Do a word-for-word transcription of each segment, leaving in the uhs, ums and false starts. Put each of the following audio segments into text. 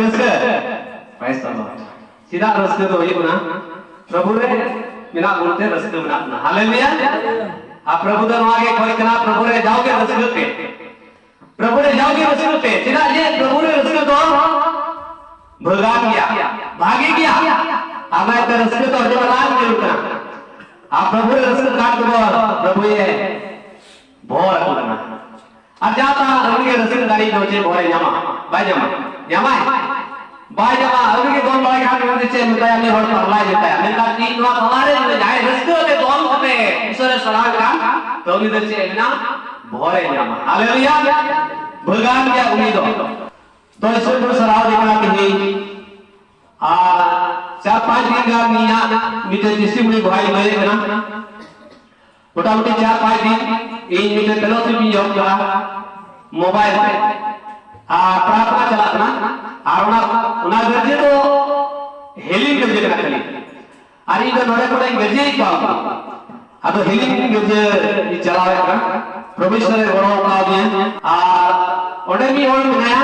ᱨᱟᱹᱥᱠᱟᱹ᱾ Praise the Lord. ᱪᱮᱫᱟᱜ ᱨᱟᱹᱥᱠᱟᱹ ᱫᱚ ᱦᱩᱭᱩᱜ ᱠᱟᱱᱟ? ᱯᱨᱚᱵᱷᱩ ᱨᱮ ᱢᱮᱱᱟᱜ ᱵᱚᱱ ᱛᱮ ᱨᱟᱹᱥᱠᱟᱹ ᱢᱮᱱᱟᱜ ᱵᱚᱱᱟ᱾ ᱦᱟᱞᱮᱞᱩᱭᱟ᱾ ᱟᱨ ᱯᱨᱚᱵᱷᱩ ᱫᱚ ᱱᱚᱣᱟ ᱜᱮ ᱠᱷᱚᱡ ᱠᱟᱱᱟ, ᱯᱨᱚᱵᱷᱩ ᱨᱮ ᱡᱟᱣᱜᱮ ᱨᱟᱹᱥᱠᱟᱹ ᱯᱮ᱾ ᱯᱨᱚᱵᱷᱩ ᱨᱮ ᱡᱟᱣᱜᱮ ᱨᱟᱹᱥᱠᱟᱹ ᱯᱮ᱾ ᱪᱮᱫᱟᱜ ᱡᱮ ᱯᱨᱚᱵᱷᱩ ᱨᱮ ᱨᱟᱹᱥᱠᱟᱹ ᱫᱚ ᱵᱷᱟᱹᱜᱟᱱ ᱜᱮᱭᱟ, ᱵᱷᱟᱜᱮ ᱜᱮᱭᱟ᱾ ᱟᱨ ᱚᱱᱟᱛᱮ ᱨᱟᱹᱥᱠᱟᱹ ᱫᱚ ᱟᱹᱰᱤ ᱢᱟᱨᱟᱝ ᱡᱟᱹᱨᱩᱲ ᱠᱟᱱᱟ᱾ ᱟᱨ ᱯᱨᱚᱵᱷᱩ ᱨᱮ ᱨᱟᱹᱥᱠᱟᱹ ᱠᱟᱱ ᱛᱮᱫᱚ ᱯᱨᱚᱵᱷᱩᱭᱮ ᱵᱷᱚᱨ ᱟᱠᱚ ᱠᱟᱱᱟ᱾ ᱟᱨ ᱡᱟᱦᱟᱸ ᱛᱟᱦᱟᱸ ᱟᱹᱣᱲᱤ ᱜᱮ ᱨᱟᱹᱥᱠᱟᱹ ᱫᱟᱲᱮ ᱫᱚ ᱪᱮᱫ ᱵᱷᱚᱨᱮ ᱧᱟᱢᱟ? ᱵᱟᱭ ᱧᱟᱢᱟ? ᱧᱟᱢᱟᱭ? ᱵᱟᱭ ᱧᱟᱢᱟ᱾ ᱟᱹᱣᱲᱤ ᱜᱮ ᱫᱚᱱ ᱵᱟᱲᱟᱭ ᱠᱷᱟᱱ ᱩᱱᱤ ᱫᱚ ᱪᱮᱫ ᱮ ᱢᱮᱛᱟᱭᱟ? ᱩᱱᱤ ᱦᱚᱲ ᱯᱟᱜᱽᱞᱟᱭ ᱢᱮᱛᱟᱭᱟ᱾ ᱢᱮᱱᱠᱷᱟᱱ ᱤᱧ ᱱᱚᱣᱟ ᱛᱟᱞᱟᱨᱮ ᱡᱩᱫᱤ ᱡᱟᱦᱟᱸᱭ ᱨᱟᱹᱥᱠᱟᱹ ᱛᱮ ᱫᱚᱱ ᱠᱟᱛᱮ ᱤᱥᱚᱨᱮ ᱥᱟᱨᱦᱟᱣ ᱠᱷᱟᱱ, ᱛᱚ ᱩᱱᱤ ᱫᱚ ᱪᱮᱫ ᱮ ᱢᱮᱱᱟ? ᱵᱷᱚᱨᱮ ᱧᱟᱢᱟ᱾ ᱦᱟᱞᱮᱞᱩᱭᱟ! ᱵᱷᱟᱹᱜᱟᱱ ᱜᱮᱭᱟ ᱩᱱᱤ ᱫᱚ᱾ ᱛᱚ ᱤᱥᱚᱨ ᱵᱚᱱ ᱥᱟᱨᱦᱟᱣ ᱫᱮ ᱠᱟᱱᱟ ᱛᱮᱦᱮᱧ᱾ ᱟᱨ ᱪᱟᱨ ᱯᱟᱸᱪ ᱫᱤᱱ ᱜᱟᱱ ᱤᱧᱟᱹᱜ ᱢᱤᱫᱴᱮᱱ testimony ᱵᱚᱦᱟᱧ ᱞᱟᱹᱭᱮᱫ ᱠᱟᱱᱟ᱾ ᱢᱚᱴᱟᱢᱩᱴᱤ ᱪᱟᱨ ᱯᱟᱸᱪ ᱫᱤᱱ ᱤᱧ ᱢᱤᱫᱴᱮᱱ fellowship ᱤᱧ ᱮᱦᱚᱵ ᱠᱮᱫᱟ mobile ᱛᱮ᱾ ᱟᱨ ᱯᱨᱟᱨᱛᱷᱱᱟ ᱪᱟᱞᱟᱜ ᱠᱟᱱᱟ᱾ ᱟᱨ ᱚᱱᱟ, ᱚᱱᱟ ᱜᱟᱹᱨᱡᱟᱹ ᱫᱚ ᱦᱮᱞᱤᱝ ᱜᱟᱹᱨᱡᱟᱹ ᱠᱟᱱᱟ ᱠᱷᱟᱹᱞᱤ᱾ ᱟᱨ ᱤᱧ ᱫᱚ ᱱᱚᱰᱮ ᱠᱷᱚᱱᱤᱧ ᱜᱟᱹᱨᱡᱟᱹᱭᱮᱫ ᱠᱚᱣᱟ᱾ ᱟᱫᱚ ᱦᱮᱞᱤᱝ ᱜᱟᱹᱨᱡᱟᱹ ᱤᱧ ᱪᱟᱞᱟᱣᱮᱫ ᱠᱟᱱᱟ᱾ ᱯᱨᱚᱵᱷᱩ ᱤᱥᱚᱨᱮ ᱜᱚᱲᱚ ᱠᱟᱣᱫᱤᱧᱟ᱾ ᱟᱨ ᱚᱸᱰᱮ ᱢᱤᱫ ᱦᱚᱲ ᱢᱮᱱᱟᱭᱟ,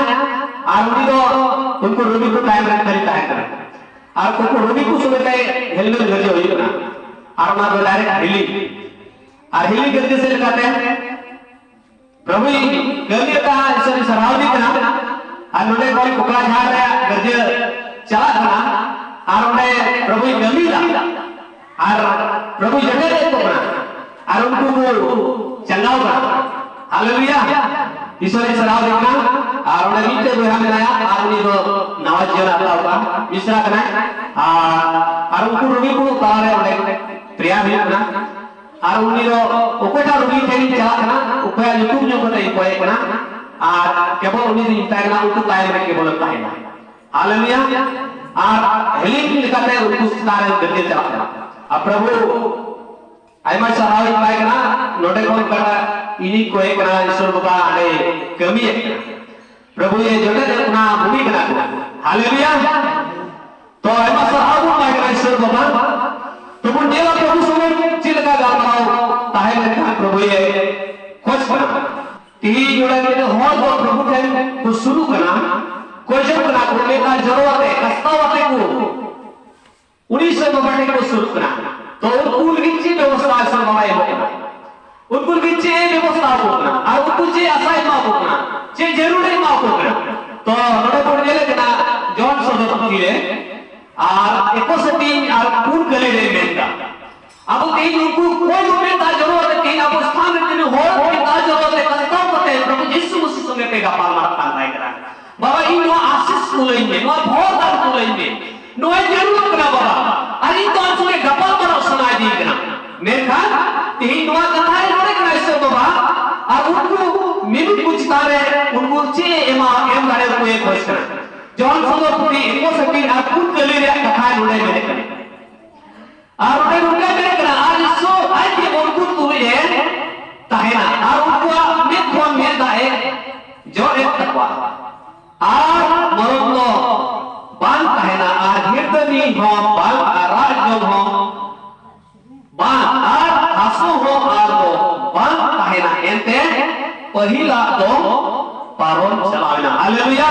ᱟᱨ ᱩᱱᱤ ᱫᱚ ᱩᱱᱠᱩ ᱨᱩᱜᱤ ᱠᱚ ᱛᱟᱭᱚᱢ ᱨᱮ ᱠᱷᱟᱹᱞᱤ ᱛᱟᱦᱮᱸ ᱠᱟᱱᱟ᱾ ᱟᱨ ᱩᱱᱠᱩ ᱨᱩᱜᱤ ᱠᱚ ᱥᱚᱸᱜᱮ ᱛᱮ ᱦᱮᱞᱢᱮᱴ ᱜᱟᱹᱨᱡᱟᱹ ᱦᱩᱭᱩᱜ ᱠᱟᱱᱟ᱾ ᱟᱨ ᱚᱱᱟ ᱫᱚ direct healing᱾ ᱟᱨ healing ᱜᱟᱹᱨᱡᱟᱹ ᱪᱮᱫ ᱞᱮᱠᱟᱛᱮ? ᱯᱨᱚᱵᱷᱩᱭ ᱠᱟᱹᱢᱤ ᱟᱠᱟᱫᱼᱟ, ᱤᱥᱚᱨ ᱥᱟᱨᱦᱟᱣ ᱫᱤ ᱠᱟᱱᱟ᱾ ᱟᱨ ᱱᱚᱰᱮ ᱠᱷᱚᱱ ᱠᱚᱠᱲᱟᱡᱷᱟᱲ ᱨᱮᱭᱟᱜ ᱜᱟᱹᱨᱡᱟᱹ ᱪᱟᱞᱟᱜ ᱠᱟᱱᱟ᱾ ᱟᱨ ᱚᱸᱰᱮ ᱯᱨᱚᱵᱷᱩᱭ ᱠᱟᱹᱢᱤᱭᱮᱫᱟ᱾ ᱟᱨ ᱯᱨᱚᱵᱷᱩᱭ ᱡᱚᱴᱮᱫ ᱠᱚ ᱠᱟᱱᱟ᱾ ᱟᱨ ᱩᱱᱠᱩ ᱠᱚ ᱪᱟᱸᱜᱟᱣ ᱠᱟᱱᱟ᱾ ᱦᱟᱞᱮᱞᱩᱭᱟ! ᱤᱥᱚᱨ ᱥᱟᱨᱦᱟᱣ ᱫᱤ ᱠᱟᱱᱟ᱾ ᱟᱨ ᱚᱸᱰᱮ ᱢᱤᱫᱴᱮᱡ ᱵᱚᱭᱦᱟ ᱢᱮᱱᱟᱭᱟ, ᱟᱨ ᱩᱱᱤ ᱫᱚ ᱱᱟᱣᱟ ᱡᱤᱭᱚᱱ ᱦᱟᱛᱟᱣ ᱠᱟᱜᱼᱟ, ᱢᱤᱥᱨᱟ ᱠᱟᱱᱟᱭ᱾ ᱟᱨ, ᱟᱨ ᱩᱱᱠᱩ ᱨᱩᱜᱤ ᱠᱚ ᱛᱟᱞᱟᱨᱮ ᱚᱸᱰᱮ prayer ᱦᱩᱭᱩᱜ ᱠᱟᱱᱟ᱾ ᱟᱨ ᱩᱱᱤ ᱫᱚ ᱚᱠᱚᱭᱴᱟᱜ ᱨᱩᱜᱤ ᱴᱷᱮᱱ ᱤᱧ ᱪᱟᱞᱟᱜ ᱠᱟᱱᱟ, ᱚᱠᱚᱭᱟᱜ ᱧᱩᱛᱩᱢ ᱧᱩᱢ ᱠᱟᱛᱮ ᱤᱧ ᱠᱚᱭᱮ ᱠᱟᱱᱟ, ᱟᱨ ᱠᱮᱵᱚᱞ ᱩᱱᱤ ᱫᱚᱧ ᱢᱮᱛᱟᱭ ᱠᱟᱱᱟ, ᱩᱱᱠᱩ ᱛᱟᱭᱚᱢ ᱨᱮ ᱠᱮᱵᱚᱞᱮᱢ ᱛᱟᱦᱮᱱᱟ᱾ ᱦᱟᱞᱮᱞᱩᱭᱟ! ᱟᱨ healing ᱞᱮᱠᱟᱛᱮ ᱩᱱᱠᱩ ᱪᱮᱛᱟᱱ ᱨᱮ ᱜᱟᱹᱰᱤ ᱪᱟᱞᱟᱜ ᱠᱟᱱᱟ᱾ ᱟᱨ ᱯᱨᱚᱵᱷᱩ ᱟᱭᱢᱟ ᱥᱟᱨᱦᱟᱣ ᱤᱧ ᱮᱢᱟᱭ ᱠᱟᱱᱟ, ᱱᱚᱰᱮ ᱠᱷᱚᱱ ᱚᱠᱟᱴᱟᱜ ᱤᱧᱤᱧ ᱠᱚᱭᱮ ᱠᱟᱱᱟ, ᱤᱥᱚᱨ ᱵᱟᱵᱟ ᱟᱞᱮ ᱠᱟᱹᱢᱤᱭᱮᱫ ᱠᱟᱱᱟ᱾ ᱯᱨᱚᱵᱷᱩ ᱮ ᱡᱚᱴᱮᱫ ᱮᱫ ᱵᱚᱱᱟ, ᱵᱩᱜᱤ ᱠᱟᱱᱟ ᱠᱚ᱾ ᱦᱟᱞᱮᱞᱩᱭᱟ! ᱛᱚ ᱟᱭᱢᱟ ᱥᱟᱨᱦᱟᱣ ᱵᱚᱱ ᱮᱢᱟᱭ ᱠᱟᱱᱟ ᱤᱥᱚᱨ ᱵᱟᱵᱟ᱾ ᱛᱚ ᱵᱚᱱ ᱧᱮᱞᱟ ᱯᱨᱚᱵᱷᱩ ᱥᱚᱸᱜᱮ ᱪᱮᱫ ᱞᱮᱠᱟ ᱜᱟᱞᱢᱟᱨᱟᱣ ᱛᱟᱦᱮᱸ ᱞᱮᱱᱠᱷᱟᱱ ᱯᱨᱚᱵᱷᱩ ᱮ ᱠᱷᱚᱡᱽ ᱠᱟᱱᱟ᱾ ᱛᱮᱦᱮᱧ ᱱᱚᱰᱮ ᱢᱤᱫ ᱦᱚᱲ ᱫᱚ ᱯᱨᱚᱵᱷᱩ ᱴᱷᱮᱱ ᱠᱚ ᱥᱩᱨᱩᱜ ᱠᱟᱱᱟ, ᱠᱷᱚᱡᱚᱜ ᱠᱟᱱᱟ ᱠᱚ, ᱢᱮᱱᱠᱷᱟᱱ ᱡᱚᱨᱚ ᱟᱛᱮ, ᱠᱟᱥᱛᱟᱣ ᱟᱛᱮ ᱠᱚ ᱩᱱᱤ ᱤᱥᱚᱨ ᱵᱟᱵᱟ ᱴᱷᱮᱱ ᱠᱚ ᱥᱩᱨᱩᱜ ᱠᱟᱱᱟ᱾ ᱛᱚ ᱩᱱᱠᱩ ᱞᱟᱹᱜᱤᱫ ᱪᱮᱫ ᱵᱮᱵᱚᱥᱛᱷᱟ ᱤᱥᱚᱨ ᱵᱟᱵᱟᱭ ᱮᱢᱚᱜ ᱠᱟᱱᱟ? ᱩᱱᱠᱩ ᱞᱟᱹᱜᱤᱫ ᱪᱮᱫ ᱵᱮᱵᱚᱥᱛᱷᱟ ᱟᱠᱚ ᱠᱟᱱᱟ? ᱟᱨ ᱩᱱᱠᱩ ᱪᱮᱫ ᱟᱥᱟᱭ ᱮᱢᱟ ᱠᱚ ᱠᱟᱱᱟ? ᱪᱮᱫ ᱡᱟᱹᱨᱩᱲᱮ ᱮᱢᱟ ᱠᱚ ᱠᱟᱱᱟ? ᱛᱚ ᱱᱚᱰᱮ ᱵᱚᱱ ᱧᱮᱞᱮᱫ ᱠᱟᱱᱟ, ᱡᱚᱦᱚᱱ ᱥᱚᱫᱚᱨ ᱯᱩᱛᱷᱤ ᱨᱮ ᱟᱨ ᱮᱠᱩᱥ ᱦᱟᱹᱴᱤᱧ ᱟᱨ ᱯᱩᱱ ᱠᱟᱹᱞᱤ ᱨᱮ ᱢᱮᱱᱫᱟ, ᱟᱵᱚ ᱛᱮᱦᱮᱧ ᱩᱱᱠᱩ ᱚᱠᱚᱭ ᱠᱚ ᱢᱮᱱ ᱫᱟᱜ ᱡᱚᱨᱚ ᱟᱛᱮ, ᱛᱮᱦᱮᱧ ᱟᱵᱚ ᱥᱛᱷᱟᱱ ᱨᱮ ᱛᱤᱱᱟᱹᱜ ᱦᱚᱲ ᱠᱚ ᱫᱟᱜ ᱡᱚᱨᱚ ᱟᱛᱮ ᱠᱟᱥᱛᱟᱣ ᱠᱟᱛᱮ ᱯᱨᱚᱵᱷᱩ ᱡᱤᱥᱩ ᱢᱟᱹᱥᱤ ᱥᱚᱸᱜᱮ ᱛᱮ ᱜᱟᱯᱟᱞ ᱢᱟᱨᱟᱜ ᱠᱟᱱ ᱛᱟᱦᱮᱸ ᱠᱟᱱᱟ, "ᱵᱟᱵᱟ, ᱤᱧ ᱱᱚᱣᱟ ᱟᱥᱤᱥ ᱠᱩᱞᱟᱹᱧ ᱢᱮ, ᱱᱚᱣᱟ ᱵᱷᱚᱨ ᱫᱟᱱ ᱠᱩᱞᱟᱹᱧ ᱢᱮ, ᱱᱚᱣᱟ ᱡᱟᱹᱨᱩᱲᱚᱜ ᱠᱟᱱᱟ ᱵᱟᱵᱟ, ᱟᱨ ᱤᱧ ᱫᱚ ᱟᱢ ᱥᱚᱸᱜᱮ ᱜᱟᱯᱟᱞ ᱢᱟᱨᱟᱜ ᱥᱟᱱᱟᱭᱤᱫᱤᱧ ᱠᱟᱱᱟ᱾" ᱢᱮᱱᱠᱷᱟᱱ ᱛᱮᱦᱮᱧ ᱱᱚᱣᱟ ᱠᱟᱛᱷᱟᱭ ᱨᱚᱲᱮ ᱠᱟᱱᱟ ᱤᱥᱚᱨ ᱵᱟᱵᱟ, ᱟᱨ ᱩᱱᱠᱩ ᱢᱤᱢᱤᱫ ᱠᱚ ᱪᱮᱛᱟᱱ ᱨᱮ ᱩᱱᱠᱩ ᱪᱮᱫ ᱮ ᱮᱢᱟ, ᱮᱢ ᱫᱟᱲᱮ ᱟᱠᱚᱭᱮ ᱠᱷᱚᱡᱽ ᱠᱟᱱᱟ᱾ ᱡᱚᱦᱚᱱ ᱥᱚᱫᱚᱨ ᱯᱩᱛᱷᱤ ᱮᱠᱩᱥ ᱦᱟᱹᱴᱤᱧ ᱟᱨ ᱯᱩᱱ ᱠᱟᱹᱞᱤ ᱨᱮᱭᱟᱜ ᱠᱟᱛᱷᱟᱭ ᱱᱚᱰᱮ ᱢᱮᱱᱮᱫ ᱠᱟᱱᱟ᱾ ᱟᱨ ᱚᱸᱰᱮ ᱱᱚᱝᱠᱟ ᱢᱮᱱ ᱠᱟᱱᱟ, ᱟᱨ ᱤᱥᱚᱨ ᱟᱡ ᱜᱮ ᱩᱱᱠᱩ ᱛᱩᱞᱩᱡ ᱮ ᱛᱟᱦᱮᱱᱟ, ᱟᱨ ᱩᱱᱠᱩᱣᱟᱜ ᱢᱮᱫ ᱠᱷᱚᱱ ᱢᱮᱫ ᱫᱟᱜ ᱮ ᱡᱚᱨ ᱮᱫ ᱛᱟᱠᱚᱣᱟ, ᱟᱨ ᱢᱚᱨᱚᱢ ᱫᱚ ᱵᱟᱝ ᱛᱟᱦᱮᱱᱟ, ᱟᱨ ᱦᱤᱨᱫᱟᱹᱱᱤ ᱦᱚᱸ ᱵᱟᱝ, ᱟᱨ ᱨᱟᱜ ᱡᱚᱝ ᱦᱚᱸ ᱵᱟᱝ, ᱟᱨ ᱦᱟᱹᱥᱩ ᱦᱚᱸ ᱟᱨ ᱫᱚ ᱵᱟᱝ ᱛᱟᱦᱮᱱᱟ, ᱮᱱᱛᱮ ᱯᱟᱹᱦᱤᱞᱟᱜ ᱫᱚ ᱯᱟᱨᱚᱢ ᱪᱟᱞᱟᱣ ᱮᱱᱟ᱾ ᱦᱟᱞᱮᱞᱩᱭᱟ!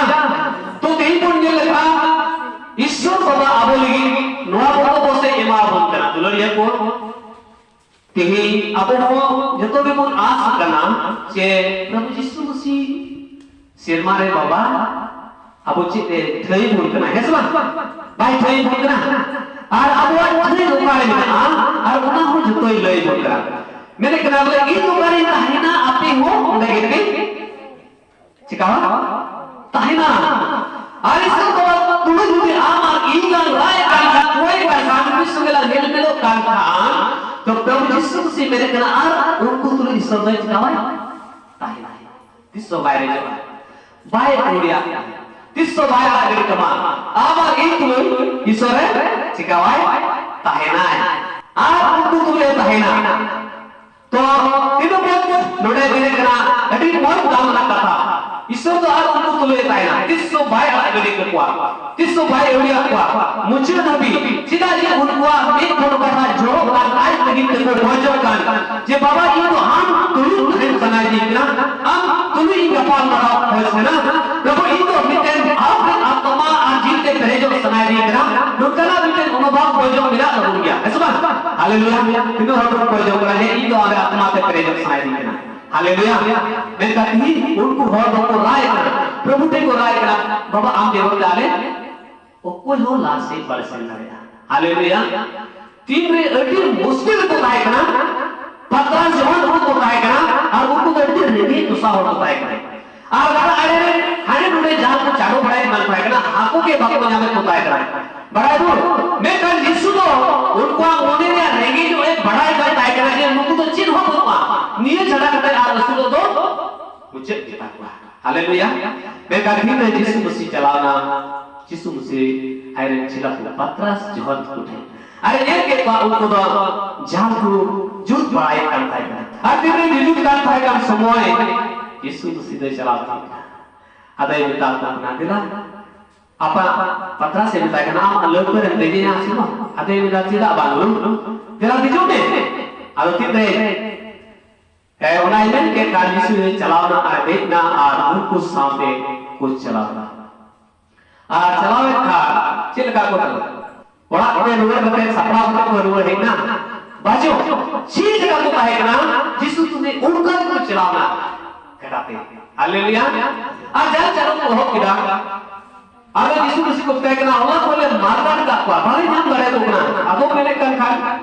ᱛᱚ ᱛᱮᱦᱮᱧ ᱵᱚᱱ ᱧᱮᱞ ᱞᱮᱠᱷᱟᱱ ᱤᱥᱚᱨ ᱵᱟᱵᱟ ᱟᱵᱚ ᱞᱟᱹᱜᱤᱫ ᱱᱚᱣᱟ ᱠᱚᱫᱚ ᱯᱟᱥᱮᱡ ᱮᱢᱟ ᱵᱚᱱ ᱠᱟᱱᱟ᱾ ᱫᱩᱞᱟᱹᱲᱤᱭᱟᱹ ᱠᱚ, ᱛᱮᱦᱮᱧ ᱟᱵᱚ ᱦᱚᱸ ᱡᱚᱛᱚ ᱜᱮᱵᱚᱱ ᱟᱥ ᱠᱟᱱᱟ ᱡᱮ ᱯᱨᱚᱵᱷᱩ ᱡᱤᱥᱩ ᱢᱟᱹᱥᱤ ᱥᱮᱨᱢᱟ ᱨᱮ ᱵᱟᱵᱟ ᱟᱵᱚ ᱪᱮᱫ ᱮ ᱴᱷᱟᱹᱭ ᱵᱚᱱ ᱠᱟᱱᱟ, ᱦᱮᱸ ᱥᱮ ᱵᱟᱝ? ᱵᱟᱭ ᱴᱷᱟᱹᱭ ᱵᱚᱱ ᱠᱟᱱᱟ᱾ ᱟᱨ ᱟᱵᱚᱣᱟᱜ ᱴᱷᱟᱹᱭ ᱚᱠᱟᱨᱮ ᱢᱮᱱᱟᱜᱼᱟ, ᱟᱨ ᱚᱱᱟ ᱦᱚᱸ ᱡᱚᱛᱚᱭ ᱞᱟᱹᱭ ᱵᱚᱱ ᱠᱟᱱᱟ᱾ ᱢᱮᱱᱮᱫ ᱠᱟᱱᱟ ᱵᱚᱞᱮ, "ᱤᱧ ᱚᱠᱟᱨᱮᱧ ᱛᱟᱦᱮᱱᱟ, ᱟᱯᱮ ᱦᱚᱸ ᱚᱸᱰᱮ ᱜᱮᱯᱮ ᱪᱤᱠᱟᱣᱟ? ᱛᱟᱦᱮᱱᱟ᱾" ᱟᱨ ᱤᱥᱚᱨ ᱵᱟᱵᱟ ᱛᱩᱞᱩᱡ ᱡᱩᱫᱤ ᱟᱢ ᱟᱨ ᱤᱧ ᱞᱟᱝ ᱨᱟᱭ ᱠᱟᱱ ᱠᱷᱟᱱ, ᱠᱚᱭ ᱠᱟᱱ ᱠᱷᱟᱱ, ᱢᱤᱫ ᱥᱚᱸᱜᱮ ᱞᱟᱝ ᱦᱮᱞᱢᱮᱞᱚᱜ ᱠᱟᱱ ᱠᱷᱟᱱ, ᱛᱚ ᱯᱨᱚᱵᱷᱩ ᱡᱤᱥᱩ ᱢᱟᱹᱥᱤ ᱢᱮᱱᱮᱫ ᱠᱟᱱᱟ, ᱟᱨ ᱩᱱᱠᱩ ᱛᱩᱞᱩᱡ ᱤᱥᱚᱨ ᱫᱚᱭ ᱪᱤᱠᱟᱣᱟᱭ? ᱛᱟᱦᱮᱱᱟ᱾ ᱛᱤᱥ ᱦᱚᱸ ᱵᱟᱭ ᱨᱮᱡᱚᱜᱼᱟ, ᱵᱟᱭ ᱟᱹᱣᱲᱤᱭᱟᱜᱼᱟ᱾ ᱛᱤᱥ ᱦᱚᱸ ᱵᱟᱭ ᱟᱲᱟᱜ ᱜᱤᱰᱤ ᱠᱟᱢᱟ᱾ ᱟᱢ ᱟᱨ ᱤᱧ ᱛᱩᱞᱩᱡ ᱤᱥᱚᱨ ᱮ ᱪᱤᱠᱟᱣᱟᱭ? ᱛᱟᱦᱮᱱᱟᱭ᱾ ᱟᱨ ᱩᱱᱠᱩ ᱛᱩᱞᱩᱡ ᱮ ᱛᱟᱦᱮᱱᱟ᱾ ᱛᱚ ᱛᱤᱱᱟᱹᱜ ᱢᱚᱡᱽ ᱱᱚᱰᱮ ᱢᱮᱱᱮᱫ ᱠᱟᱱᱟ, ᱟᱹᱰᱤ ᱢᱚᱡᱽ ᱫᱟᱢ ᱨᱮᱱᱟᱜ ᱠᱟᱛᱷᱟ᱾ ᱤᱥᱚᱨ ᱫᱚ ᱟᱨ ᱩᱱᱠᱩ ᱛᱩᱞᱩᱡ ᱮ ᱛᱟᱦᱮᱱᱟ, ᱛᱤᱥ ᱦᱚᱸ ᱵᱟᱭ ᱟᱲᱟᱜ ᱜᱤᱰᱤ ᱠᱟᱠᱚᱣᱟ, ᱛᱤᱥ ᱦᱚᱸ ᱵᱟᱭ ᱟᱹᱣᱲᱤᱭᱟᱜ ᱠᱚᱣᱟ ᱢᱩᱪᱟᱹᱫ ᱫᱷᱟᱹᱵᱤᱡ᱾ ᱪᱮᱫᱟᱜ ᱡᱮ ᱩᱱᱠᱩᱣᱟᱜ ᱢᱮᱫ ᱠᱷᱚᱱ ᱚᱠᱟᱴᱟᱜ ᱡᱚᱨᱚᱜ ᱠᱟᱱ, ᱟᱡ ᱞᱟᱹᱜᱤᱫ ᱛᱮᱠᱚ ᱠᱷᱚᱡᱚᱜ ᱠᱟᱱ, ᱡᱮ, "ᱵᱟᱵᱟ, ᱤᱧ ᱫᱚ ᱟᱢ ᱛᱩᱞᱩᱡ ᱛᱟᱦᱮᱱ ᱥᱟᱱᱟᱧᱟ᱾" ᱥᱟᱱᱟᱭᱮᱫᱤᱧ ᱠᱟᱱᱟ, ᱟᱢ ᱛᱩᱞᱩᱡ ᱤᱧ ᱜᱟᱯᱟᱞ ᱢᱟᱨᱟᱣ ᱠᱷᱚᱡᱽ ᱠᱟᱱᱟ᱾ ᱯᱨᱚᱵᱷᱩ, ᱤᱧ ᱫᱚ ᱢᱤᱫᱴᱮᱱ ᱟᱢ ᱨᱮᱱ ᱟᱛᱢᱟ ᱟᱨ ᱡᱤᱞ ᱛᱮ ᱯᱮᱨᱮᱡᱚᱜ ᱥᱟᱱᱟᱭᱮᱫᱤᱧ ᱠᱟᱱᱟ᱾ ᱱᱚᱝᱠᱟᱱᱟᱜ ᱢᱤᱫᱴᱮᱱ ᱚᱱᱩᱵᱷᱟᱵ ᱠᱷᱚᱡᱚᱜ ᱢᱮᱱᱟᱜ ᱛᱟᱵᱚᱱ ᱜᱮᱭᱟ, ᱦᱮᱸ ᱥᱮ ᱵᱟᱝ? ᱦᱟᱞᱮᱞᱩᱭᱟ᱾ ᱛᱤᱱᱟᱹᱜ ᱦᱚᱲ ᱵᱚᱱ ᱠᱷᱚᱡᱚᱜ ᱠᱟᱱᱟ ᱡᱮ ᱤᱧ ᱫᱚ ᱟᱢ ᱨᱮᱱ ᱟᱛᱢᱟ ᱛᱮ ᱯᱮᱨᱮᱡᱚᱜ ᱥᱟᱱᱟᱭᱮᱫᱤᱧ ᱠᱟᱱᱟ? ᱦᱟᱞᱮᱞᱩᱭᱟ᱾ ᱢᱮᱱᱠᱷᱟᱱ ᱛᱤᱦᱤᱧ ᱩᱱᱠᱩ ᱦᱚᱲ ᱫᱚᱠᱚ ᱨᱟᱭ ᱠᱟᱱᱟ, ᱯᱨᱚᱵᱷᱩ ᱴᱷᱮᱱ ᱠᱚ ᱨᱟᱭ ᱠᱟᱱᱟ, "ᱵᱟᱵᱟ, ᱟᱢ ᱵᱮᱜᱚᱨ ᱛᱮ ᱟᱞᱮ ᱚᱠᱚᱭ ᱦᱚᱸ ᱞᱟᱦᱟ ᱥᱮᱫ ᱵᱟᱞᱮ ᱥᱮᱱ ᱫᱟᱲᱮᱭᱟᱜᱼᱟ᱾" ᱦᱟᱞᱮᱞᱩᱭᱟ᱾ ᱛᱤᱱᱨᱮ ᱟᱹᱰᱤ ᱢᱩᱥᱠᱤᱞ ᱨᱮᱠᱚ ᱛᱟᱦᱮᱸ ᱠᱟᱱᱟ, ᱯᱟᱛᱨᱟᱥ ᱡᱚᱦᱚᱱ ᱦᱚᱲ ᱠᱚ ᱛᱟᱦᱮᱸ ᱠᱟᱱᱟ, ᱟᱨ ᱩᱱᱠᱩ ᱫᱚ ᱟᱹᱰᱤ ᱨᱮᱸᱜᱮᱡ ᱫᱚᱥᱟ ᱦᱚᱲ ᱠᱚ ᱛᱟᱦᱮᱸ ᱠᱟᱱᱟ᱾ ᱟᱨ ᱜᱟᱰᱟ ᱟᱲᱮ ᱨᱮ ᱦᱟᱸᱰᱮ ᱱᱚᱰᱮ ᱡᱟᱦᱟᱸ ᱠᱚ ᱪᱟᱰᱚ ᱵᱟᱲᱟᱭᱮᱫ ᱠᱟᱱ ᱛᱟᱦᱮᱸ ᱠᱟᱱᱟ, ᱦᱟᱹᱠᱩ ᱜᱮ ᱵᱟᱠᱚ ᱧᱟᱢᱮᱫ ᱠᱚ ᱛᱟᱦᱮᱸ ᱠᱟᱱᱟ᱾ ᱵᱟᱲᱟᱭ ᱵᱚᱱ, ᱢᱮᱱᱠᱷᱟᱱ ᱡᱤᱥᱩ ᱫᱚ ᱩᱱᱠᱩᱣᱟᱜ ᱢᱚᱱᱮ ᱨᱮᱭᱟᱜ ᱨᱮᱸᱜᱮᱡᱚᱜ ᱮ ᱵᱟᱲᱟᱭ ᱠᱟᱱ ᱛᱟᱦᱮᱸ ᱠᱟᱱᱟ ᱡᱮ ᱱᱩᱠᱩ ᱫᱚ ᱪᱮᱫ ᱦᱚᱸ ᱵᱟᱹᱱᱩᱜᱼᱟ, ᱱᱤᱭᱟᱹ ᱪᱷᱟᱰᱟ ᱠᱟᱛᱮ ᱟᱨ ᱟᱹᱥᱩᱞᱚᱜ ᱫᱚ ᱢᱩᱪᱟᱹᱫ ᱜᱮᱛᱟ ᱠᱚᱣᱟ᱾ ᱦᱟᱞᱮᱞᱩᱭᱟ᱾ ᱢᱮᱱᱠᱷᱟᱱ ᱛᱤᱱᱨᱮ ᱡᱤᱥᱩ ᱢᱟᱹᱥᱤ ᱪᱟᱞᱟᱣᱱᱟ, ᱡᱤᱥᱩ ᱢᱟᱹᱥᱤ ᱟᱡᱨᱮᱱ ᱪᱮᱞᱟ ᱠᱚ ᱯᱟᱛᱨᱟᱥ ᱡᱚᱦᱚᱱ ᱠᱚ ᱴᱷᱮᱱ ᱟᱨ ᱧᱮᱞ ᱠᱮᱫ ᱠᱚᱣᱟ, ᱩᱱᱠᱩ ᱫᱚ ᱡᱟᱞ ᱠᱚ ᱡᱩᱛ ᱵᱟᱲᱟᱭᱮᱫ ᱠᱟᱱ ᱛᱟᱦᱮᱸ ᱠᱟᱱᱟ᱾ ᱟᱨ ᱛᱤᱱᱨᱮ ᱡᱩᱛ ᱠᱟᱱ ᱛᱟᱦᱮᱸ ᱠᱟᱱ ᱥᱚᱢᱚᱭ ᱡᱤᱥᱩ ᱢᱟᱹᱥᱤ ᱫᱚᱭ ᱪᱟᱞᱟᱣ ᱠᱟᱱᱟ᱾ ᱟᱫᱚᱭ ᱢᱮᱛᱟ ᱠᱚ ᱠᱟᱱᱟ, "ᱫᱮᱞᱟ, ᱟᱯᱟ ᱯᱟᱛᱨᱟᱥ ᱮ ᱢᱮᱛᱟᱭ ᱠᱟᱱᱟ, 'ᱟᱢ ᱞᱟᱹᱣᱠᱟᱹ ᱨᱮᱢ ᱫᱮᱡᱮᱧᱟ ᱥᱮ ᱵᱟᱝ?' ᱟᱫᱚᱭ ᱢᱮᱱᱫᱟ, 'ᱪᱮᱫᱟᱜ ᱵᱟᱝ ᱞᱩ? ᱫᱮᱞᱟ ᱫᱮᱡᱚᱜ ᱢᱮ.'" ᱟᱫᱚ ᱛᱤᱱᱨᱮ ᱦᱮᱸ, ᱚᱱᱟᱭ ᱢᱮᱱ ᱠᱮᱫ ᱠᱷᱟᱱ ᱡᱤᱥᱩᱭ ᱪᱟᱞᱟᱣ ᱮᱱᱟ ᱟᱨ ᱫᱮᱡ ᱮᱱᱟ ᱟᱨ ᱩᱱᱠᱩ ᱥᱟᱶᱛᱮ ᱠᱚ ᱪᱟᱞᱟᱣ ᱮᱱᱟ᱾ ᱟᱨ ᱪᱟᱞᱟᱣ ᱮᱱ ᱠᱷᱟᱱ ᱪᱮᱫ ᱞᱮᱠᱟ ᱠᱚ ᱪᱟᱞᱟᱣ? ᱚᱲᱟᱜ ᱛᱮ ᱨᱩᱣᱟᱹᱲ ᱠᱟᱛᱮ ᱥᱟᱯᱲᱟᱣ ᱠᱟᱛᱮ ᱠᱚ ᱨᱩᱣᱟᱹᱲ ᱦᱮᱡ ᱮᱱᱟ᱾ ᱵᱟᱪᱚ, ᱪᱮᱫ ᱞᱮᱠᱟ ᱠᱚ ᱛᱟᱦᱮᱸ ᱠᱟᱱᱟ, ᱡᱤᱥᱩ ᱛᱩᱞᱩᱡ ᱚᱱᱠᱟ ᱜᱮᱠᱚ ᱪᱟᱞᱟᱣ ᱮᱱᱟ ᱜᱟᱰᱟ ᱛᱮ᱾ ᱦᱟᱞᱮᱞᱩᱭᱟ᱾ ᱟᱨ ᱡᱟᱦᱟᱸ ᱪᱟᱞᱟᱣ ᱠᱚ ᱮᱦᱚᱵ ᱠᱮᱫᱟ, ᱟᱫᱚ ᱡᱤᱥᱩ ᱢᱟᱹᱥᱤ ᱠᱚ ᱢᱮᱛᱟᱭ ᱠᱟᱱᱟ, "ᱦᱚᱞᱟ ᱠᱷᱚᱱ ᱞᱮ ᱢᱟᱨᱰᱟᱨ ᱠᱟᱜ ᱠᱚᱣᱟ, ᱵᱟᱞᱮ ᱧᱟᱢ ᱫᱟᱲᱮᱭᱟᱠᱚ ᱠᱟᱱᱟ, ᱟᱫᱚ ᱢᱮᱱᱮᱫ ᱠᱟᱱ ᱠᱷᱟᱱ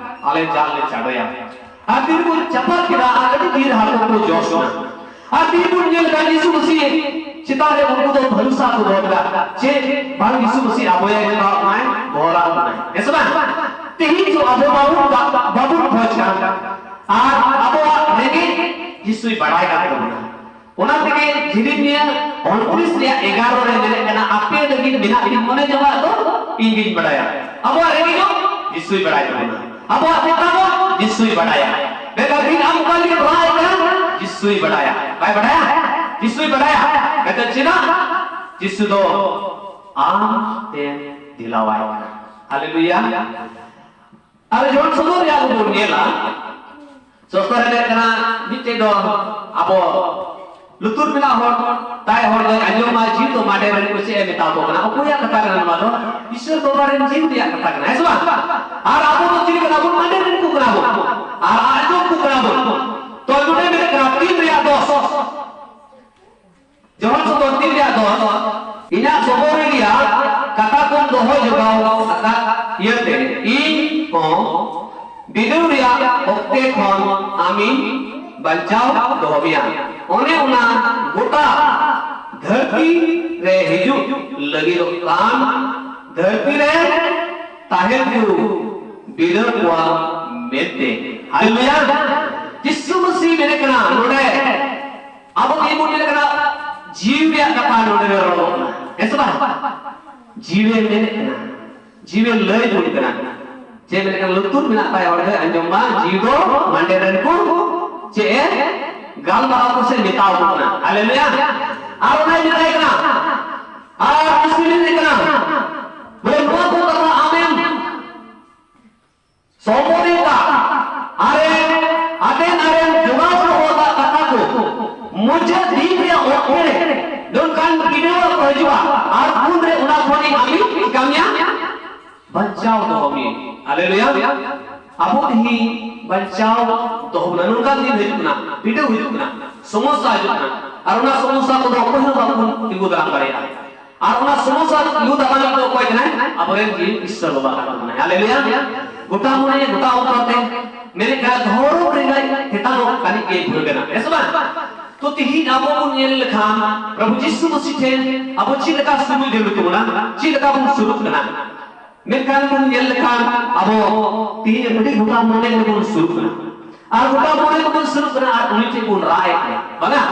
ᱟᱞᱮ ᱡᱟᱞ ᱞᱮ ᱪᱟᱰᱚᱭᱟ᱾" ᱟᱨ ᱛᱤᱱ ᱠᱚ ᱪᱟᱯᱟᱫ ᱠᱮᱫᱟ ᱟᱨ ᱟᱹᱰᱤ ᱰᱷᱮᱨ ᱦᱟᱹᱠᱩ ᱠᱚ ᱡᱚᱥ ᱮᱱᱟ᱾ ᱟᱨ ᱛᱤᱱ ᱵᱚᱱ ᱧᱮᱞ ᱠᱟᱱ ᱡᱤᱥᱩ ᱢᱟᱹᱥᱤ ᱪᱮᱛᱟᱱ ᱨᱮ ᱩᱱᱠᱩ ᱫᱚ ᱵᱷᱚᱨᱥᱟ ᱠᱚ ᱫᱚᱦᱚ ᱠᱮᱫᱟ, ᱪᱮᱫ ᱵᱟᱝ ᱡᱤᱥᱩ ᱢᱟᱹᱥᱤ ᱟᱵᱚᱭᱟᱭ ᱵᱚᱱᱟᱭ, ᱵᱚᱦᱚᱨᱟᱜ ᱵᱚᱱᱟᱭ, ᱦᱮᱸ ᱥᱮ ᱵᱟᱝ? ᱛᱮᱦᱮᱧ ᱫᱚ ᱟᱵᱚ ᱵᱟᱵᱚᱱ, ᱵᱟᱵᱚᱱ ᱠᱷᱚᱡᱽ ᱠᱟᱱᱟ᱾ ᱟᱨ ᱟᱵᱚᱣᱟᱜ ᱨᱮᱸᱜᱮᱡ ᱡᱤᱥᱩᱭ ᱵᱟᱲᱟᱭ ᱠᱟᱱ ᱛᱟᱵᱚᱱᱟ᱾ ᱚᱱᱟ ᱛᱮᱜᱮ ᱡᱤᱨᱤᱢᱤᱭᱟ ᱩᱱᱛᱨᱤᱥ ᱨᱮᱭᱟᱜ ᱮᱜᱟᱨᱚ ᱨᱮ ᱢᱮᱱᱮᱫ ᱠᱟᱱᱟ, "ᱟᱯᱮ ᱞᱟᱹᱜᱤᱫ ᱢᱮᱱᱟᱜ ᱞᱤᱧ ᱢᱚᱱᱮ ᱡᱚᱝᱟᱜ ᱫᱚ ᱤᱧ ᱜᱤᱧ ᱵᱟᱲᱟᱭᱟ᱾" ᱟᱵᱚᱣᱟᱜ ᱨᱮᱸᱜᱮᱡ ᱫᱚ ᱡᱤᱥᱩᱭ ᱵᱟᱲᱟᱭ ᱛᱟᱵᱚᱱᱟ᱾ ᱟᱵᱚᱣᱟᱜ ᱵᱮᱛᱟ ᱫᱚ ᱡᱤᱥᱩᱭ ᱵᱟᱲᱟᱭᱟ᱾ ᱵᱮᱛᱟ ᱫᱤᱱ ᱟᱢ ᱚᱠᱟ ᱞᱟᱹᱜᱤᱫ ᱨᱟᱜ ᱮᱫ ᱠᱟᱱᱟ? ᱡᱤᱥᱩᱭ ᱵᱟᱲᱟᱭᱟ᱾ ᱵᱟᱭ ᱵᱟᱲᱟᱭᱟ? ᱡᱤᱥᱩᱭ ᱵᱟᱲᱟᱭᱟ᱾ ᱵᱮᱛᱟ ᱪᱮᱫᱟᱜ? ᱡᱤᱥᱩ ᱫᱚ ᱟᱢ ᱛᱮ ᱫᱤᱞᱟᱣᱟᱭ ᱠᱟᱱᱟ᱾ ᱦᱟᱞᱮᱞᱩᱭᱟ᱾ ᱟᱨ ᱡᱚᱦᱚᱱ ᱥᱚᱫᱚᱨ ᱨᱮᱭᱟᱜ ᱵᱚᱱ ᱧᱮᱞᱟ, ᱥᱚᱥᱛᱚ ᱨᱮ ᱞᱟᱹᱭ ᱠᱟᱱᱟ, ᱢᱤᱫᱴᱮᱡ ᱫᱚ ᱟᱵᱚ ᱞᱩᱛᱩᱨ ᱢᱮᱱᱟᱜ ᱦᱚᱲ, ᱛᱟᱭ ᱦᱚᱲ ᱫᱚᱭ ᱟᱸᱡᱚᱢᱟ, ᱡᱤᱣᱤ ᱫᱚ ᱢᱟᱰᱮ ᱨᱮᱱ ᱠᱚ ᱪᱮᱫ ᱮ ᱢᱮᱛᱟ ᱠᱚ ᱠᱟᱱᱟ? ᱚᱠᱚᱭᱟᱜ ᱠᱟᱛᱷᱟ ᱠᱟᱱᱟ ᱱᱚᱣᱟ ᱫᱚ? ᱤᱥᱚᱨ ᱵᱟᱵᱟ ᱨᱮᱱ ᱡᱤᱣᱤ ᱨᱮᱭᱟᱜ ᱠᱟᱛᱷᱟ ᱠᱟᱱᱟ, ᱦᱮᱸ ᱥᱮ ᱵᱟᱝ? ᱟᱨ ᱟᱵᱚ ᱫᱚ ᱪᱤᱞᱤ ᱠᱟᱱᱟ ᱵᱚᱱ? ᱢᱟᱰᱮ ᱨᱮᱱ ᱠᱚ ᱠᱟᱱᱟ ᱵᱚᱱ᱾ ᱟᱨ ᱟᱸᱡᱚᱢ ᱠᱚ ᱠᱟᱱᱟ ᱵᱚᱱ᱾ ᱛᱚ ᱱᱚᱰᱮ ᱢᱮᱱᱟᱜ ᱠᱟᱱᱟ ᱛᱤᱱ ᱨᱮᱭᱟᱜ ᱫᱚᱥ᱾ ᱡᱚᱦᱚᱱ ᱥᱚᱛᱚᱨ ᱛᱤᱱ ᱨᱮᱭᱟᱜ ᱫᱚᱥ, ᱤᱧᱟᱹᱜ ᱥᱚᱵᱚᱨ ᱨᱮᱭᱟᱜ ᱠᱟᱛᱷᱟ ᱠᱚᱢ ᱫᱚᱦᱚ ᱡᱚᱜᱟᱣ ᱟᱠᱟᱫ ᱤᱭᱟᱹᱛᱮ, ᱤᱧ ᱦᱚᱸ ᱵᱤᱰᱟᱹᱣ ᱨᱮᱭᱟᱜ ᱚᱠᱛᱮ ᱠᱷᱚᱱ ᱟᱢᱤᱧ ᱵᱟᱧᱪᱟᱣ ᱫᱚᱦᱚ ᱢᱮᱭᱟ᱾ ᱚᱱᱮ ᱚᱱᱟ ᱜᱚᱴᱟ ᱫᱷᱟᱹᱨᱛᱤ ᱨᱮ ᱦᱤᱡᱩᱜ ᱞᱟᱹᱜᱤᱫᱚᱜ ᱠᱟᱱ ᱫᱷᱟᱹᱨᱛᱤ ᱨᱮ ᱛᱟᱦᱮᱸ ᱠᱚ ᱵᱤᱰᱟᱹᱣ ᱠᱚᱣᱟ ᱢᱮᱱᱛᱮ᱾ ᱦᱟᱞᱮᱞᱩᱭᱟ! ᱡᱤᱥᱩ ᱢᱟᱹᱥᱤ ᱢᱮᱱᱮᱫ ᱠᱟᱱᱟ ᱱᱚᱰᱮ, ᱟᱵᱚ ᱛᱮᱜᱮ ᱵᱚᱱ ᱧᱮᱞ ᱠᱟᱱᱟ, ᱡᱤᱣᱤ ᱨᱮᱭᱟᱜ ᱠᱟᱛᱷᱟ ᱱᱚᱰᱮ ᱨᱚᱲᱚᱜ ᱠᱟᱱᱟ, ᱦᱮᱸ ᱥᱮ ᱵᱟᱝ? ᱡᱤᱣᱤ ᱢᱮᱱᱮᱫ ᱠᱟᱱᱟ, ᱡᱤᱣᱤ ᱞᱟᱹᱭ ᱵᱚᱱ ᱠᱟᱱᱟ᱾ ᱪᱮᱫ ᱢᱮᱱᱮᱫ ᱠᱟᱱᱟ? ᱞᱩᱛᱩᱨ ᱢᱮᱱᱟᱜ ᱛᱟᱭ ᱦᱚᱲ ᱫᱚᱭ ᱟᱸᱡᱚᱢ ᱢᱟ, ᱡᱤᱣᱤ ᱫᱚ ᱢᱟᱸᱰᱮ ᱨᱮᱱ ᱠᱚ ᱪᱮᱫ ᱮ ᱜᱟᱞᱢᱟᱨᱟᱣ ᱠᱚ ᱥᱮ ᱢᱮᱛᱟᱣ ᱠᱚ ᱠᱟᱱᱟ᱾ ᱦᱟᱞᱮᱞᱩᱭᱟ! ᱟᱨ ᱚᱱᱟᱭ ᱢᱮᱛᱟᱭ ᱠᱟᱱᱟ, ᱟᱨ ᱢᱩᱥᱠᱤᱞ ᱢᱮᱱᱮᱫ ᱠᱟᱱᱟ, ᱵᱚᱞᱮ ᱱᱚᱣᱟ ᱠᱚ ᱠᱟᱛᱷᱟ ᱟᱢᱮᱢ ᱥᱚᱢᱵᱚᱨᱤᱛᱟ ᱟᱨᱮ ᱟᱫᱮᱱ ᱟᱨᱮᱱ ᱡᱚᱜᱟᱣ ᱫᱚᱦᱚ ᱟᱠᱟᱫ ᱠᱟᱛᱷᱟ ᱠᱚ ᱢᱩᱪᱟᱹᱫ ᱫᱤᱱ ᱨᱮᱭᱟᱜ ᱚᱠᱛᱮ ᱨᱮ ᱱᱚᱝᱠᱟᱱ ᱵᱤᱰᱟᱹᱣ ᱠᱚ ᱦᱤᱡᱩᱜᱼᱟ ᱟᱨ ᱩᱱ ᱨᱮ ᱚᱱᱟ ᱠᱷᱚᱱ ᱤᱧ ᱟᱹᱵᱤ ᱪᱤᱠᱟᱹ ᱢᱮᱭᱟ? ᱵᱟᱧᱪᱟᱣ ᱫᱚᱦᱚ ᱢᱮᱭᱟ᱾ ᱦᱟᱞᱮᱞᱩᱭᱟ! ᱟᱵᱚ ᱛᱮᱦᱤᱧ ᱵᱟᱧᱪᱟᱣ ᱫᱚᱦᱚ ᱵᱚᱱᱟ᱾ ᱱᱚᱝᱠᱟᱱ ᱫᱤᱱ ᱦᱤᱡᱩᱜ ᱠᱟᱱᱟ, ᱵᱤᱰᱟᱹᱣ ᱦᱤᱡᱩᱜ ᱠᱟᱱᱟ, ᱥᱚᱢᱚᱥᱥᱟ ᱦᱤᱡᱩᱜ ᱠᱟᱱᱟ, ᱟᱨ ᱚᱱᱟ ᱥᱚᱢᱚᱥᱥᱟ ᱠᱚᱫᱚ ᱚᱠᱚᱭ ᱦᱚᱸ ᱵᱟᱵᱚᱱ ᱛᱤᱸᱜᱩ ᱫᱟᱨᱟᱢ ᱫᱟᱲᱮᱭᱟᱜᱼᱟ᱾ ᱟᱨ ᱚᱱᱟ ᱥᱚᱢᱚᱥᱥᱟ ᱛᱤᱸᱜᱩ ᱫᱟᱨᱟᱢ ᱫᱚ ᱚᱠᱚᱭ ᱠᱟᱱᱟᱭ? ᱟᱵᱚᱨᱮᱱ ᱡᱤᱣᱤ ᱤᱥᱥᱚᱨ ᱵᱟᱵᱟ ᱠᱟᱱ ᱛᱟᱵᱚᱱᱟᱭ᱾ ᱦᱟᱞᱮᱞᱩᱭᱟ! ᱜᱚᱴᱟ ᱢᱚᱱᱮ, ᱜᱚᱴᱟ ᱚᱱᱛᱚᱨ ᱛᱮ ᱢᱮᱱᱮᱫ ᱠᱟᱱᱟ, ᱫᱷᱚᱨᱚᱢ ᱨᱮᱸᱜᱟᱡ ᱛᱮᱛᱟᱱᱚᱜ ᱠᱟᱹᱱᱤᱡ ᱜᱮ ᱵᱷᱩᱞ ᱠᱟᱱᱟ, ᱦᱮᱸ ᱥᱮ ᱵᱟᱝ? ᱛᱚ ᱛᱤᱦᱤᱧ ᱟᱵᱚ ᱵᱚᱱ ᱧᱮᱞ ᱞᱮᱠᱷᱟᱱ ᱯᱨᱚᱵᱷᱩ ᱡᱤᱥᱩ ᱢᱟᱹᱥᱤ ᱴᱷᱮᱱ ᱟᱵᱚ ᱪᱮᱫ ᱞᱮᱠᱟ ᱥᱩᱨᱩᱜ ᱡᱟᱹᱨᱩᱲ ᱛᱟᱵᱚᱱᱟ, ᱪᱮᱫ ᱞᱮᱠᱟ ᱵᱚᱱ ᱥᱩᱨᱩᱜ ᱠᱟᱱᱟ? ᱢᱮᱱᱠᱷᱟᱱ ᱵᱚᱱ ᱧᱮᱞ ᱞᱮᱠᱷᱟᱱ ᱟᱵᱚ ᱛᱤᱦᱤᱧ ᱟᱹᱰᱤ ᱜᱚᱴᱟ ᱢᱚᱱᱮ ᱛᱮᱵᱚᱱ ᱥᱩᱨᱩᱜ ᱠᱟᱱᱟ᱾ ᱟᱨ ᱜᱚᱴᱟ ᱢᱚᱱᱮ ᱛᱮᱵᱚᱱ ᱥᱩᱨᱩᱜ ᱠᱟᱱᱟ ᱟᱨ ᱩᱱᱤ ᱴᱷᱮᱱ ᱵᱚᱱ ᱨᱟᱜ ᱮᱫ ᱠᱟᱱᱟ᱾ ᱵᱟᱝᱟ,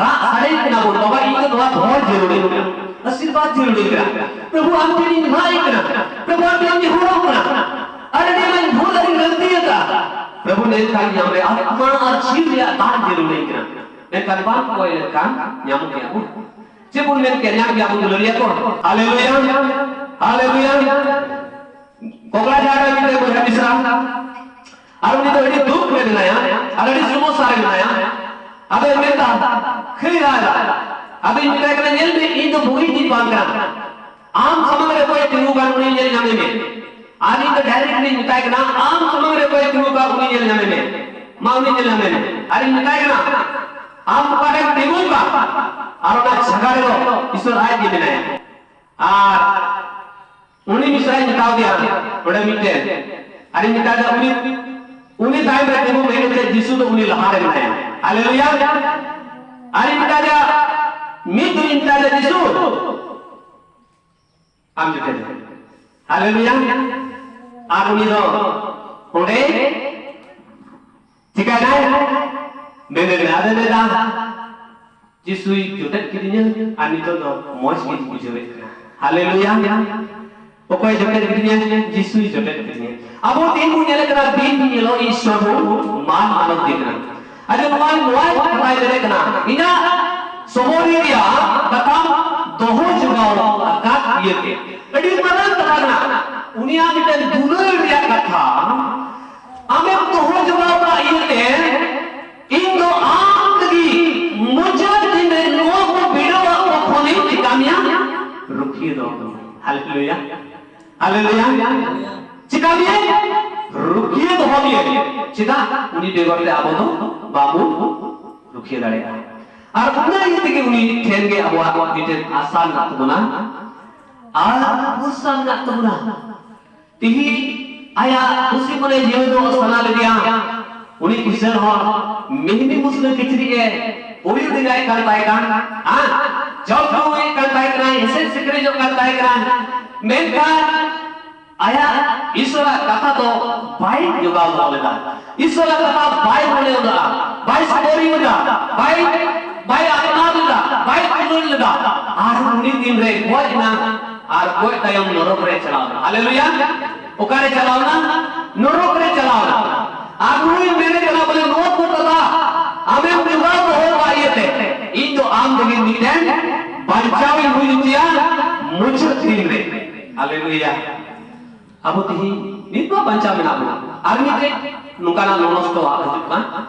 ᱨᱟᱜ ᱥᱟᱰᱮ ᱠᱟᱱᱟ ᱵᱚᱱ, "ᱵᱟᱵᱟ, ᱤᱧ ᱫᱚ ᱱᱚᱣᱟ ᱫᱷᱚᱱ ᱡᱟᱹᱨᱩᱲᱤᱧ ᱠᱟᱱᱟ, ᱟᱥᱤᱨᱵᱟᱫᱽ ᱡᱟᱹᱨᱩᱲᱤᱧ ᱠᱟᱱᱟ, ᱯᱨᱚᱵᱷᱩ ᱟᱢ ᱴᱷᱮᱱ ᱤᱧ ᱨᱟᱜ ᱮᱫ ᱠᱟᱱᱟ, ᱯᱨᱚᱵᱷᱩ ᱟᱢ ᱴᱷᱮᱱ ᱤᱧ ᱱᱮᱦᱚᱨᱚᱜ ᱠᱟᱱᱟ, ᱟᱨ ᱟᱹᱰᱤ ᱟᱭᱢᱟᱧ ᱵᱷᱩᱞ ᱟᱨᱤᱧ ᱜᱟᱹᱞᱛᱤ ᱟᱠᱟᱫᱟ, ᱯᱨᱚᱵᱷᱩ ᱢᱮᱱᱠᱷᱟᱱ ᱧᱟᱢ ᱨᱮ ᱟᱛᱢᱟ ᱟᱨ ᱡᱤᱣᱤ ᱨᱮᱭᱟᱜ ᱫᱟᱱ ᱡᱟᱹᱨᱩᱲᱤᱧ ᱠᱟᱱᱟ᱾" ᱢᱮᱱᱠᱷᱟᱱ ᱵᱟᱝ ᱠᱚᱭ ᱞᱮᱱᱠᱷᱟᱱ ᱧᱟᱢᱚᱜ ᱜᱮᱭᱟ ᱵᱚᱱ᱾ ᱪᱮᱫ ᱵᱚᱱ ᱢᱮᱱ ᱠᱮᱭᱟ? ᱧᱟᱢ ᱜᱮᱭᱟ ᱵᱚᱱ, ᱫᱩᱞᱟᱹᱲᱤᱭᱟᱹ ᱠᱚ᱾ ᱦᱟᱞᱮᱞᱩᱭᱟ, ᱦᱟᱞᱮᱞᱩᱭᱟ᱾ ᱠᱚᱠᱲᱟ ᱡᱷᱟᱲ ᱨᱮ ᱢᱤᱫᱴᱮᱱ ᱵᱚᱭᱦᱟ ᱢᱤᱥᱨᱟ ᱟᱨ ᱩᱱᱤ ᱫᱚ ᱟᱹᱰᱤ ᱫᱩᱠ ᱨᱮ ᱢᱮᱱᱟᱭᱟ ᱟᱨ ᱟᱹᱰᱤ ᱥᱚᱢᱚᱥᱥᱟ ᱨᱮ ᱢᱮᱱᱟᱭᱟ᱾ ᱟᱫᱚᱭ ᱢᱮᱱᱫᱟ, ᱠᱷᱟᱹᱞᱤ ᱨᱟᱜ ᱮᱫᱟ᱾ ᱟᱫᱚᱧ ᱢᱮᱛᱟᱭ ᱠᱟᱱᱟ, "ᱧᱮᱞ ᱢᱮ, ᱤᱧ ᱫᱚ ᱵᱩᱜᱤ ᱤᱧ ᱵᱟᱝ ᱠᱟᱱᱟ, ᱟᱢ ᱥᱟᱢᱟᱝ ᱨᱮ ᱚᱠᱚᱭ ᱛᱤᱸᱜᱩ ᱠᱟᱱ ᱩᱱᱤ ᱧᱮᱞ ᱧᱟᱢᱮ ᱢᱮ᱾" ᱟᱨ ᱤᱧ ᱫᱚ direct ᱤᱧ ᱢᱮᱛᱟᱭ ᱠᱟᱱᱟ, "ᱟᱢ ᱥᱟᱢᱟᱝ ᱨᱮ ᱚᱠᱚᱭ ᱛᱤᱸᱜᱩ ᱠᱟᱱ ᱩᱱᱤ ᱧᱮᱞ ᱧᱟᱢᱮ ᱢᱮ, ᱢᱟ ᱩᱱᱤ ᱧᱮᱞ ᱧᱟᱢᱮ ᱢᱮ᱾" ᱟᱨᱤᱧ ᱢᱮᱛᱟᱭ ᱠᱟᱱᱟ, "ᱟᱢ ᱚᱠᱟᱨᱮᱢ ᱛᱤᱸᱜᱩ ᱠᱟᱱ?" ᱟᱨ ᱚᱱᱟ ᱡᱟᱭᱜᱟ ᱨᱮᱫᱚ ᱤᱥᱚᱨ ᱟᱡ ᱜᱮ ᱢᱮᱱᱟᱭᱟ᱾ ᱟᱨ ᱩᱱᱤ ᱢᱤᱥᱨᱟᱧ ᱢᱮᱛᱟᱣ ᱫᱮᱭᱟ ᱚᱸᱰᱮ ᱢᱤᱫᱴᱮᱱ, ᱟᱨᱤᱧ ᱢᱮᱛᱟᱭ ᱠᱟᱱᱟ, "ᱩᱱᱤ, ᱩᱱᱤ ᱛᱟᱭᱚᱢ ᱨᱮ ᱛᱤᱸᱜᱩ ᱢᱮ," ᱢᱮᱱᱛᱮ ᱡᱤᱥᱩ ᱫᱚ ᱩᱱᱤ ᱞᱟᱦᱟ ᱨᱮ ᱢᱮᱱᱟᱭᱟ᱾ ᱦᱟᱞᱮᱞᱩᱭᱟ! ᱟᱨᱤᱧ ᱢᱮᱛᱟᱭ ᱠᱟᱱᱟ, ᱢᱤᱫ ᱫᱩᱧ ᱢᱮᱛᱟᱭ ᱠᱟᱱᱟ, "ᱡᱤᱥᱩ, ᱟᱢ ᱡᱚᱴᱮᱫ ᱢᱮ᱾" ᱦᱟᱞᱮᱞᱩᱭᱟ! ᱟᱨ ᱩᱱᱤ ᱫᱚ ᱚᱸᱰᱮ ᱪᱤᱠᱟᱭᱱᱟᱭ? ᱵᱮᱸᱜᱮᱫ ᱮᱱᱟᱭ᱾ ᱟᱫᱚᱭ ᱢᱮᱱᱫᱟ, "ᱡᱤᱥᱩᱭ ᱡᱚᱴᱮᱫ ᱠᱤᱫᱤᱧᱟ ᱟᱨ ᱱᱤᱛᱚᱜ ᱫᱚ ᱢᱚᱡᱽ ᱜᱤᱧ ᱵᱩᱡᱷᱟᱹᱣᱮᱫ ᱠᱟᱱᱟ᱾" ᱦᱟᱞᱮᱞᱩᱭᱟ! ᱚᱠᱚᱭ ᱡᱚᱴᱮᱫ ᱠᱤᱫᱤᱧᱟ? ᱡᱤᱥᱩᱭ ᱡᱚᱴᱮᱫ ᱠᱤᱫᱤᱧᱟ᱾ ᱟᱵᱚ ᱛᱮᱦᱮᱧ ᱵᱚᱱ ᱧᱮᱞᱮᱫ ᱠᱟᱱᱟ, ᱫᱤᱱ ᱫᱤᱱ ᱧᱮᱞᱚᱜ ᱤᱥᱚᱨ ᱵᱚᱱ ᱢᱟᱱ ᱢᱟᱱᱚᱛ ᱫᱤ ᱠᱟᱱᱟ᱾ ᱟᱨ ᱱᱚᱣᱟ, ᱱᱚᱣᱟ ᱠᱟᱛᱷᱟᱭ ᱢᱮᱱᱮᱫ ᱠᱟᱱᱟ, ᱤᱧᱟᱹᱜ ᱥᱚᱢᱚᱭ ᱨᱮᱭᱟᱜ ᱠᱟᱛᱷᱟᱢ ᱫᱚᱦᱚ ᱡᱚᱜᱟᱣ ᱟᱠᱟᱫ ᱤᱭᱟᱹᱛᱮ᱾ ᱟᱹᱰᱤ ᱢᱟᱨᱟᱝ ᱠᱟᱛᱷᱟ ᱠᱟᱱᱟ᱾ ᱩᱱᱤᱭᱟᱜ ᱢᱤᱫᱴᱮᱱ ᱫᱩᱞᱟᱹᱲ ᱨᱮᱭᱟᱜ ᱠᱟᱛᱷᱟ ᱟᱢᱮᱢ ᱫᱚᱦᱚ ᱡᱚᱜᱟᱣ ᱟᱠᱟᱫ ᱤᱭᱟᱹᱛᱮ, ᱤᱧ ᱫᱚ ᱟᱢ ᱞᱟᱹᱜᱤᱫ ᱢᱩᱪᱟᱹᱫ ᱫᱤᱱ ᱨᱮ ᱱᱚᱣᱟ ᱠᱚ ᱵᱤᱰᱟᱹᱣᱟᱜ ᱠᱚ ᱠᱷᱚᱱᱤᱧ ᱪᱤᱠᱟ ᱢᱮᱭᱟ? ᱨᱩᱠᱷᱤᱭᱟᱹ ᱫᱚᱦᱚ ᱠᱟᱢᱟ᱾ ᱦᱟᱞᱮᱞᱩᱭᱟ! ᱦᱟᱞᱮᱞᱩᱭᱟ! ᱪᱤᱠᱟ ᱢᱮᱭᱟ? ᱨᱩᱠᱷᱤᱭᱟᱹ ᱫᱚᱦᱚ ᱢᱮᱭᱟ᱾ ᱪᱮᱫᱟᱜ? ᱩᱱᱤ ᱵᱮᱜᱚᱨ ᱛᱮ ᱟᱵᱚ ᱫᱚ ᱵᱟᱵᱚᱱ ᱨᱩᱠᱷᱤᱭᱟᱹ ᱫᱟᱲᱮᱭᱟᱜᱼᱟ᱾ ᱟᱨ ᱚᱱᱟ ᱤᱭᱟᱹ ᱛᱮᱜᱮ ᱩᱱᱤ ᱴᱷᱮᱱ ᱜᱮ ᱟᱵᱚᱣᱟᱜ ᱢᱤᱫᱴᱮᱱ ᱟᱥᱟ ᱢᱮᱱᱟᱜ ᱛᱟᱵᱚᱱᱟ ᱟᱨ ᱵᱷᱚᱨᱥᱟ ᱢᱮᱱᱟᱜ ᱛᱟᱵᱚᱱᱟ᱾ ᱛᱤᱦᱤᱧ ᱟᱭᱟᱜ ᱠᱩᱥᱤ ᱢᱚᱱᱮ ᱡᱤᱭᱚᱱ ᱫᱚ ᱥᱟᱱᱟ ᱞᱮᱫᱮᱭᱟ᱾ ᱩᱱᱤ ᱠᱤᱥᱟᱹᱬ ᱦᱚᱲ ᱢᱮᱦᱱᱤ ᱢᱩᱥᱞᱟᱹ ᱠᱤᱪᱨᱤᱡ ᱮ ᱩᱭᱩ ᱰᱮᱸᱜᱟᱭᱮᱫ ᱠᱟᱱ ᱛᱟᱭ ᱠᱟᱱ, ᱦᱮᱸ, ᱡᱚᱢ ᱧᱩᱭᱮᱫ ᱠᱟᱱ ᱛᱟᱭ ᱠᱟᱱᱟ, ᱮᱥᱮᱫ ᱥᱤᱠᱲᱤᱡᱚᱜ ᱠᱟᱱ ᱛᱟᱭ ᱠᱟᱱᱟ, ᱢᱮᱱᱠᱷᱟᱱ ᱟᱭᱟᱜ ᱤᱥᱚᱨᱟᱜ ᱠᱟᱛᱷᱟ ᱫᱚ ᱵᱟᱭ ᱡᱚᱜᱟᱣ ᱫᱚᱦᱚ ᱞᱮᱫᱟ᱾ ᱤᱥᱚᱨᱟᱜ ᱠᱟᱛᱷᱟ ᱵᱟᱭ ᱢᱚᱱᱮ ᱞᱮᱫᱟ, ᱵᱟᱭ ᱥᱚᱫᱚᱨᱤ ᱞᱮᱫᱟ, ᱵᱟᱭ, ᱵᱟᱭ ᱟᱯᱱᱟᱨ ᱞᱮᱫᱟ, ᱵᱟᱭ ᱛᱩᱞᱟᱹᱲ ᱞᱮᱫᱟ᱾ ᱟᱨ ᱩᱱᱤ ᱫᱤᱱ ᱨᱮ ᱜᱚᱡ ᱮᱱᱟ, ᱟᱨ ᱜᱚᱡ ᱛᱟᱭᱚᱢ ᱱᱚᱨᱚᱠ ᱨᱮ ᱪᱟᱞᱟᱣ ᱮᱱᱟ᱾ ᱦᱟᱞᱮᱞᱩᱭᱟ! ᱚᱠᱟᱨᱮ ᱪᱟᱞᱟᱣ ᱮᱱᱟ? ᱱᱚᱨᱚᱠ ᱨᱮ ᱪᱟᱞᱟᱣ ᱮᱱᱟ᱾ ᱟᱨ ᱱᱩᱭ ᱢᱮᱱᱮᱫ ᱠᱟᱱᱟ ᱵᱚᱞᱮ, ᱱᱚᱣᱟ ᱠᱚ ᱠᱟᱛᱷᱟ ᱟᱢᱮᱢ ᱡᱚᱜᱟᱣ ᱫᱚᱦᱚ ᱠᱟᱜ ᱤᱭᱟᱹᱛᱮ ᱤᱧ ᱫᱚ ᱟᱢ ᱞᱟᱹᱜᱤᱫ ᱢᱤᱫᱴᱮᱱ ᱵᱟᱧᱪᱟᱣ ᱤᱧ ᱦᱩᱭ ᱦᱚᱪᱚᱭᱟ ᱢᱩᱪᱟᱹᱫ ᱫᱤᱱ ᱨᱮ᱾ ᱦᱟᱞᱮᱞᱩᱭᱟ! ᱟᱵᱚ ᱛᱤᱦᱤᱧ ᱱᱤᱛ ᱢᱟ ᱵᱟᱧᱪᱟᱣ ᱢᱮᱱᱟᱜ ᱵᱚᱱᱟ, ᱟᱨ ᱢᱤᱫᱴᱮᱡ ᱱᱚᱝᱠᱟᱱᱟᱜ ᱱᱚᱱᱚᱥᱴᱚᱣᱟᱜ ᱦᱤᱡᱩᱜ ᱠᱟᱱ,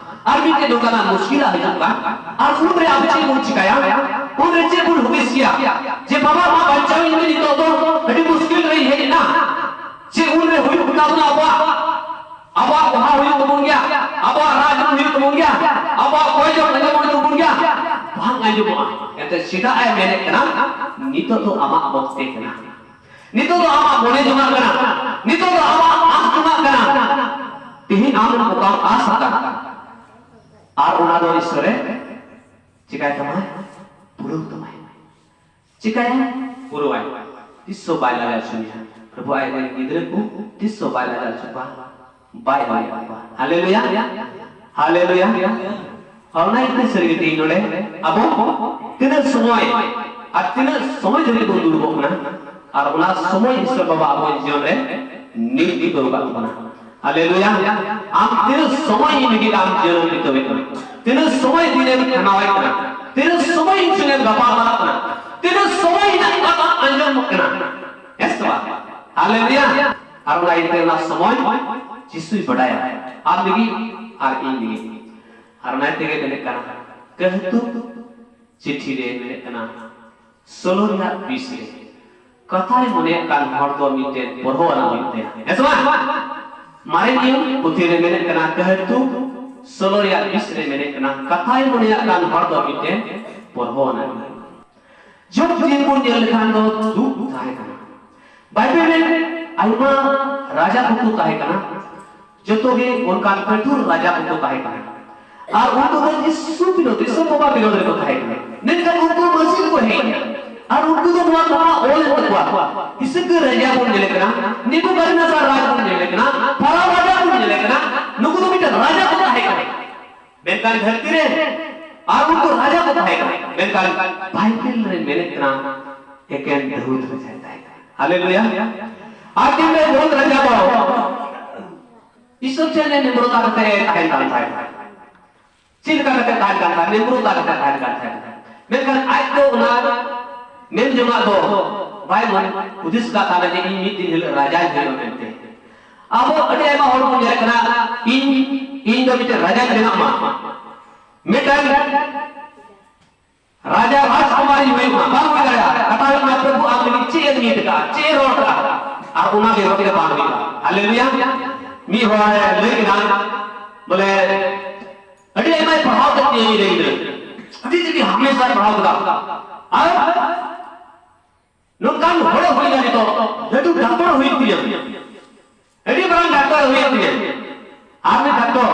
ᱟᱨ ᱢᱤᱫᱴᱮᱱ ᱱᱚᱝᱠᱟᱱᱟᱜ ᱢᱩᱥᱠᱤᱞᱟᱜ ᱦᱤᱡᱩᱜ ᱠᱟᱱ, ᱟᱨ ᱩᱱᱨᱮ ᱟᱵᱚ ᱪᱮᱫ ᱵᱚᱱ ᱪᱤᱠᱟᱹᱭᱟ? ᱩᱱᱨᱮ ᱪᱮᱫ ᱵᱚᱱ ᱦᱩᱫᱤᱥ ᱜᱮᱭᱟ? ᱡᱮ ᱵᱟᱵᱟ, ᱢᱟ ᱵᱟᱧᱪᱟᱣ ᱤᱧ ᱢᱮ, ᱱᱤᱛᱚᱜ ᱫᱚ ᱟᱹᱰᱤ ᱢᱩᱥᱠᱤᱞ ᱨᱮᱧ ᱦᱮᱡ ᱮᱱᱟ᱾ ᱪᱮᱫ ᱩᱱᱨᱮ ᱦᱩᱭᱩᱜ ᱛᱟᱵᱚᱱᱟ ᱟᱵᱚᱣᱟᱜ? ᱟᱵᱚᱣᱟᱜ ᱵᱟᱦᱟ ᱦᱩᱭᱩᱜ ᱛᱟᱵᱚᱱ ᱜᱮᱭᱟ, ᱟᱵᱚᱣᱟᱜ ᱨᱟᱡᱽ ᱦᱩᱭᱩᱜ ᱛᱟᱵᱚᱱ ᱜᱮᱭᱟ, ᱟᱵᱚᱣᱟᱜ ᱠᱚᱭ ᱡᱚᱝ ᱟᱸᱡᱚᱢ ᱦᱩᱭᱩᱜ ᱛᱟᱵᱚᱱ ᱜᱮᱭᱟ᱾ ᱵᱟᱝ ᱟᱸᱡᱚᱢᱚᱜᱼᱟ᱾ ᱮᱱᱛᱮ ᱪᱮᱫᱟᱜ ᱮ ᱢᱮᱱᱮᱫ ᱠᱟᱱᱟ? ᱱᱤᱛᱚᱜ ᱫᱚ ᱟᱢᱟᱜ ᱚᱠᱛᱮ ᱠᱟᱱᱟ, ᱱᱤᱛᱚᱜ ᱫᱚ ᱟᱢᱟᱜ ᱢᱚᱱᱮ ᱡᱚᱝᱟᱜ ᱠᱟᱱᱟ, ᱱᱤᱛᱚᱜ ᱫᱚ ᱟᱢᱟᱜ ᱟᱸᱥ ᱡᱚᱝᱟᱜ ᱠᱟᱱᱟ᱾ ᱛᱮᱦᱮᱧ ᱟᱢ ᱚᱠᱟᱢ ᱟᱸᱥ ᱟᱠᱟᱱ, ᱟᱨ ᱚᱱᱟ ᱫᱚ ᱤᱥᱚᱨᱮ ᱪᱤᱠᱟᱭ ᱛᱟᱢᱟᱭ? ᱯᱩᱨᱟᱹᱣ ᱛᱟᱢᱟᱭ᱾ ᱪᱤᱠᱟᱭᱟ? ᱯᱩᱨᱟᱹᱣᱟᱭ᱾ ᱛᱤᱥ ᱦᱚᱸ ᱵᱟᱭ ᱞᱟᱡᱟᱣ ᱦᱚᱪᱚ ᱢᱮᱭᱟ᱾ ᱯᱨᱚᱵᱷᱩ ᱟᱡ ᱨᱮᱱ ᱜᱤᱫᱽᱨᱟᱹ ᱠᱚ ᱛᱤᱥ ᱦᱚᱸ ᱵᱟᱭ ᱞᱟᱡᱟᱣ ᱦᱚᱪᱚ ᱠᱚᱣᱟ, ᱵᱟᱭ ᱵᱟᱹᱲᱤᱡ ᱠᱚᱣᱟ᱾ ᱦᱟᱞᱮᱞᱩᱭᱟ, ᱦᱟᱞᱮᱞᱩᱭᱟ᱾ ᱚᱱᱟ ᱤᱭᱟᱹᱛᱮ ᱥᱟᱹᱨᱤ ᱜᱮ ᱛᱮᱦᱮᱧ ᱱᱚᱰᱮ ᱟᱵᱚ ᱛᱤᱱᱟᱹᱜ ᱥᱚᱢᱚᱭ ᱟᱨ ᱛᱤᱱᱟᱹᱜ ᱥᱚᱢᱚᱭ ᱫᱷᱟᱹᱵᱤᱡ ᱵᱚᱱ ᱫᱩᱲᱩᱵᱚᱜ ᱠᱟᱱᱟ, ᱟᱨ ᱚᱱᱟ ᱥᱚᱢᱚᱭ ᱤᱥᱚᱨ ᱵᱟᱵᱟ ᱟᱵᱚ ᱡᱤᱭᱚᱱ ᱨᱮ ᱱᱤᱛ ᱜᱮ ᱫᱚᱦᱚ ᱠᱟᱜ ᱛᱟᱵᱚᱱᱟ᱾ ᱦᱟᱞᱮᱞᱩᱭᱟ᱾ ᱟᱢ ᱛᱤᱱᱟᱹᱜ ᱥᱚᱢᱚᱭ ᱤᱧ ᱞᱟᱹᱜᱤᱫ ᱟᱢ ᱡᱤᱭᱚᱱ ᱮᱢ ᱵᱤᱛᱟᱹᱣᱮᱫ ᱠᱟᱱᱟ, ᱛᱤᱱᱟᱹᱜ ᱥᱚᱢᱚᱭ ᱫᱤᱱᱮᱢ ᱠᱷᱟᱸᱰᱟᱣᱮᱫ ᱠᱟᱱᱟ, ᱛᱤᱱᱟᱹᱜ ᱥᱚᱢᱚᱭ ᱤᱧ ᱥᱚᱸᱜᱮᱢ ᱜᱟᱯᱟᱞᱢᱟᱨᱟᱜ ᱠᱟᱱᱟ, ᱛᱤᱱᱟᱹᱜ ᱥᱚᱢᱚᱭ ᱤᱧᱟᱹᱜ ᱠᱟᱛᱷᱟ ᱟᱸᱡᱚᱢᱚᱜ ᱠᱟᱱᱟ, ᱦᱮᱸ ᱥᱮ ᱵᱟᱝ? ᱦᱟᱞᱮᱞᱩᱭᱟ᱾ ᱟᱨ ᱚᱱᱟ ᱤᱭᱟᱹᱛᱮ ᱚᱱᱟ ᱥᱚᱢᱚᱭ ᱡᱤᱥᱩᱭ ᱵᱟᱰᱟᱭᱟ, ᱟᱢ ᱞᱟᱹᱜᱤᱫ ᱟᱨ ᱤᱧ ᱞᱟᱹᱜᱤᱫ᱾ ᱟᱨ ᱚᱱᱟ ᱛᱮᱜᱮ ᱢᱮᱱᱮᱫ ᱠᱟᱱᱟ, ᱠᱟᱹᱦᱛᱩ ᱪᱤᱴᱷᱤ ᱨᱮ ᱢᱮᱱᱮᱫ ᱠᱟᱱᱟ, ᱥᱳᱞᱳ ᱨᱮᱱᱟᱜ ᱵᱤᱥ ᱨᱮ, ᱠᱟᱛᱷᱟᱭ ᱢᱚᱱᱮᱭᱟᱜ ᱠᱟᱱ ᱦᱚᱲ ᱫᱚ ᱢᱤᱫᱴᱮᱱ ᱯᱚᱨᱦᱚᱣᱟᱱᱟ ᱦᱩᱭᱩᱜ ᱛᱟᱭᱟ, ᱦᱮᱸ ᱥᱮ ᱵᱟᱝ? ᱢᱟᱨᱮ ᱱᱤᱭᱚᱢ ᱯᱩᱛᱷᱤ ᱨᱮ ᱢᱮᱱᱮᱫ ᱠᱟᱱᱟ, ᱠᱟᱹᱦᱛᱩ ᱥᱳᱞᱳ ᱨᱮᱭᱟᱜ ᱵᱤᱥ ᱨᱮ ᱢᱮᱱᱮᱫ ᱠᱟᱱᱟ, ᱠᱟᱛᱷᱟᱭ ᱢᱚᱱᱮᱭᱟᱜ ᱠᱟᱱ ᱦᱚᱲ ᱫᱚ ᱢᱤᱫᱴᱮᱱ ᱯᱚᱨᱦᱚᱣᱟᱱᱟ ᱦᱩᱭᱩᱜ ᱛᱟᱭᱟ᱾ ᱡᱚᱵ ᱫᱤᱱ ᱵᱚᱱ ᱧᱮᱞ ᱞᱮᱠᱷᱟᱱ ᱫᱚ ᱫᱩᱠ ᱛᱟᱦᱮᱸ ᱠᱟᱱᱟ᱾ ᱵᱟᱭᱵᱮᱞ ᱨᱮ ᱟᱭᱢᱟ ᱨᱟᱡᱟ ᱠᱚᱠᱚ ᱛᱟᱦᱮᱸ ᱠᱟᱱᱟ, ᱡᱚᱛᱚ ᱜᱮ ᱚᱱᱠᱟᱱ ᱠᱟᱹᱴᱩᱨ ᱨᱟᱡᱟ ᱠᱚᱠᱚ ᱛᱟᱦᱮᱸ ᱠᱟᱱᱟ᱾ ᱟᱨ ᱩᱱᱠᱩ ᱫᱚ ᱡᱤᱥᱩ ᱵᱤᱨᱳᱫᱷ, ᱫᱤᱥᱚᱢ ᱵᱟᱵᱟ ᱵᱤᱨᱳᱫᱷ ᱨᱮᱠᱚ ᱛᱟᱦᱮᱸ ᱠᱟᱱᱟ᱾ ᱢᱮᱱᱠᱷᱟᱱ ᱩᱱᱠᱩ ᱢᱟᱹᱥᱤ ᱨᱮᱠᱚ ᱦᱮᱡ ᱮᱱᱟ᱾ ᱟᱨ ᱩᱱᱠᱩ ᱫᱚ ᱱᱚᱣᱟ ᱠᱟᱛᱷᱟ ᱚᱞ ᱮᱱ ᱛᱟᱠᱚᱣᱟ, ᱤᱥᱟᱹᱠᱟᱹ ᱨᱟᱡᱟ ᱵᱚᱱ ᱧᱮᱞᱮ ᱠᱟᱱᱟ, ᱱᱮᱵᱩᱠᱟᱫᱱᱮᱥᱟᱨ ᱨᱟᱡᱽ ᱵᱚᱱ ᱧᱮᱞᱮ ᱠᱟᱱᱟ, ᱯᱷᱟᱨᱟᱣ ᱨᱟᱡᱟ ᱵᱚᱱ ᱧᱮᱞᱮ ᱠᱟᱱᱟ, ᱱᱩᱠᱩ ᱫᱚ ᱢᱤᱫᱴᱟᱝ ᱨᱟᱡᱟ ᱠᱚ ᱛᱟᱦᱮᱸ ᱠᱟᱱᱟ᱾ ᱢᱮᱱᱠᱷᱟᱱ ᱫᱷᱟᱹᱨᱛᱤ ᱨᱮ ᱟᱨ ᱩᱱᱠᱩ ᱨᱟᱡᱟ ᱠᱚ ᱛᱟᱦᱮᱸ ᱠᱟᱱᱟ, ᱢᱮᱱᱠᱷᱟᱱ ᱵᱟᱭᱵᱮᱞ ᱨᱮ ᱢᱮᱱᱮᱫ ᱠᱟᱱᱟ ᱮᱠᱮᱱ ᱫᱟᱹᱣᱫ ᱨᱟᱡᱟᱭ ᱛᱟᱦᱮᱸ ᱠᱟᱱᱟ᱾ ᱦᱟᱞᱮᱞᱩᱭᱟ᱾ ᱟᱨ ᱫᱤᱱ ᱨᱮ ᱫᱟᱹᱣᱫ ᱨᱟᱡᱟ ᱫᱚ ᱤᱥᱚᱨ ᱴᱷᱮᱱ ᱮ ᱱᱮᱢᱨᱚᱛᱟ ᱠᱟᱛᱮ ᱮ ᱛᱟᱦᱮᱱ ᱠᱟᱱ ᱛᱟᱦᱮᱸ ᱠᱟᱱᱟ᱾ ᱪᱮᱫ ᱞᱮᱠᱟ ᱠᱟᱛᱮ ᱛᱟᱦᱮᱱ ᱠᱟᱱ ᱛᱟᱦᱮᱸ? ᱱᱮᱢᱨᱚᱛᱟ ᱠᱟᱛᱮ ᱛᱟᱦᱮᱱ ᱠᱟᱱ ᱛᱟᱦᱮᱸ ᱠᱟᱱᱟ᱾ ᱢᱮᱱᱠᱷᱟᱱ ᱟᱡ ᱫᱚ ᱚᱱᱟ ᱢᱮᱱ ᱡᱚᱝᱟᱜ ᱫᱚ ᱵᱟᱭ ᱢᱚᱱ ᱦᱩᱫᱤᱥ ᱠᱟᱜ ᱛᱟᱦᱮᱱᱟ ᱡᱮ ᱤᱧ ᱢᱤᱫ ᱫᱤᱱ ᱦᱤᱞᱳᱜ ᱨᱟᱡᱟᱧ ᱦᱩᱭᱩᱜᱼᱟ ᱢᱮᱱᱛᱮ᱾ ᱟᱵᱚ ᱟᱹᱰᱤ ᱟᱭᱢᱟ ᱦᱚᱲ ᱵᱚᱱ ᱧᱮᱞᱮᱫ ᱠᱟᱱᱟ, ᱤᱧ ᱤᱧ ᱫᱚ ᱢᱤᱫᱴᱮᱱ ᱨᱟᱡᱟᱧ ᱵᱮᱱᱟᱜ ᱢᱟ, ᱢᱤᱫᱴᱟᱝ ᱨᱟᱡᱟ ᱨᱟᱡᱽᱠᱩᱢᱟᱨᱤᱧ ᱦᱩᱭᱩᱜ ᱢᱟ, ᱵᱟᱝ ᱦᱩᱭ ᱫᱟᱲᱮᱭᱟᱜᱼᱟ᱾ ᱠᱟᱛᱷᱟ ᱦᱩᱭᱩᱜ ᱠᱟᱱᱟ, ᱯᱨᱚᱵᱷᱩ ᱟᱢ ᱞᱟᱹᱜᱤᱫ ᱪᱮᱫ ᱮᱢ ᱧᱮᱞ ᱠᱟᱜᱼᱟ, ᱪᱮᱫ ᱮ ᱨᱚᱲ ᱠᱟᱜᱼᱟ, ᱟᱨ ᱚᱱᱟ ᱵᱮᱜᱚᱨ ᱛᱮ ᱵᱟᱝ ᱦᱩᱭᱩᱜᱼᱟ᱾ ᱦᱟᱞᱮᱞᱩᱭᱟ᱾ ᱢᱤᱫ ᱦᱚᱲ ᱞᱟᱹᱭ ᱠᱮᱫᱟ, ᱵᱚᱞᱮ ᱟᱹᱰᱤ ᱟᱭᱢᱟᱭ ᱯᱟᱲᱦᱟᱣ ᱠᱮᱫ ᱛᱤᱧᱟᱹ ᱤᱧ ᱨᱮᱱ ᱜᱤᱫᱽᱨᱟᱹ, ᱟᱹᱰᱤ ᱡᱩᱫᱤ ᱦᱟᱢᱮᱥᱟᱭ ᱯᱟᱲᱦᱟᱣ ᱠᱮᱫᱟ, ᱟᱨ ᱱᱚᱝᱠᱟᱱ ᱦᱚᱲ ᱦᱩᱭ ᱱᱟ ᱱᱤᱛᱚᱜ, ᱞᱟᱹᱴᱩ ᱰᱟᱠᱛᱚᱨ ᱦᱩᱭᱩᱜ ᱛᱤᱧᱟᱹ, ᱟᱹᱰᱤ ᱢᱟᱨᱟᱝ ᱰᱟᱠᱛᱚᱨ ᱦᱩᱭᱩᱜ ᱛᱤᱧᱟᱹ, ᱟᱨ ᱢᱤᱫ ᱰᱟᱠᱛᱚᱨ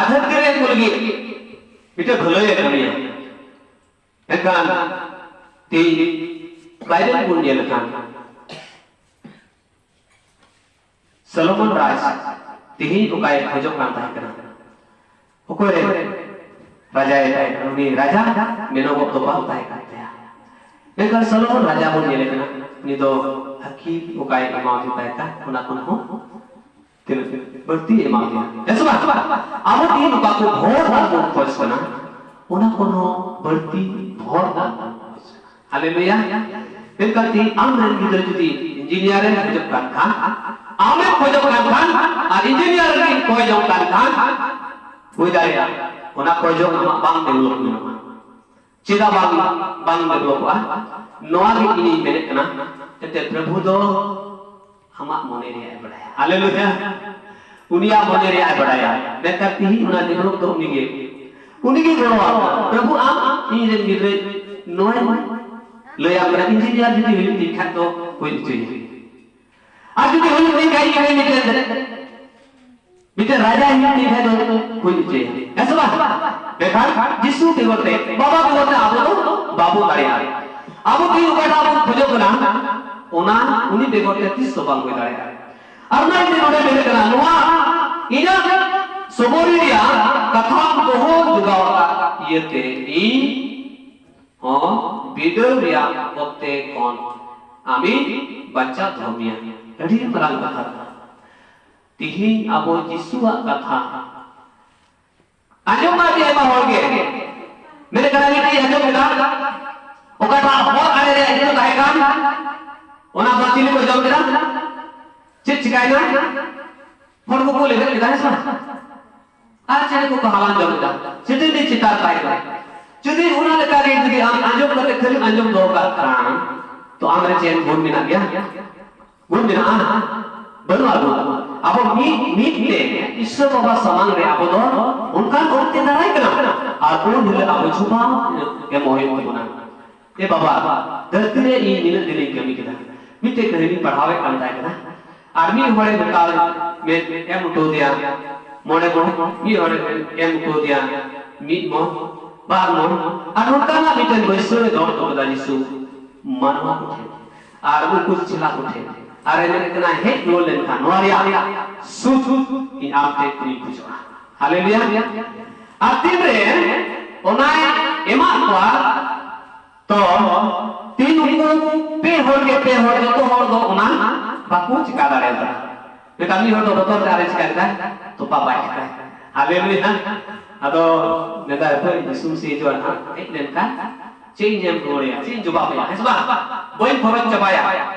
ᱟᱫᱷᱟᱨ ᱠᱟᱨᱰ ᱠᱚ ᱞᱟᱹᱜᱤᱫ ᱢᱤᱫᱴᱮᱱ ᱵᱷᱟᱹᱞᱟᱹᱭ ᱮ ᱠᱟᱹᱢᱤᱭᱟ᱾ ᱢᱮᱱᱠᱷᱟᱱ ᱛᱮᱦᱮᱧ ᱵᱟᱭᱵᱮᱞ ᱵᱚᱱ ᱧᱮᱞ ᱞᱮᱠᱷᱟᱱ, ᱥᱚᱞᱳᱢᱚᱱ ᱨᱟᱡᱽ ᱛᱮᱦᱮᱧ ᱚᱠᱟᱭ ᱠᱷᱚᱡᱚᱜ ᱠᱟᱱ ᱛᱟᱦᱮᱸ ᱠᱟᱱᱟ? ᱚᱠᱚᱭ ᱨᱮ ᱨᱟᱡᱟᱭ ᱛᱟᱦᱮᱸ ᱠᱟᱱᱟ? ᱩᱱᱤ ᱨᱟᱡᱟ ᱢᱮᱱᱚᱜᱚᱜ ᱫᱚ ᱵᱟᱝ ᱛᱟᱦᱮᱸ ᱠᱟᱱ ᱛᱟᱭᱟ᱾ ᱢᱮᱱᱠᱷᱟᱱ ᱥᱚᱞᱳᱢᱚᱱ ᱨᱟᱡᱟ ᱵᱚᱱ ᱧᱮᱞᱮ ᱠᱟᱱᱟ, ᱩᱱᱤ ᱫᱚ ᱟᱹᱠᱤᱞ ᱚᱠᱟᱭ ᱮᱢᱟᱣᱟᱫᱮ ᱛᱟᱦᱮᱸ ᱠᱟᱱ, ᱚᱱᱟ ᱠᱷᱚᱱ ᱦᱚᱸ ᱛᱤᱱᱟᱹᱜ ᱵᱟᱹᱲᱛᱤ ᱮᱢᱟᱣᱟᱫᱮᱭᱟ᱾ ᱦᱮᱸ ᱥᱮ ᱵᱟᱝ? ᱟᱵᱚ ᱛᱮᱦᱮᱧ ᱚᱠᱟ ᱠᱚ ᱵᱷᱚᱨ ᱫᱟᱜ ᱵᱚᱱ ᱠᱷᱚᱡᱽ ᱠᱟᱱᱟ, ᱚᱱᱟ ᱠᱷᱚᱱ ᱦᱚᱸ ᱵᱟᱹᱲᱛᱤ ᱵᱷᱚᱨ ᱫᱟᱜ ᱵᱚᱱ ᱠᱷᱚᱡᱽ ᱠᱟᱱᱟ᱾ ᱦᱟᱞᱮᱞᱩᱭᱟ᱾ ᱢᱮᱱᱠᱷᱟᱱ ᱛᱮᱦᱮᱧ ᱟᱢ ᱨᱮᱱ ᱜᱤᱫᱽᱨᱟᱹ ᱡᱩᱫᱤ ᱤᱧᱡᱤᱱᱤᱭᱟᱨ ᱮ ᱠᱷᱚᱡᱚᱜ ᱠᱟᱱ ᱠᱷᱟᱱ, ᱟᱢᱮᱢ ᱠᱷᱚᱡᱚᱜ ᱠᱟᱱ ᱠᱷᱟᱱ, ᱟᱨ ᱤᱧᱡᱤᱱᱤᱭᱟᱨ ᱞᱟᱹᱜᱤᱫ ᱠᱚᱭ ᱡᱚᱝ ᱠᱟᱱ ᱠᱷᱟᱱ, ᱦᱩᱭ ᱫᱟᱲᱮᱭᱟᱜᱼᱟ ᱚᱱᱟ ᱠᱚᱭ ᱡᱚᱝ ᱟᱢᱟᱜ ᱵᱟᱝ ᱰᱮᱵᱷᱞᱚᱯ ᱢᱮᱱᱟᱜᱼᱟ᱾ ᱪᱮᱫᱟᱜ ᱵᱟᱝ, ᱵᱟᱝ ᱰᱮᱵᱷᱞᱚᱯᱚᱜᱼᱟ? ᱱᱚᱣᱟ ᱜᱮ ᱤᱧᱤᱧ ᱢᱮᱱᱮᱫ ᱠᱟᱱᱟ᱾ ᱮᱱᱛᱮ ᱯᱨᱚᱵᱷᱩ ᱫᱚ ᱟᱢᱟᱜ ᱢᱚᱱᱮ ᱨᱮᱭᱟᱜ ᱮ ᱵᱟᱲᱟᱭᱟ᱾ ᱦᱟᱞᱮᱞᱩᱭᱟ᱾ ᱩᱱᱤᱭᱟᱜ ᱢᱚᱱᱮ ᱨᱮᱭᱟᱜ ᱮ ᱵᱟᱲᱟᱭᱟ᱾ ᱢᱮᱱᱠᱷᱟᱱ ᱛᱤᱦᱤᱧ ᱚᱱᱟ ᱰᱮᱵᱷᱞᱚᱯ ᱫᱚ ᱩᱱᱤ ᱜᱮ, ᱩᱱᱤ ᱜᱮ ᱜᱚᱲᱚ ᱟᱢᱟ᱾ ᱯᱨᱚᱵᱷᱩ, ᱟᱢ ᱤᱧ ᱨᱮᱱ ᱜᱤᱫᱽᱨᱟᱹ ᱱᱚᱣᱟᱧ ᱞᱟᱹᱭᱟᱢ ᱠᱟᱱᱟ, ᱤᱧᱡᱤᱱᱤᱭᱟᱨ ᱡᱩᱫᱤ ᱦᱩᱭᱩᱜ ᱛᱤᱧ ᱠᱷᱟᱱ ᱫᱚ ᱦᱩᱭ ᱦᱚᱪᱚᱭᱟ᱾ ᱟᱨ ᱡᱩᱫᱤ ᱦᱩᱭᱩᱜ ᱛᱤᱧ ᱠᱷᱟᱱ ᱤᱧ ᱢᱤᱫᱴᱮᱱ ᱢᱤᱫᱴᱮᱱ ᱨᱟᱡᱟ ᱦᱩᱭᱩᱜ ᱛᱤᱧ ᱠᱷᱟᱱ ᱫᱚ ᱦᱩᱭ ᱦᱚᱪᱚᱭᱟ᱾ ᱦᱮᱸ ᱥᱮ ᱵᱟᱝ? ᱢᱮᱱᱠᱷᱟᱱ ᱡᱤᱥᱩ ᱵᱮᱜᱚᱨ ᱛᱮ, ᱵᱟᱵᱟ ᱵᱮᱜᱚᱨ ᱛᱮ ᱟᱵᱚ ᱫᱚ ᱵᱟᱵᱚ ᱫᱟᱲᱮᱭᱟᱜᱼᱟ᱾ ᱟᱵᱚ ᱛᱮᱦᱮᱧ ᱚᱠᱟᱴᱟᱜ ᱵᱚᱱ ᱠᱷᱚᱡᱚᱜ ᱠᱟᱱᱟ, ᱚᱱᱟ ᱩᱱᱤ ᱵᱮᱜᱚᱨ ᱛᱮ ᱛᱤᱥ ᱦᱚᱸ ᱵᱟᱝ ᱦᱩᱭ ᱫᱟᱲᱮᱭᱟᱜᱼᱟ᱾ ᱟᱨ ᱚᱱᱟ ᱤᱭᱟᱹᱛᱮ ᱱᱚᱰᱮ ᱢᱮᱱ ᱠᱟᱱᱟ, ᱱᱚᱣᱟ ᱤᱧᱟᱹᱜ ᱥᱚᱵᱚᱨᱤ ᱨᱮᱭᱟᱜ ᱠᱟᱛᱷᱟ ᱫᱚᱦᱚ ᱡᱚᱜᱟᱣ ᱟᱠᱟᱫ ᱤᱭᱟᱹᱛᱮ ᱤᱧ ᱦᱚᱸ ᱵᱤᱰᱟᱹᱣ ᱨᱮᱭᱟᱜ ᱚᱠᱛᱮ ᱠᱷᱚᱱ ᱟᱢᱤᱧ ᱵᱟᱧᱪᱟᱣ ᱫᱚᱦᱚ ᱢᱮᱭᱟ᱾ ᱟᱹᱰᱤ ᱢᱟᱨᱟᱝ ᱠᱟᱛᱷᱟ᱾ ᱛᱤᱦᱤᱧ ᱟᱵᱚ ᱡᱤᱥᱩᱣᱟᱜ ᱠᱟᱛᱷᱟ ᱟᱸᱡᱚᱢ ᱢᱟ ᱟᱹᱰᱤ ᱟᱭᱢᱟ ᱦᱚᱲ ᱜᱮ᱾ ᱢᱮᱱᱮᱫ ᱠᱟᱱᱟ, ᱢᱤᱫᱴᱤᱡ ᱟᱸᱡᱚᱢ ᱠᱮᱫᱟ, ᱚᱠᱟᱴᱟᱜ ᱦᱚᱨ ᱟᱲᱮ ᱨᱮ ᱤᱛᱟᱹ ᱛᱟᱦᱮᱸ ᱠᱟᱱ, ᱚᱱᱟ ᱫᱚ ᱪᱤᱞᱤ ᱠᱚ ᱡᱚᱢ ᱠᱮᱫᱟ? ᱪᱮᱫ ᱪᱤᱠᱟᱭᱮᱱᱟ? ᱦᱚᱲ ᱠᱚᱠᱚ ᱞᱮᱵᱮᱫ ᱠᱮᱫᱟ, ᱦᱮᱸ ᱥᱮ ᱵᱟᱝ? ᱟᱨ ᱪᱮᱬᱮ ᱠᱚᱠᱚ ᱦᱟᱞᱟᱝ ᱡᱚᱢ ᱮᱫᱟ᱾ ᱪᱮᱛᱟᱱ ᱨᱮ ᱪᱮᱛᱟᱱ ᱛᱟᱭ ᱠᱟᱱᱟ᱾ ᱡᱩᱫᱤ ᱚᱱᱟ ᱞᱮᱠᱟ ᱜᱮ ᱡᱩᱫᱤ ᱟᱢ ᱟᱸᱡᱚᱢ ᱠᱟᱛᱮ ᱠᱷᱟᱹᱞᱤ ᱟᱸᱡᱚᱢ ᱫᱚᱦᱚ ᱠᱟᱜ ᱠᱷᱟᱱ, ᱛᱚ ᱟᱢ ᱨᱮ ᱪᱮᱫ ᱜᱩᱱ ᱢᱮᱱᱟᱜ ᱜᱮᱭᱟ? ᱜᱩᱱ ᱢᱮᱱᱟᱜᱼᱟ? ᱵᱟᱹᱱᱩᱜᱼᱟ ᱜᱩᱱ᱾ ᱟᱵᱚ ᱢᱤᱫ, ᱢᱤᱫ ᱛᱮ ᱤᱥᱥᱚᱨ ᱵᱟᱵᱟ ᱥᱟᱢᱟᱝ ᱨᱮ ᱟᱵᱚ ᱫᱚ ᱚᱱᱠᱟᱱ ᱚᱠᱛᱮ ᱫᱟᱨᱟᱭ ᱠᱟᱱᱟ, ᱟᱨ ᱩᱱ ᱦᱤᱞᱳᱜ ᱟᱵᱚ ᱡᱚᱵᱟᱵ ᱮᱢ ᱦᱩᱭᱩᱜ ᱛᱟᱵᱚᱱᱟ᱾ ᱮ ᱵᱟᱵᱟ, ᱫᱷᱟᱹᱨᱛᱤ ᱨᱮ ᱤᱧ ᱱᱤᱱᱟᱹᱜ ᱫᱤᱱᱤᱧ ᱠᱟᱹᱢᱤ ᱠᱮᱫᱟ᱾ ᱢᱤᱫᱴᱮᱡ ᱠᱟᱹᱦᱱᱤᱧ ᱯᱟᱲᱦᱟᱣᱮᱫ ᱠᱟᱱ ᱛᱟᱦᱮᱸ ᱠᱟᱱᱟ᱾ ᱟᱨ ᱢᱤᱫ ᱦᱚᱲᱮ ᱢᱮᱛᱟᱣ, ᱢᱮ-, ᱮᱢ ᱦᱚᱴᱚ ᱟᱫᱮᱭᱟ ᱢᱚᱬᱮ ᱢᱚᱬ, ᱢᱤᱫ ᱦᱚᱲᱮ ᱮᱢ ᱦᱚᱴᱚ ᱟᱫᱮᱭᱟ ᱢᱤᱫ ᱢᱚᱬ, ᱵᱟᱨ ᱢᱚᱬ᱾ ᱟᱨ ᱱᱚᱝᱠᱟᱱᱟᱜ ᱢᱤᱫᱴᱮᱱ ᱵᱟᱹᱭᱥᱟᱹᱣ ᱮ ᱫᱚᱦᱚ ᱦᱚᱴᱚ ᱠᱟᱫᱟ ᱡᱤᱥᱩ ᱢᱟᱱᱣᱟ ᱠᱚ ᱴᱷᱮᱱ᱾ ᱟᱨ ᱩᱱᱠᱩ ᱪᱮᱞᱟ ᱠᱚ ᱴᱷᱮᱱ᱾ ᱟᱨ ᱮ ᱢᱮᱱᱮᱫ ᱠᱟᱱᱟ, ᱦᱮᱡ ᱨᱩᱣᱟᱹᱲ ᱞᱮᱱᱠᱷᱟᱱ ᱱᱚᱣᱟ ᱨᱮᱭᱟᱜ ᱥᱩᱫ ᱤᱧ ᱟᱢ ᱴᱷᱮᱱ ᱠᱷᱚᱱᱤᱧ ᱠᱷᱚᱡᱚᱜᱼᱟ᱾ ᱦᱟᱞᱮᱞᱩᱭᱟ᱾ ᱟᱨ ᱛᱤᱱᱨᱮ ᱚᱱᱟᱭ ᱮᱢᱟᱫ ᱠᱚᱣᱟ, ᱛᱚ ᱛᱤᱱ ᱩᱱᱠᱩ ᱯᱮ ᱦᱚᱲ ᱜᱮ, ᱯᱮ ᱦᱚᱲ, ᱡᱚᱛᱚ ᱦᱚᱲ ᱫᱚ ᱚᱱᱟ ᱵᱟᱠᱚ ᱪᱤᱠᱟ ᱫᱟᱲᱮᱭᱟᱫᱟ᱾ ᱢᱮᱱᱠᱷᱟᱱ ᱢᱤᱫ ᱦᱚᱲ ᱫᱚ ᱵᱚᱛᱚᱨ ᱛᱮ ᱟᱨᱮ ᱪᱤᱠᱟ ᱠᱮᱫᱟ? ᱛᱚᱯᱟ ᱵᱟᱭ ᱠᱮᱫᱟ᱾ ᱦᱟᱞᱮᱞᱩᱭᱟ᱾ ᱟᱫᱚ ᱢᱮᱱᱫᱟ, ᱦᱟᱯᱳᱭ, ᱡᱤᱥᱩ ᱢᱟᱥᱤ ᱦᱤᱡᱩᱜᱼᱟ ᱱᱟᱦᱟᱜ, ᱦᱮᱡ ᱞᱮᱱᱠᱷᱟᱱ ᱪᱮᱫ ᱤᱧ ᱮᱢ ᱨᱩᱣᱟᱹᱲᱮᱭᱟ? ᱪᱮᱫ ᱤᱧ ᱡᱚᱵᱟᱵᱮᱭᱟ? ᱦᱮᱸ ᱥᱮ ᱵᱟᱝ? ᱵᱟᱹᱧ ᱠᱷᱚᱨᱚᱪ ᱪᱟᱵᱟᱭᱟ,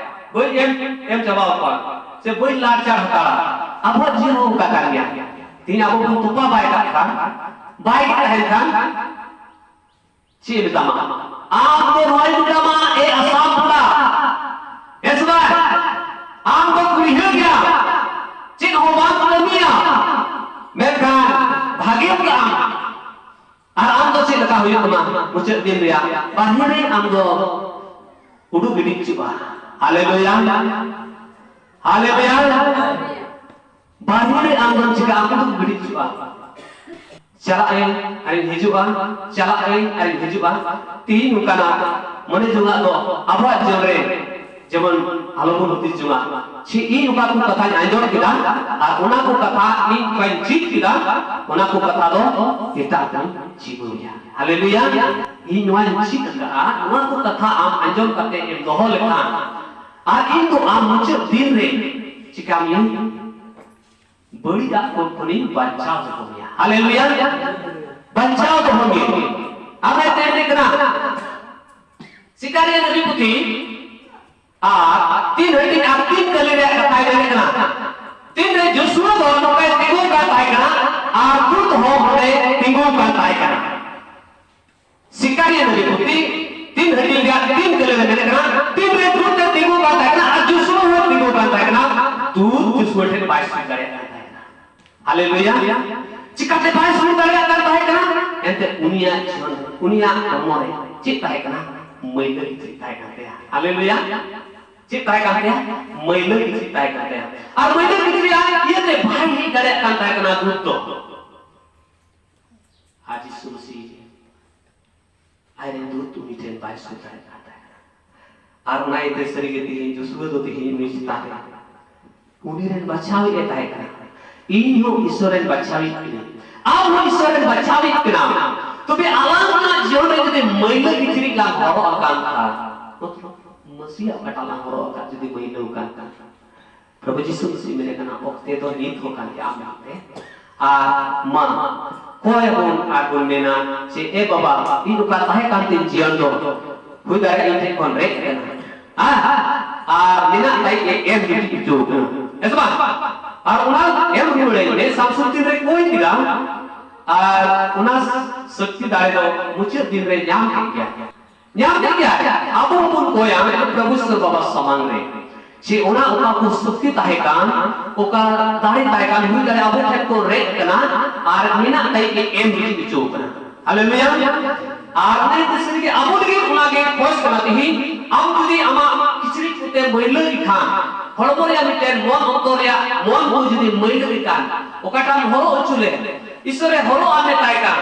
ᱵᱟᱹᱧ ᱮᱢ, ᱮᱢ ᱪᱟᱵᱟ ᱟᱠᱚᱣᱟ, ᱥᱮ ᱵᱟᱹᱧ ᱞᱟᱲᱪᱟᱲ ᱦᱟᱛᱟᱲᱟ᱾ ᱟᱵᱚᱣᱟᱜ ᱡᱤᱭᱚᱱ ᱦᱚᱸ ᱚᱱᱠᱟ ᱠᱟᱱ ᱜᱮᱭᱟ᱾ ᱛᱮᱦᱤᱧ ᱟᱵᱚ ᱵᱚᱱ ᱛᱚᱯᱟ ᱵᱟᱭ ᱠᱟᱜ ᱠᱷᱟᱱ, ᱵᱟᱭ ᱛᱟᱦᱮᱱ ᱠᱷᱟᱱ, ᱪᱮᱫ ᱮ ᱢᱮᱛᱟᱢᱟ? ᱟᱢ ᱫᱚ ᱱᱚᱣᱟᱭ ᱢᱮᱛᱟᱢᱟ, ᱮ ᱟᱥᱟᱢ ᱠᱚᱲᱟ, ᱦᱮᱸ ᱥᱮ ᱵᱟᱝ? ᱟᱢ ᱫᱚ ᱠᱩᱲᱤᱭᱟᱹ ᱜᱮᱭᱟ, ᱪᱮᱫ ᱦᱚᱸ ᱵᱟᱢ ᱠᱟᱹᱢᱤᱭᱟ, ᱢᱮᱱᱠᱷᱟᱱ ᱵᱷᱟᱜᱮ ᱠᱟᱜᱼᱟᱢ᱾ ᱟᱨ ᱟᱢ ᱫᱚ ᱪᱮᱫ ᱞᱮᱠᱟ ᱦᱩᱭᱩᱜ ᱛᱟᱢᱟ ᱢᱩᱪᱟᱹᱫ ᱫᱤᱱ ᱨᱮᱭᱟᱜ? ᱵᱟᱦᱨᱮ ᱨᱮ ᱟᱢ ᱫᱚ ᱩᱰᱩᱠ ᱜᱤᱰᱤ ᱦᱚᱪᱚᱜᱼᱟ᱾ ᱦᱟᱞᱮᱞᱩᱭᱟ, ᱦᱟᱞᱮᱞᱩᱭᱟ᱾ ᱵᱟᱦᱨᱮ ᱨᱮ ᱟᱢ ᱫᱚᱢ ᱪᱤᱠᱟᱹᱜᱼᱟ? ᱟᱢ ᱫᱚᱢ ᱜᱤᱰᱤ ᱦᱚᱪᱚᱜᱼᱟ᱾ ᱪᱟᱞᱟᱜ ᱟᱹᱧ ᱟᱨᱤᱧ ᱦᱤᱡᱩᱜᱼᱟ, ᱪᱟᱞᱟᱜ ᱟᱹᱧ ᱟᱨᱤᱧ ᱦᱤᱡᱩᱜᱼᱟ᱾ ᱛᱤᱦᱤᱧ ᱱᱚᱝᱠᱟᱱᱟᱜ ᱢᱚᱱᱮ ᱡᱚᱝᱟᱜ ᱫᱚ ᱟᱵᱚᱣᱟᱜ ᱡᱤᱭᱚᱱ ᱨᱮ ᱡᱮᱢᱚᱱ ᱟᱞᱚᱵᱚᱱ ᱦᱩᱫᱤᱥ ᱡᱚᱝᱟ, ᱪᱮᱫ ᱤᱧ ᱚᱠᱟ ᱠᱚ ᱠᱟᱛᱷᱟᱧ ᱟᱸᱡᱚᱢ ᱠᱮᱫᱟ ᱟᱨ ᱚᱱᱟ ᱠᱚ ᱠᱟᱛᱷᱟ ᱤᱧ ᱚᱠᱟᱧ ᱪᱮᱫ ᱠᱮᱫᱟ, ᱚᱱᱟ ᱠᱚ ᱠᱟᱛᱷᱟ ᱫᱚ ᱮᱴᱟᱜ ᱠᱚᱧ ᱪᱮᱫ ᱟᱹᱧᱟ᱾ ᱦᱟᱞᱮᱞᱩᱭᱟ᱾ ᱤᱧ ᱱᱚᱣᱟᱧ ᱪᱮᱫ ᱟᱠᱟᱫᱼᱟ, ᱱᱚᱣᱟ ᱠᱚ ᱠᱟᱛᱷᱟ ᱟᱢ ᱟᱸᱡᱚᱢ ᱠᱟᱛᱮ ᱮᱢ ᱫᱚᱦᱚ ᱞᱮᱠᱷᱟᱱ, ᱟᱨ ᱤᱧ ᱫᱚ ᱟᱢ ᱢᱩᱪᱟᱹᱫ ᱫᱤᱱ ᱨᱮ ᱪᱤᱠᱟᱹ ᱢᱤᱭᱟᱹᱧ? ᱵᱟᱹᱲᱤᱡᱟᱜ ᱠᱚ ᱠᱷᱚᱱᱤᱧ ᱵᱟᱧᱪᱟᱣ ᱫᱚᱦᱚ ᱢᱮᱭᱟ᱾ ᱦᱟᱞᱮᱞᱩᱭᱟ᱾ ᱵᱟᱧᱪᱟᱣ ᱫᱚᱦᱚ ᱢᱮᱭᱟ᱾ ᱟᱨ ᱮ ᱢᱮᱱᱮᱫ ᱠᱟᱱᱟ, ᱥᱤᱠᱟᱨᱤᱭᱟᱹ ᱱᱟᱵᱤ ᱯᱩᱛᱷᱤ ᱟᱨ ᱛᱤᱱ ᱦᱟᱹᱴᱤᱧ ᱟᱨ ᱛᱤᱱ ᱠᱟᱹᱞᱤ ᱨᱮᱭᱟᱜ ᱠᱟᱛᱷᱟᱭ ᱢᱮᱱᱮᱫ ᱠᱟᱱᱟ᱾ ᱛᱤᱱᱨᱮ ᱡᱳᱥᱩᱣᱟ ᱫᱚ ᱱᱚᱝᱠᱟᱭ ᱛᱤᱸᱜᱩ ᱠᱟᱱ ᱛᱟᱦᱮᱸ ᱠᱟᱱᱟ ᱟᱨ ᱫᱩᱛ ᱦᱚᱸ ᱚᱸᱰᱮ ᱛᱤᱸᱜᱩ ᱠᱟᱱ ᱛᱟᱦᱮᱸ ᱠᱟᱱᱟ᱾ ᱥᱤᱠᱟᱨᱤᱭᱟᱹ ᱱᱚᱵᱤ ᱯᱩᱛᱷᱤ ᱛᱤᱱ ᱦᱟᱹᱴᱤᱧ ᱨᱮᱭᱟᱜ ᱛᱤᱱ ᱠᱟᱹᱞᱤ ᱨᱮ ᱢᱮᱱᱮᱫ ᱠᱟᱱᱟ, ᱛᱤᱱᱨᱮ ᱫᱩᱛ ᱮ ᱛᱤᱸᱜᱩ ᱠᱟᱱ ᱛᱟᱦᱮᱸ ᱠᱟᱱᱟ ᱟᱨ ᱡᱳᱥᱩᱣᱟ ᱦᱚᱸ ᱛᱤᱸᱜᱩ ᱠᱟᱱ ᱛᱟᱦᱮᱸ ᱠᱟᱱᱟ, ᱫᱩᱛ ᱡᱳᱥᱩᱣᱟ ᱴᱷᱮᱱ ᱵᱟᱭ ᱥᱩᱨ ᱫᱟᱲᱮᱭᱟᱜ ᱠᱟᱱ ᱛᱟᱦᱮᱸ ᱠᱟᱱᱟ᱾ ᱦᱟᱞᱮᱞᱩᱭᱟ᱾ ᱪᱤᱠᱟᱛᱮ ᱵᱟᱭ ᱥᱩᱨ ᱫᱟᱲᱮᱭᱟᱜ ᱠᱟᱱ ᱛᱟᱦᱮᱸ ᱠᱟᱱᱟ? ᱮᱱᱛᱮ ᱩᱱᱤᱭᱟᱜ ᱡᱤᱭᱚᱱ, ᱩᱱᱤᱭᱟᱜ ᱦᱚᱲᱢᱚ ᱨᱮ ᱪᱮᱫ ᱛᱟᱦᱮᱸ ᱠᱟᱱᱟ? ᱢᱟᱹᱭᱞᱟᱹ ᱠᱤᱪᱨᱤᱡ ᱛᱟᱦᱮᱸ ᱠᱟᱱ ᱛᱟᱭᱟ᱾ ᱦᱟᱞᱮᱞᱩᱭᱟ᱾ ᱪᱮᱫ ᱛᱟᱦᱮᱸ ᱠᱟᱱ ᱛᱟᱭᱟ? ᱢᱟᱹᱭᱞᱟᱹ ᱠᱤᱪᱨᱤᱡ ᱛᱟᱦᱮᱸ ᱠᱟᱱ ᱛᱟᱭᱟ᱾ ᱟᱨ ᱢᱟᱹᱭᱞᱟᱹ ᱠᱤᱪᱨᱤᱡ ᱟᱡ ᱤᱭᱟᱹᱛᱮ ᱵᱟᱭ ᱦᱮᱡ ᱫᱟᱲᱮᱭᱟᱜ ᱠᱟᱱ ᱛᱟᱦᱮᱸ ᱠᱟᱱᱟ ᱫᱩᱛ ᱫᱚ᱾ ᱟᱨ ᱡᱤᱥᱩ ᱢᱟᱹᱥᱤ ᱟᱡᱨᱮᱱ ᱫᱩᱛ ᱩᱱᱤ ᱴᱷᱮᱱ ᱵᱟᱭ ᱥᱩᱨ ᱫᱟᱲᱮᱭᱟᱜ ᱠᱟᱱ ᱛᱟᱦᱮᱸ ᱠᱟᱱᱟ᱾ ᱟᱨ ᱚᱱᱟ ᱤᱭᱟᱹᱛᱮ ᱥᱟᱹᱨᱤᱜᱮ ᱛᱮᱦᱮᱧ ᱡᱳᱥᱩᱣᱟ ᱫᱚ ᱛᱮᱦᱮᱧ ᱩᱱᱤ ᱪᱮᱛᱟᱱ ᱨᱮ ᱩᱱᱤ ᱨᱮᱱ ᱵᱟᱪᱷᱟᱣᱤᱡ ᱮ ᱛᱟᱦᱮᱸ ᱠᱟᱱᱟ᱾ ᱤᱧ ᱦᱚᱸ ᱤᱥᱚᱨ ᱨᱮᱱ ᱵᱟᱪᱷᱟᱣᱤᱡ ᱠᱟᱹᱱᱟᱹᱧ, ᱟᱢ ᱦᱚᱸ ᱤᱥᱚᱨ ᱨᱮᱱ ᱵᱟᱪᱷᱟᱣᱤᱡ ᱠᱟᱱᱟᱢ᱾ ᱛᱚᱵᱮ ᱟᱞᱟᱝ ᱨᱮᱱᱟᱜ ᱡᱤᱭᱚᱱ ᱨᱮ ᱡᱩᱫᱤ ᱢᱟᱹᱭᱞᱟᱹ ᱠᱤᱪᱨᱤᱡ ᱞᱟᱝ ᱦᱚᱨᱚᱜ ᱟᱠᱟᱱ ᱠᱷᱟᱱ, ᱢᱚᱛᱞᱚᱵ ᱢᱟᱹᱥᱤᱭᱟᱜ ᱯᱟᱴᱟ ᱞᱟᱝ ᱦᱚᱨᱚᱜ ᱟᱠᱟᱫ ᱡᱩᱫᱤ ᱢᱟᱹᱭᱞᱟᱹ ᱟᱠᱟᱱ ᱠᱷᱟᱱ, ᱯᱨᱚᱵᱷᱩ ᱡᱤᱥᱩ ᱢᱟᱹᱥᱤ ᱢᱮᱱᱮ ᱠᱟᱱᱟ, ᱚᱠᱛᱮ ᱫᱚ ᱱᱤᱛ ᱦᱚᱸ ᱠᱟᱱ ᱜᱮᱭᱟ ᱟᱢ ᱞᱟᱹᱜᱤᱫ ᱛᱮ᱾ ᱟᱨ ᱢᱟ, ᱠᱚᱭ ᱵᱚᱱ ᱟᱨ ᱵᱚᱱ ᱢᱮᱱᱟ ᱡᱮ, "ᱮ ᱵᱟᱵᱟ, ᱤᱧ ᱚᱠᱟ ᱛᱟᱦᱮᱸ ᱠᱟᱱ ᱛᱤᱧ ᱡᱤᱭᱚᱱ ᱫᱚ, ᱦᱩᱭ ᱫᱟᱲᱮᱭᱟᱜᱼᱟ ᱤᱧ ᱴᱷᱮᱱ ᱠᱷᱚᱱ ᱨᱮᱡ ᱠᱟᱱᱟ᱾ ᱦᱮᱸ? ᱟᱨ ᱢᱮᱱᱟᱜ ᱛᱟᱭ ᱜᱮ ᱮᱢ ᱜᱤᱰᱤ ᱦᱚᱪᱚ ᱠᱟᱱᱟ᱾ ᱦᱮᱸ ᱥᱮ ᱵᱟᱝ? ᱟᱨ ᱚᱱᱟ ᱮᱢ ᱨᱩᱣᱟᱹᱲᱟᱹᱧ ᱢᱮ, ᱥᱟᱢᱥᱩᱫᱽᱫᱤᱱ ᱨᱮ ᱠᱚᱭ ᱠᱮᱫᱟ, ᱟᱨ ᱚᱱᱟ ᱥᱚᱠᱛᱤ ᱫᱟᱲᱮ ᱫᱚ ᱢᱩᱪᱟᱹᱫ ᱫᱤᱱ ᱨᱮ ᱧᱟᱢ ᱠᱮᱫ ᱜᱮᱭᱟ᱾ ᱧᱟᱢ ᱠᱮᱫ ᱜᱮᱭᱟ, ᱟᱵᱚ ᱦᱚᱸᱵᱚᱱ ᱠᱚᱭᱟ ᱯᱨᱚᱵᱷᱩ ᱤᱥᱚᱨ ᱵᱟᱵᱟ ᱥᱟᱢᱟᱝ ᱨᱮ, ᱡᱮ ᱚᱱᱟ ᱚᱠᱟ ᱠᱚ ᱥᱚᱠᱛᱤ ᱛᱟᱦᱮᱸ ᱠᱟᱱ, ᱚᱠᱟ ᱫᱟᱲᱮ ᱛᱟᱦᱮᱸ ᱠᱟᱱ, ᱦᱩᱭ ᱫᱟᱲᱮᱭᱟᱜᱼᱟ ᱟᱵᱚ ᱴᱷᱮᱱ ᱠᱚ ᱨᱮᱡ ᱠᱟᱱᱟ ᱟᱨ ᱢᱮᱱᱟᱜ ᱛᱟᱭ ᱜᱮ ᱮᱢ ᱦᱚᱪᱚ ᱠᱟᱱᱟ᱾ ᱦᱟᱞᱮᱞᱩᱭᱟ᱾ ᱟᱨ ᱚᱱᱟ ᱤᱭᱟᱹᱛᱮ ᱥᱟᱹᱨᱤᱜᱮ ᱟᱵᱚ ᱞᱟᱹᱜᱤᱫ ᱚᱱᱟᱜᱮ ᱠᱷᱚᱡ ᱠᱟᱱᱟ ᱛᱮᱦᱮᱧ, ᱟᱢ ᱡᱩᱫᱤ ᱟᱢᱟᱜ ᱠᱤᱪᱨᱤᱡ ᱠᱚᱛᱮ ᱢᱟᱹᱭᱞᱟᱹ ᱜᱮ ᱠᱷᱟᱱ, ᱦᱚᱲᱢᱚ ᱨᱮᱭᱟᱜ ᱢᱤᱫᱴᱮᱱ ᱢᱚᱱ ᱚᱱᱛᱚᱨ ᱨᱮᱭᱟᱜ ᱢᱚᱱ ᱠᱚ ᱡᱩᱫᱤ ᱢᱟᱹᱭᱞᱟᱹ ᱜᱮ ᱠᱷᱟᱱ, ᱚᱠᱟᱴᱟᱜ ᱮᱢ ᱦᱚᱨᱚᱜ ᱦᱚᱪᱚ ᱞᱮᱫ, ᱤᱥᱚᱨᱮ ᱦᱚᱨᱚᱜ ᱟᱢᱮ ᱛᱟᱦᱮᱸ ᱠᱟᱱ,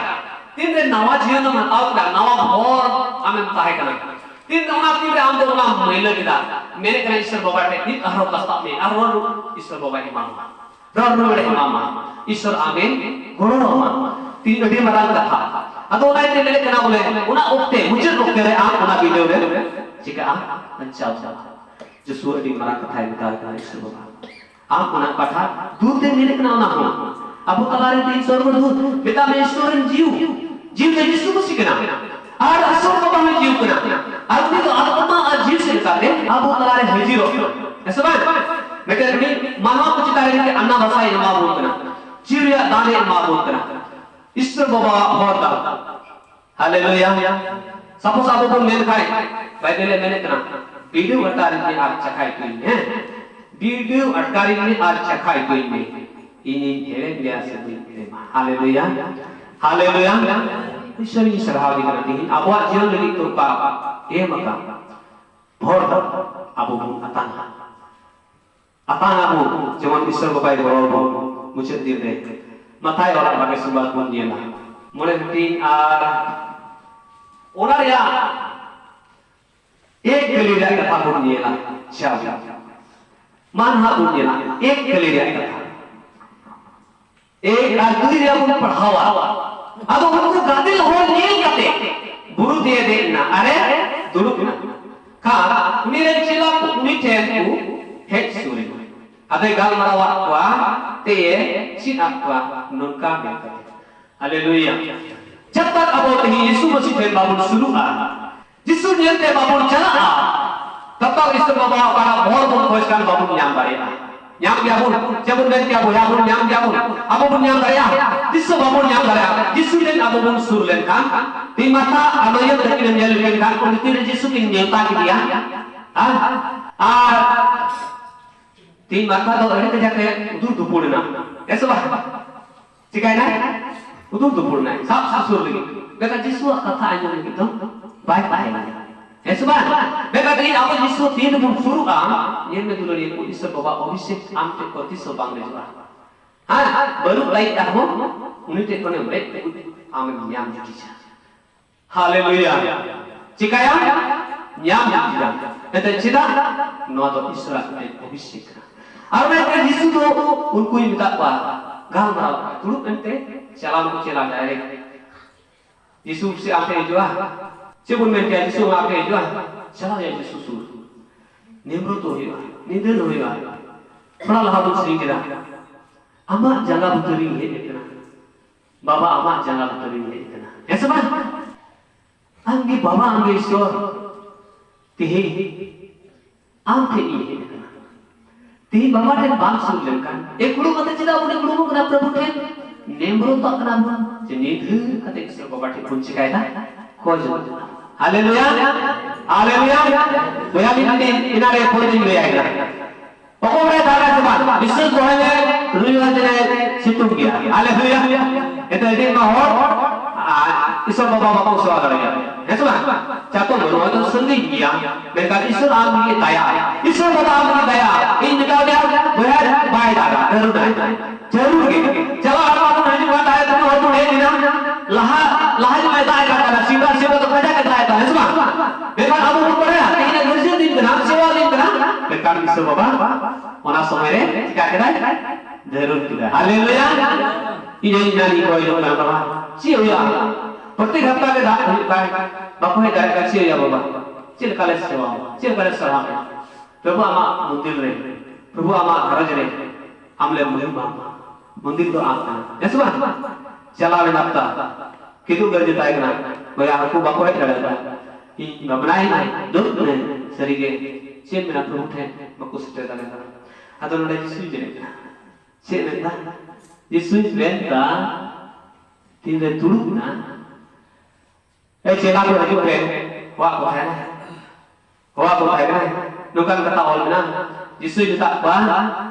ᱛᱤᱱᱨᱮ ᱱᱟᱣᱟ ᱡᱤᱭᱚᱱ ᱮᱢ ᱦᱟᱛᱟᱣ ᱠᱮᱫᱟ, ᱱᱟᱣᱟ ᱦᱚᱨ ᱟᱢᱮᱢ ᱛᱟᱦᱮᱸ ᱠᱟᱱᱟ, ᱛᱤᱱᱨᱮ ᱚᱱᱟ ᱛᱤᱱᱨᱮ ᱟᱢ ᱫᱚ ᱚᱱᱟ ᱢᱟᱹᱭᱞᱟᱹ ᱠᱮᱫᱟ, ᱢᱮᱱᱮᱫ ᱠᱟᱱᱟ ᱤᱥᱚᱨ ᱵᱟᱵᱟ ᱴᱷᱮᱱ, "ᱱᱤᱛ ᱟᱨᱦᱚᱸ ᱠᱟᱥᱛᱟᱜ ᱢᱮ, ᱟᱨᱦᱚᱸ ᱤᱥᱚᱨ ᱵᱟᱵᱟᱭ ᱮᱢᱟᱢᱟ, ᱨᱚᱲ ᱨᱩᱣᱟᱹᱲᱮ ᱮᱢᱟᱢᱟ, ᱤᱥᱚᱨ ᱟᱢᱮ ᱜᱚᱲᱚ ᱟᱢᱟ᱾" ᱛᱤᱱ ᱟᱹᱰᱤ ᱢᱟᱨᱟᱝ ᱠᱟᱛᱷᱟ᱾ ᱟᱫᱚ ᱚᱱᱟ ᱤᱭᱟᱹᱛᱮ ᱢᱮᱱᱮᱫ ᱠᱟᱱᱟ ᱵᱚᱞᱮ, ᱚᱱᱟ ᱚᱠᱛᱮ, ᱢᱩᱪᱟᱹᱫ ᱚᱠᱛᱮ ᱨᱮ ᱟᱢ ᱚᱱᱟ ᱵᱤᱰᱟᱹᱣ ᱨᱮ ᱪᱤᱠᱟᱜᱼᱟ? ᱵᱟᱧᱪᱟᱣ ᱪᱟᱞᱟᱜᱼᱟ᱾ ᱡᱳᱥᱩᱣᱟ ᱟᱹᱰᱤ ᱢᱟᱨᱟᱝ ᱠᱟᱛᱷᱟᱭ ᱢᱮᱛᱟᱣ ᱠᱟᱱᱟ ᱤᱥᱚᱨ ᱵᱟᱵᱟ᱾ ᱟᱢ ᱚᱱᱟ ᱯᱟᱴᱷᱟ ᱫᱩ ᱛᱮ ᱢᱮᱱᱮᱫ ᱠᱟᱱᱟ ᱚᱱᱟ ᱦᱚᱸ᱾ ᱟᱵᱚ ᱛᱟᱞᱟᱨᱮ ᱛᱤᱦᱤᱧ ᱥᱚᱨᱵᱚ ᱫᱩᱛ, ᱢᱮᱛᱟᱜ ᱢᱮ ᱤᱥᱚᱨ ᱨᱮᱱ ᱡᱤᱣ᱾ ᱡᱤᱣ ᱫᱚ ᱡᱤᱥᱩ ᱢᱟᱹᱥᱤ ᱠᱟᱱᱟ᱾ ᱟᱨ ᱟᱥᱚᱞ ᱵᱟᱵᱟ ᱦᱚᱸ ᱡᱤᱣ ᱠᱟᱱᱟ᱾ ᱟᱨ ᱩᱱᱤ ᱫᱚ ᱟᱛᱢᱟ ᱟᱨ ᱡᱤᱣ ᱥᱮᱫ ᱠᱟᱛᱮ ᱟᱵᱚ ᱛᱟᱞᱟ ᱟᱥᱟᱭ ᱮᱢᱟ ᱵᱚᱱ ᱠᱟᱱᱟ, ᱡᱤᱣᱤ ᱨᱮᱭᱟᱜ ᱫᱟᱱᱮ ᱮᱢᱟ ᱵᱚᱱ ᱠᱟᱱᱟ᱾ ᱤᱥᱚᱨ ᱵᱟᱵᱟᱣᱟᱜ ᱦᱚᱨ ᱰᱟᱦᱟᱨ᱾ ᱦᱟᱞᱮᱞᱩᱭᱟ᱾ Suppose ᱟᱵᱚ ᱵᱚᱱ ᱢᱮᱱ ᱠᱷᱟᱱ, ᱵᱟᱭᱵᱮᱞ ᱮ ᱢᱮᱱᱮᱫ ᱠᱟᱱᱟ, "ᱵᱤᱰᱟᱹᱣ ᱟᱴᱠᱟᱨᱤᱧ ᱢᱮ ᱟᱨ ᱪᱟᱠᱷᱟ ᱟᱹᱭᱠᱟᱹᱣᱟᱹᱧ ᱢᱮ, ᱦᱮᱸ? ᱵᱤᱰᱟᱹᱣ ᱟᱴᱠᱟᱨᱤᱧ ᱢᱮ ᱟᱨ ᱪᱟᱠᱷᱟ ᱟᱹᱭᱠᱟᱹᱣᱟᱹᱧ ᱢᱮ, ᱤᱧᱤᱧ ᱦᱮᱲᱮᱢ ᱜᱮᱭᱟ ᱥᱮ ᱵᱟᱹᱧ ᱦᱮᱲᱮᱢᱟ?" ᱦᱟᱞᱮᱞᱩᱭᱟ, ᱦᱟᱞᱮᱞᱩᱭᱟ᱾ ᱤᱥᱚᱨᱤᱧ ᱥᱟᱨᱦᱟᱣ ᱮ ᱠᱟᱱᱟ, ᱛᱮᱦᱮᱧ ᱟᱵᱚᱣᱟᱜ ᱡᱤᱭᱚᱱ ᱞᱟᱹᱜᱤᱫ ᱛᱮ ᱚᱠᱟ ᱮᱢ ᱟᱠᱟᱫ ᱦᱚᱨ ᱰᱟᱦᱟᱨ ᱟᱵᱚ ᱵᱚᱱ ᱟᱛᱟᱝᱟ᱾ ᱟᱛᱟᱝ ᱟᱵᱚ, ᱡᱮᱢᱚᱱ ᱤᱥᱚᱨ ᱵᱟᱵᱟᱭ ᱜᱚᱲᱚ ᱟᱵᱚᱱ᱾ ᱢᱩᱪᱟᱹᱫ ᱫᱤᱱ ᱨᱮ ᱢᱟᱛᱷᱟᱭ ᱚᱞ ᱵᱷᱟᱜᱮ ᱥᱚᱢᱵᱟᱫ ᱵᱚᱱ ᱧᱮᱞᱟ, ᱢᱚᱬᱮ ᱦᱟᱹᱴᱤᱧ ᱟᱨ ᱚᱱᱟ ᱨᱮᱭᱟᱜ ᱮᱠ ᱠᱟᱹᱞᱤ ᱨᱮᱭᱟᱜ ᱠᱟᱛᱷᱟ ᱵᱚᱱ ᱧᱮᱞᱟ᱾ ᱪᱟᱣ, ᱢᱟ ᱱᱟᱦᱟᱜ ᱵᱚᱱ ᱧᱮᱞᱟ ᱮᱠ ᱠᱟᱹᱞᱤ ᱨᱮᱭᱟᱜ ᱠᱟᱛᱷᱟ᱾ ᱮᱠ ᱟᱨ ᱫᱩᱭ ᱨᱮᱭᱟᱜ ᱵᱚᱱ ᱯᱟᱲᱦᱟᱣᱟ᱾ ᱟᱫᱚ ᱩᱱᱠᱩ ᱜᱟᱫᱮᱞ ᱦᱚᱲ ᱧᱮᱞ ᱠᱟᱛᱮ ᱵᱩᱨᱩ ᱛᱮᱭ ᱫᱮᱡ ᱮᱱᱟ ᱟᱨᱮ ᱫᱩᱲᱩᱵ ᱮᱱᱟ᱾ ᱠᱷᱟᱱ ᱩᱱᱤ ᱨᱮᱱ ᱪᱮᱞᱟ ᱠᱚ ᱩᱱᱤ ᱴᱷᱮᱱ ᱠᱚ ᱦᱮᱡ ᱥᱩᱨ ᱮᱱᱟ᱾ ᱟᱫᱚᱭ ᱜᱟᱞᱢᱟᱨᱟᱣᱟᱫ ᱠᱚᱣᱟ, ᱛᱮᱭᱮ ᱪᱮᱫ ᱟᱫ ᱠᱚᱣᱟ ᱱᱚᱝᱠᱟ ᱢᱮᱱ ᱠᱟᱛᱮ᱾ ᱦᱟᱞᱮᱞᱩᱭᱟ᱾ ᱡᱟᱵ ᱛᱟᱠ ᱟᱵᱚ ᱛᱮᱦᱮᱧ ᱭᱤᱥᱩ ᱢᱟᱹᱥᱤ ᱴᱷᱮᱱ ᱵᱟᱵᱚᱱ ᱥᱩᱨᱩᱜᱼᱟ, ᱡᱤᱥᱩ ᱧᱮᱞᱛᱮ ᱵᱟᱵᱚᱱ ᱪᱟᱞᱟᱜᱼᱟ, ᱛᱟᱵ ᱛᱟᱠ ᱤᱥᱚᱨ ᱵᱟᱵᱟᱣᱟᱜ ᱚᱠᱟᱴᱟᱜ ᱵᱚᱨ ᱵᱚᱱ ᱠᱷᱚᱡ ᱠᱟᱱ ᱵᱟᱵᱚᱱ ᱧᱟᱢ ᱫᱟᱲᱮᱭᱟᱜᱼᱟ᱾ ᱧᱟᱢ ᱜᱮᱭᱟᱵᱚᱱ, ᱪᱮᱫ ᱵᱚᱱ ᱢᱮᱱ ᱠᱮᱭᱟ ᱵᱚᱭᱦᱟ, ᱵᱚᱱ ᱧᱟᱢ ᱜᱮᱭᱟᱵᱚᱱ? ᱟᱵᱚ ᱵᱚᱱ ᱧᱟᱢ ᱫᱟᱲᱮᱭᱟᱜᱼᱟ᱾ ᱛᱤᱥ ᱦᱚᱸ ᱵᱟᱵᱚᱱ ᱧᱟᱢ ᱫᱟᱲᱮᱭᱟᱜᱼᱟ᱾ ᱡᱤᱥᱩ ᱴᱷᱮᱱ ᱟᱵᱚ ᱵᱚᱱ ᱥᱩᱨ ᱞᱮᱱᱠᱷᱟᱱ, ᱛᱤ ᱢᱟᱛᱷᱟ ᱟᱨ ᱱᱚᱭᱚ ᱛᱟᱹᱠᱤᱱ ᱧᱮᱞ ᱞᱮᱱᱠᱷᱟᱱ ᱩᱱᱠᱤᱱ ᱨᱮ ᱡᱤᱥᱩ ᱠᱤᱱ ᱱᱮᱣᱛᱟ ᱠᱮᱫᱮᱭᱟ᱾ ᱦᱮᱸ? ᱟᱨ ᱛᱤᱦᱤᱧ ᱢᱟᱨᱛᱷᱟ ᱫᱚ ᱟᱹᱰᱤ ᱠᱟᱡᱟᱠ ᱮ ᱩᱫᱩᱨ ᱫᱩᱯᱩᱲ ᱮᱱᱟ᱾ ᱦᱮᱸ ᱥᱮ ᱵᱟᱝ? ᱪᱤᱠᱟᱭᱱᱟᱭ? ᱩᱫᱩᱨ ᱫᱩᱯᱩᱲ ᱮᱱᱟᱭ᱾ ᱥᱟᱵ ᱥᱩᱥᱩᱨ ᱞᱟᱹᱜᱤᱫ᱾ ᱢᱮᱱᱠᱷᱟᱱ ᱡᱤᱥᱩᱣᱟᱜ ᱠᱟᱛᱷᱟ ᱟᱸᱡᱚᱢ ᱞᱟᱹᱜᱤᱫ ᱫᱚ ᱵᱟᱭ ᱛᱟᱦᱮᱸ ᱞᱮᱱᱟ᱾ ᱦᱮᱸ ᱥᱮ ᱵᱟᱝ? ᱢᱮᱱᱠᱷᱟᱱ ᱛᱤᱦᱤᱧ ᱟᱵᱚ ᱡᱤᱥᱩ ᱛᱤᱱ ᱨᱮᱵᱚᱱ ᱥᱩᱨᱩᱜᱼᱟ, ᱧᱮᱞ ᱢᱮ ᱫᱩᱞᱟᱹᱲᱤᱭᱟᱹ ᱠᱚ, ᱤᱥᱚᱨ ᱵᱟᱵᱟ ᱚᱵᱷᱤᱥᱮᱠ ᱟᱢ ᱴᱷᱮᱱ ᱠᱷᱚᱱ ᱛᱤᱥ ᱦᱚᱸ ᱵᱟᱝ ᱞᱮᱡᱚᱜᱼᱟ᱾ ᱦᱮᱸ? ᱵᱟᱹᱱᱩᱜ ᱞᱟᱹᱜᱤᱫ ᱟᱨᱦᱚᱸ ᱩᱱᱤ ᱴᱷᱮᱱ ᱠᱷᱚᱱᱮᱢ ᱨᱮᱡ ᱟᱹᱜᱩ, ᱟᱢᱮᱢ ᱧᱟᱢ ᱡᱩᱴᱤᱡᱟ᱾ ᱦᱟᱞᱮᱞᱩᱭᱟ᱾ ᱪᱤᱠᱟᱭᱟᱢ? ᱧᱟᱢ ᱠᱮᱫᱟᱢ᱾ ᱮᱱᱛᱮ ᱪᱮᱫᱟᱜ? ᱱᱚᱣᱟ ᱫᱚ ᱤᱥᱚᱨᱟᱜ ᱢᱤᱫᱴᱮᱱ ᱚᱵᱷᱤᱥᱮᱠ ᱠᱟᱱᱟ᱾ ᱟᱨ ᱚᱱᱟ ᱛᱮ ᱡᱤᱥᱩ ᱫᱚ ᱩᱱᱠᱩᱭ ᱢᱮᱛᱟᱜ ᱠᱚᱣᱟ, ᱜᱟᱞᱢᱟᱨᱟᱣ ᱠᱚᱣᱟ, ᱫᱩᱲᱩᱵ ᱮᱱᱛᱮ ᱪᱟᱞᱟᱣ ᱠᱚ ᱪᱟᱞᱟᱣ direct᱾ ᱡᱤᱥᱩ ᱥᱮ ᱟᱯᱮ ᱦᱤᱡᱩᱜᱼᱟ? ᱪᱮᱫ ᱵᱚᱱ ᱢᱮᱱ ᱠᱮᱭᱟ? ᱡᱤᱥᱩ ᱟᱯᱮ ᱦᱤᱡᱩᱜᱼᱟ? ᱪᱟᱞᱟᱣ ᱭᱟ ᱡᱤᱥᱩ ᱥᱩᱨ᱾ ᱱᱤᱢᱨᱩᱛ ᱦᱩᱭᱩᱜᱼᱟ, ᱱᱤᱫᱟᱹᱱ ᱦᱩᱭᱩᱜᱼᱟ᱾ ᱛᱷᱚᱲᱟ ᱞᱟᱦᱟ ᱵᱚᱱ ᱥᱮᱨᱮᱧ ᱠᱮᱫᱟ, ᱟᱢᱟᱜ ᱡᱟᱸᱜᱟ ᱵᱩᱴᱟᱹ ᱨᱤᱧ ᱦᱮᱡ ᱟᱠᱟᱱᱟ᱾ ᱵᱟᱵᱟ, ᱟᱢᱟᱜ ᱡᱟᱸᱜᱟ ᱵᱩᱴᱟᱹ ᱨᱤᱧ ᱦᱮᱡ ᱟᱠᱟᱱᱟ᱾ ᱦᱮᱸ ᱥᱮ ᱵᱟᱝ? ᱟᱢ ᱜᱮ ᱵᱟᱵᱟ, ᱟᱢ ᱜᱮ ᱤᱥᱚᱨ᱾ ᱛᱮᱦᱮᱧ ᱟᱢ ᱴᱷᱮᱱ ᱤᱧ ᱦᱮᱡ ᱟᱠᱟᱱᱟ᱾ ᱛᱮᱦᱮᱧ ᱵᱟᱵᱟ ᱴᱷᱮᱱ ᱵᱟᱝ ᱥᱩᱨ ᱞᱮᱱᱠᱷᱟᱱ, ᱮ ᱠᱩᱲᱩᱵ ᱠᱟᱛᱮ ᱪᱮᱫᱟᱜ ᱵᱚᱱ ᱫᱩᱲᱩᱵ ᱠᱟᱱᱟ ᱯᱨᱚᱵᱷᱩ ᱴᱷᱮᱱ? ᱱᱮᱢᱨᱚᱛᱚᱜ ᱠᱟᱱᱟ ᱵᱚᱱ ᱡᱮ ᱱᱤᱫᱷᱟᱹ ᱠᱟᱛᱮ ᱤᱥᱚᱨ ᱵᱟᱵᱟ ᱴᱷᱮᱱ ᱵᱚᱱ ᱪᱤᱠᱟᱭᱮᱫᱟ? ᱠᱷᱚᱡᱚᱜ ᱠᱟᱱᱟ᱾ ᱦᱟᱞᱮᱞᱩᱭᱟ, ᱦᱟᱞᱮᱞᱩᱭᱟ᱾ ᱵᱚᱭᱦᱟ ᱢᱤᱫ ᱫᱤᱱ ᱤᱱᱟᱨᱮ ᱯᱷᱳᱱ ᱨᱤᱧ ᱞᱟᱹᱭᱟᱭ ᱠᱟᱱᱟ, ᱚᱠᱚᱭ ᱵᱟᱲᱟᱭ ᱫᱟᱜᱟ ᱥᱮ ᱵᱟᱝ? ᱵᱤᱥᱮᱥ ᱫᱚᱦᱚᱭ ᱢᱮ, ᱨᱚᱵᱤᱵᱟᱨ ᱫᱤᱱᱮ ᱥᱤᱛᱩᱝ ᱜᱮᱭᱟ᱾ ᱦᱟᱞᱮᱞᱩᱭᱟ᱾ ᱮᱱᱛᱮ ᱟᱹᱰᱤ ᱟᱭᱢᱟ ᱦᱚᱲ ᱟᱨ ᱤᱥᱚᱨ ᱵᱟᱵᱟ ᱵᱟᱠᱚ ᱥᱮᱵᱟ ᱫᱟᱲᱮᱭᱟᱜᱼᱟ, ᱦᱮᱸ ᱥᱮ ᱵᱟᱝ? ᱪᱟᱛᱚᱢ ᱵᱟᱹᱱᱩᱜᱼᱟ, ᱦᱚᱭᱛᱚ ᱥᱟᱺᱜᱤᱧ ᱜᱮᱭᱟ, ᱢᱮᱱᱠᱷᱟᱱ ᱤᱥᱚᱨ ᱟᱢ ᱞᱟᱹᱜᱤᱫ ᱫᱟᱭᱟ, ᱤᱥᱚᱨ ᱵᱟᱵᱟ ᱟᱢ ᱞᱟᱹᱜᱤᱫ ᱫᱟᱭᱟ᱾ ᱤᱧ ᱢᱮᱛᱟᱣ ᱫᱮᱭᱟ, ᱵᱚᱭᱦᱟ ᱵᱟᱭ ᱫᱟᱜᱟ, ᱠᱟᱹᱨᱩᱱᱟᱭ᱾ ᱡᱟᱹᱨᱩᱲ ᱜᱮ᱾ ᱪᱟᱞᱟᱣ ᱦᱚᱲ ᱵᱟᱵᱚᱱ ᱦᱤᱡᱩᱜ ᱠᱟᱱ ᱛᱟᱦᱮᱸ, ᱛᱤᱱᱟᱹᱜ ᱦᱚᱲ ᱵᱚᱱ ᱦᱮᱡ ᱮᱱᱟ᱾ ᱞᱟᱦᱟ, ᱞᱟᱦᱟ ᱡᱩᱢᱟᱭ ᱫᱟᱜ ᱮᱫ ᱠᱟᱱ ᱛᱟᱦᱮᱱᱟ, ᱥᱤᱵᱟ, ᱥᱤᱵᱟ ᱫᱚ ᱠᱟᱡᱟᱠ ᱮ ᱫᱟᱜ ᱮᱫ ᱛᱟᱦᱮᱱᱟ, ᱦᱮᱸ ᱥᱮ ᱵᱟᱝ? ᱢᱮᱱᱠᱷᱟᱱ ᱟᱵᱚ ᱵᱚᱱ ᱵᱟᱲᱟᱭᱟ, ᱛᱮᱦᱮᱧ ᱫᱚ ᱜᱤᱨᱡᱟᱹ ᱫᱤᱱ ᱠᱟᱱᱟ, ᱥᱮᱵᱟ ᱫᱤᱱ ᱠᱟᱱᱟ᱾ ᱢᱮᱱᱠᱷᱟᱱ ᱤᱥᱚᱨ ᱵᱟᱵᱟ ᱚᱱᱟ ᱥᱚᱢᱚᱭ ᱨᱮ ᱪᱤᱠᱟ ᱠᱮᱫᱟᱭ? ᱡᱟᱹᱨᱩᱲ ᱠᱮᱫᱟᱭ᱾ ᱦᱟᱞᱮᱞᱩᱭᱟ᱾ ᱤᱧ ᱦᱚᱸ ᱤᱧ ᱦᱚᱸᱧ ᱠᱚᱭ ᱡᱚᱝ ᱠᱟᱱᱟ, ᱵᱟᱵᱟ, ᱪᱮᱫ ᱦᱩᱭᱩᱜᱼᱟ? ᱯᱨᱚᱛᱮᱠ ᱦᱟᱯᱛᱟ ᱜᱮ ᱫᱟᱜ ᱦᱩᱭᱩᱜ ᱠᱟᱱ, ᱵᱟᱠᱚ ᱦᱮᱡ ᱫᱟᱲᱮᱭᱟᱜ ᱠᱟᱱᱟ, ᱪᱮᱫ ᱦᱩᱭᱩᱜᱼᱟ ᱵᱟᱵᱟ? ᱪᱮᱫ ᱞᱮᱠᱟ ᱞᱮ ᱥᱮᱵᱟ? ᱪᱮᱫ ᱞᱮᱠᱟ ᱞᱮ ᱥᱟᱨᱦᱟᱣ? ᱯᱨᱚᱵᱷᱩ ᱟᱢᱟᱜ ᱢᱚᱱᱫᱤᱨ ᱨᱮ, ᱯᱨᱚᱵᱷᱩ ᱟᱢᱟᱜ ᱜᱷᱟᱨᱚᱸᱡᱽ ᱨᱮ ᱟᱢ ᱞᱮ ᱢᱩᱦᱤᱢ ᱢᱟ᱾ ᱢᱚᱱᱫᱤᱨ ᱫᱚ ᱟᱢ ᱠᱟᱱᱟ, ᱦᱮᱸ ᱥᱮ ᱵᱟᱝ? ᱪᱟᱞᱟᱣ ᱮᱱ ᱦᱟᱯᱛᱟ ᱠᱤᱫᱩᱵ ᱜᱟᱹᱨᱡᱟᱹ ᱛᱟᱦᱮᱸ ᱠᱟᱱᱟ, ᱵᱚᱭᱦᱟ ᱦᱚᱲ ᱠᱚ ᱵᱟᱠᱚ ᱦᱮᱡ ᱫᱟᱲᱮᱭᱟᱫᱟ᱾ ᱤᱧ ᱵᱷᱟᱵᱽᱱᱟᱭᱮᱱᱟ, ᱫᱩᱠ ᱨᱮ ᱥᱟᱹᱨᱤᱜᱮ ᱪᱮᱫ ᱢᱮᱱᱟ ᱯᱨᱚᱵᱷᱩ ᱴᱷᱮᱱ ᱵᱟᱠᱚ ᱥᱮᱴᱮᱨ ᱫᱟᱲᱮᱭᱟᱫᱟ᱾ ᱟᱫᱚ ᱱᱚᱰᱮ ᱡᱤᱥᱩᱭ ᱢᱮᱱᱮᱫ ᱠᱟᱱᱟ, ᱪᱮᱫ ᱢᱮᱱᱫᱟ? ᱡᱤᱥᱩᱭ ᱢᱮᱱᱫᱟ, ᱛᱤᱱᱨᱮ ᱫᱩᱲᱩᱵ ᱮᱱᱟ, ᱮ ᱪᱮᱞᱟ ᱠᱚ ᱦᱤᱡᱩᱜ ᱯᱮ, ᱦᱚᱦᱚᱣᱟᱫ ᱠᱚ ᱛᱟᱦᱮᱱᱟ᱾ ᱦᱚᱦᱚᱣᱟᱫ ᱠᱚ ᱛᱟᱦᱮᱸ ᱠᱟᱱᱟ᱾ ᱱᱚᱝᱠᱟᱱ ᱠᱟᱛᱷᱟ ᱚᱞ ᱢᱮᱱᱟᱜᱼᱟ᱾ ᱡᱤᱥᱩᱭ ᱢᱮᱛᱟᱜ ᱠᱚᱣᱟ,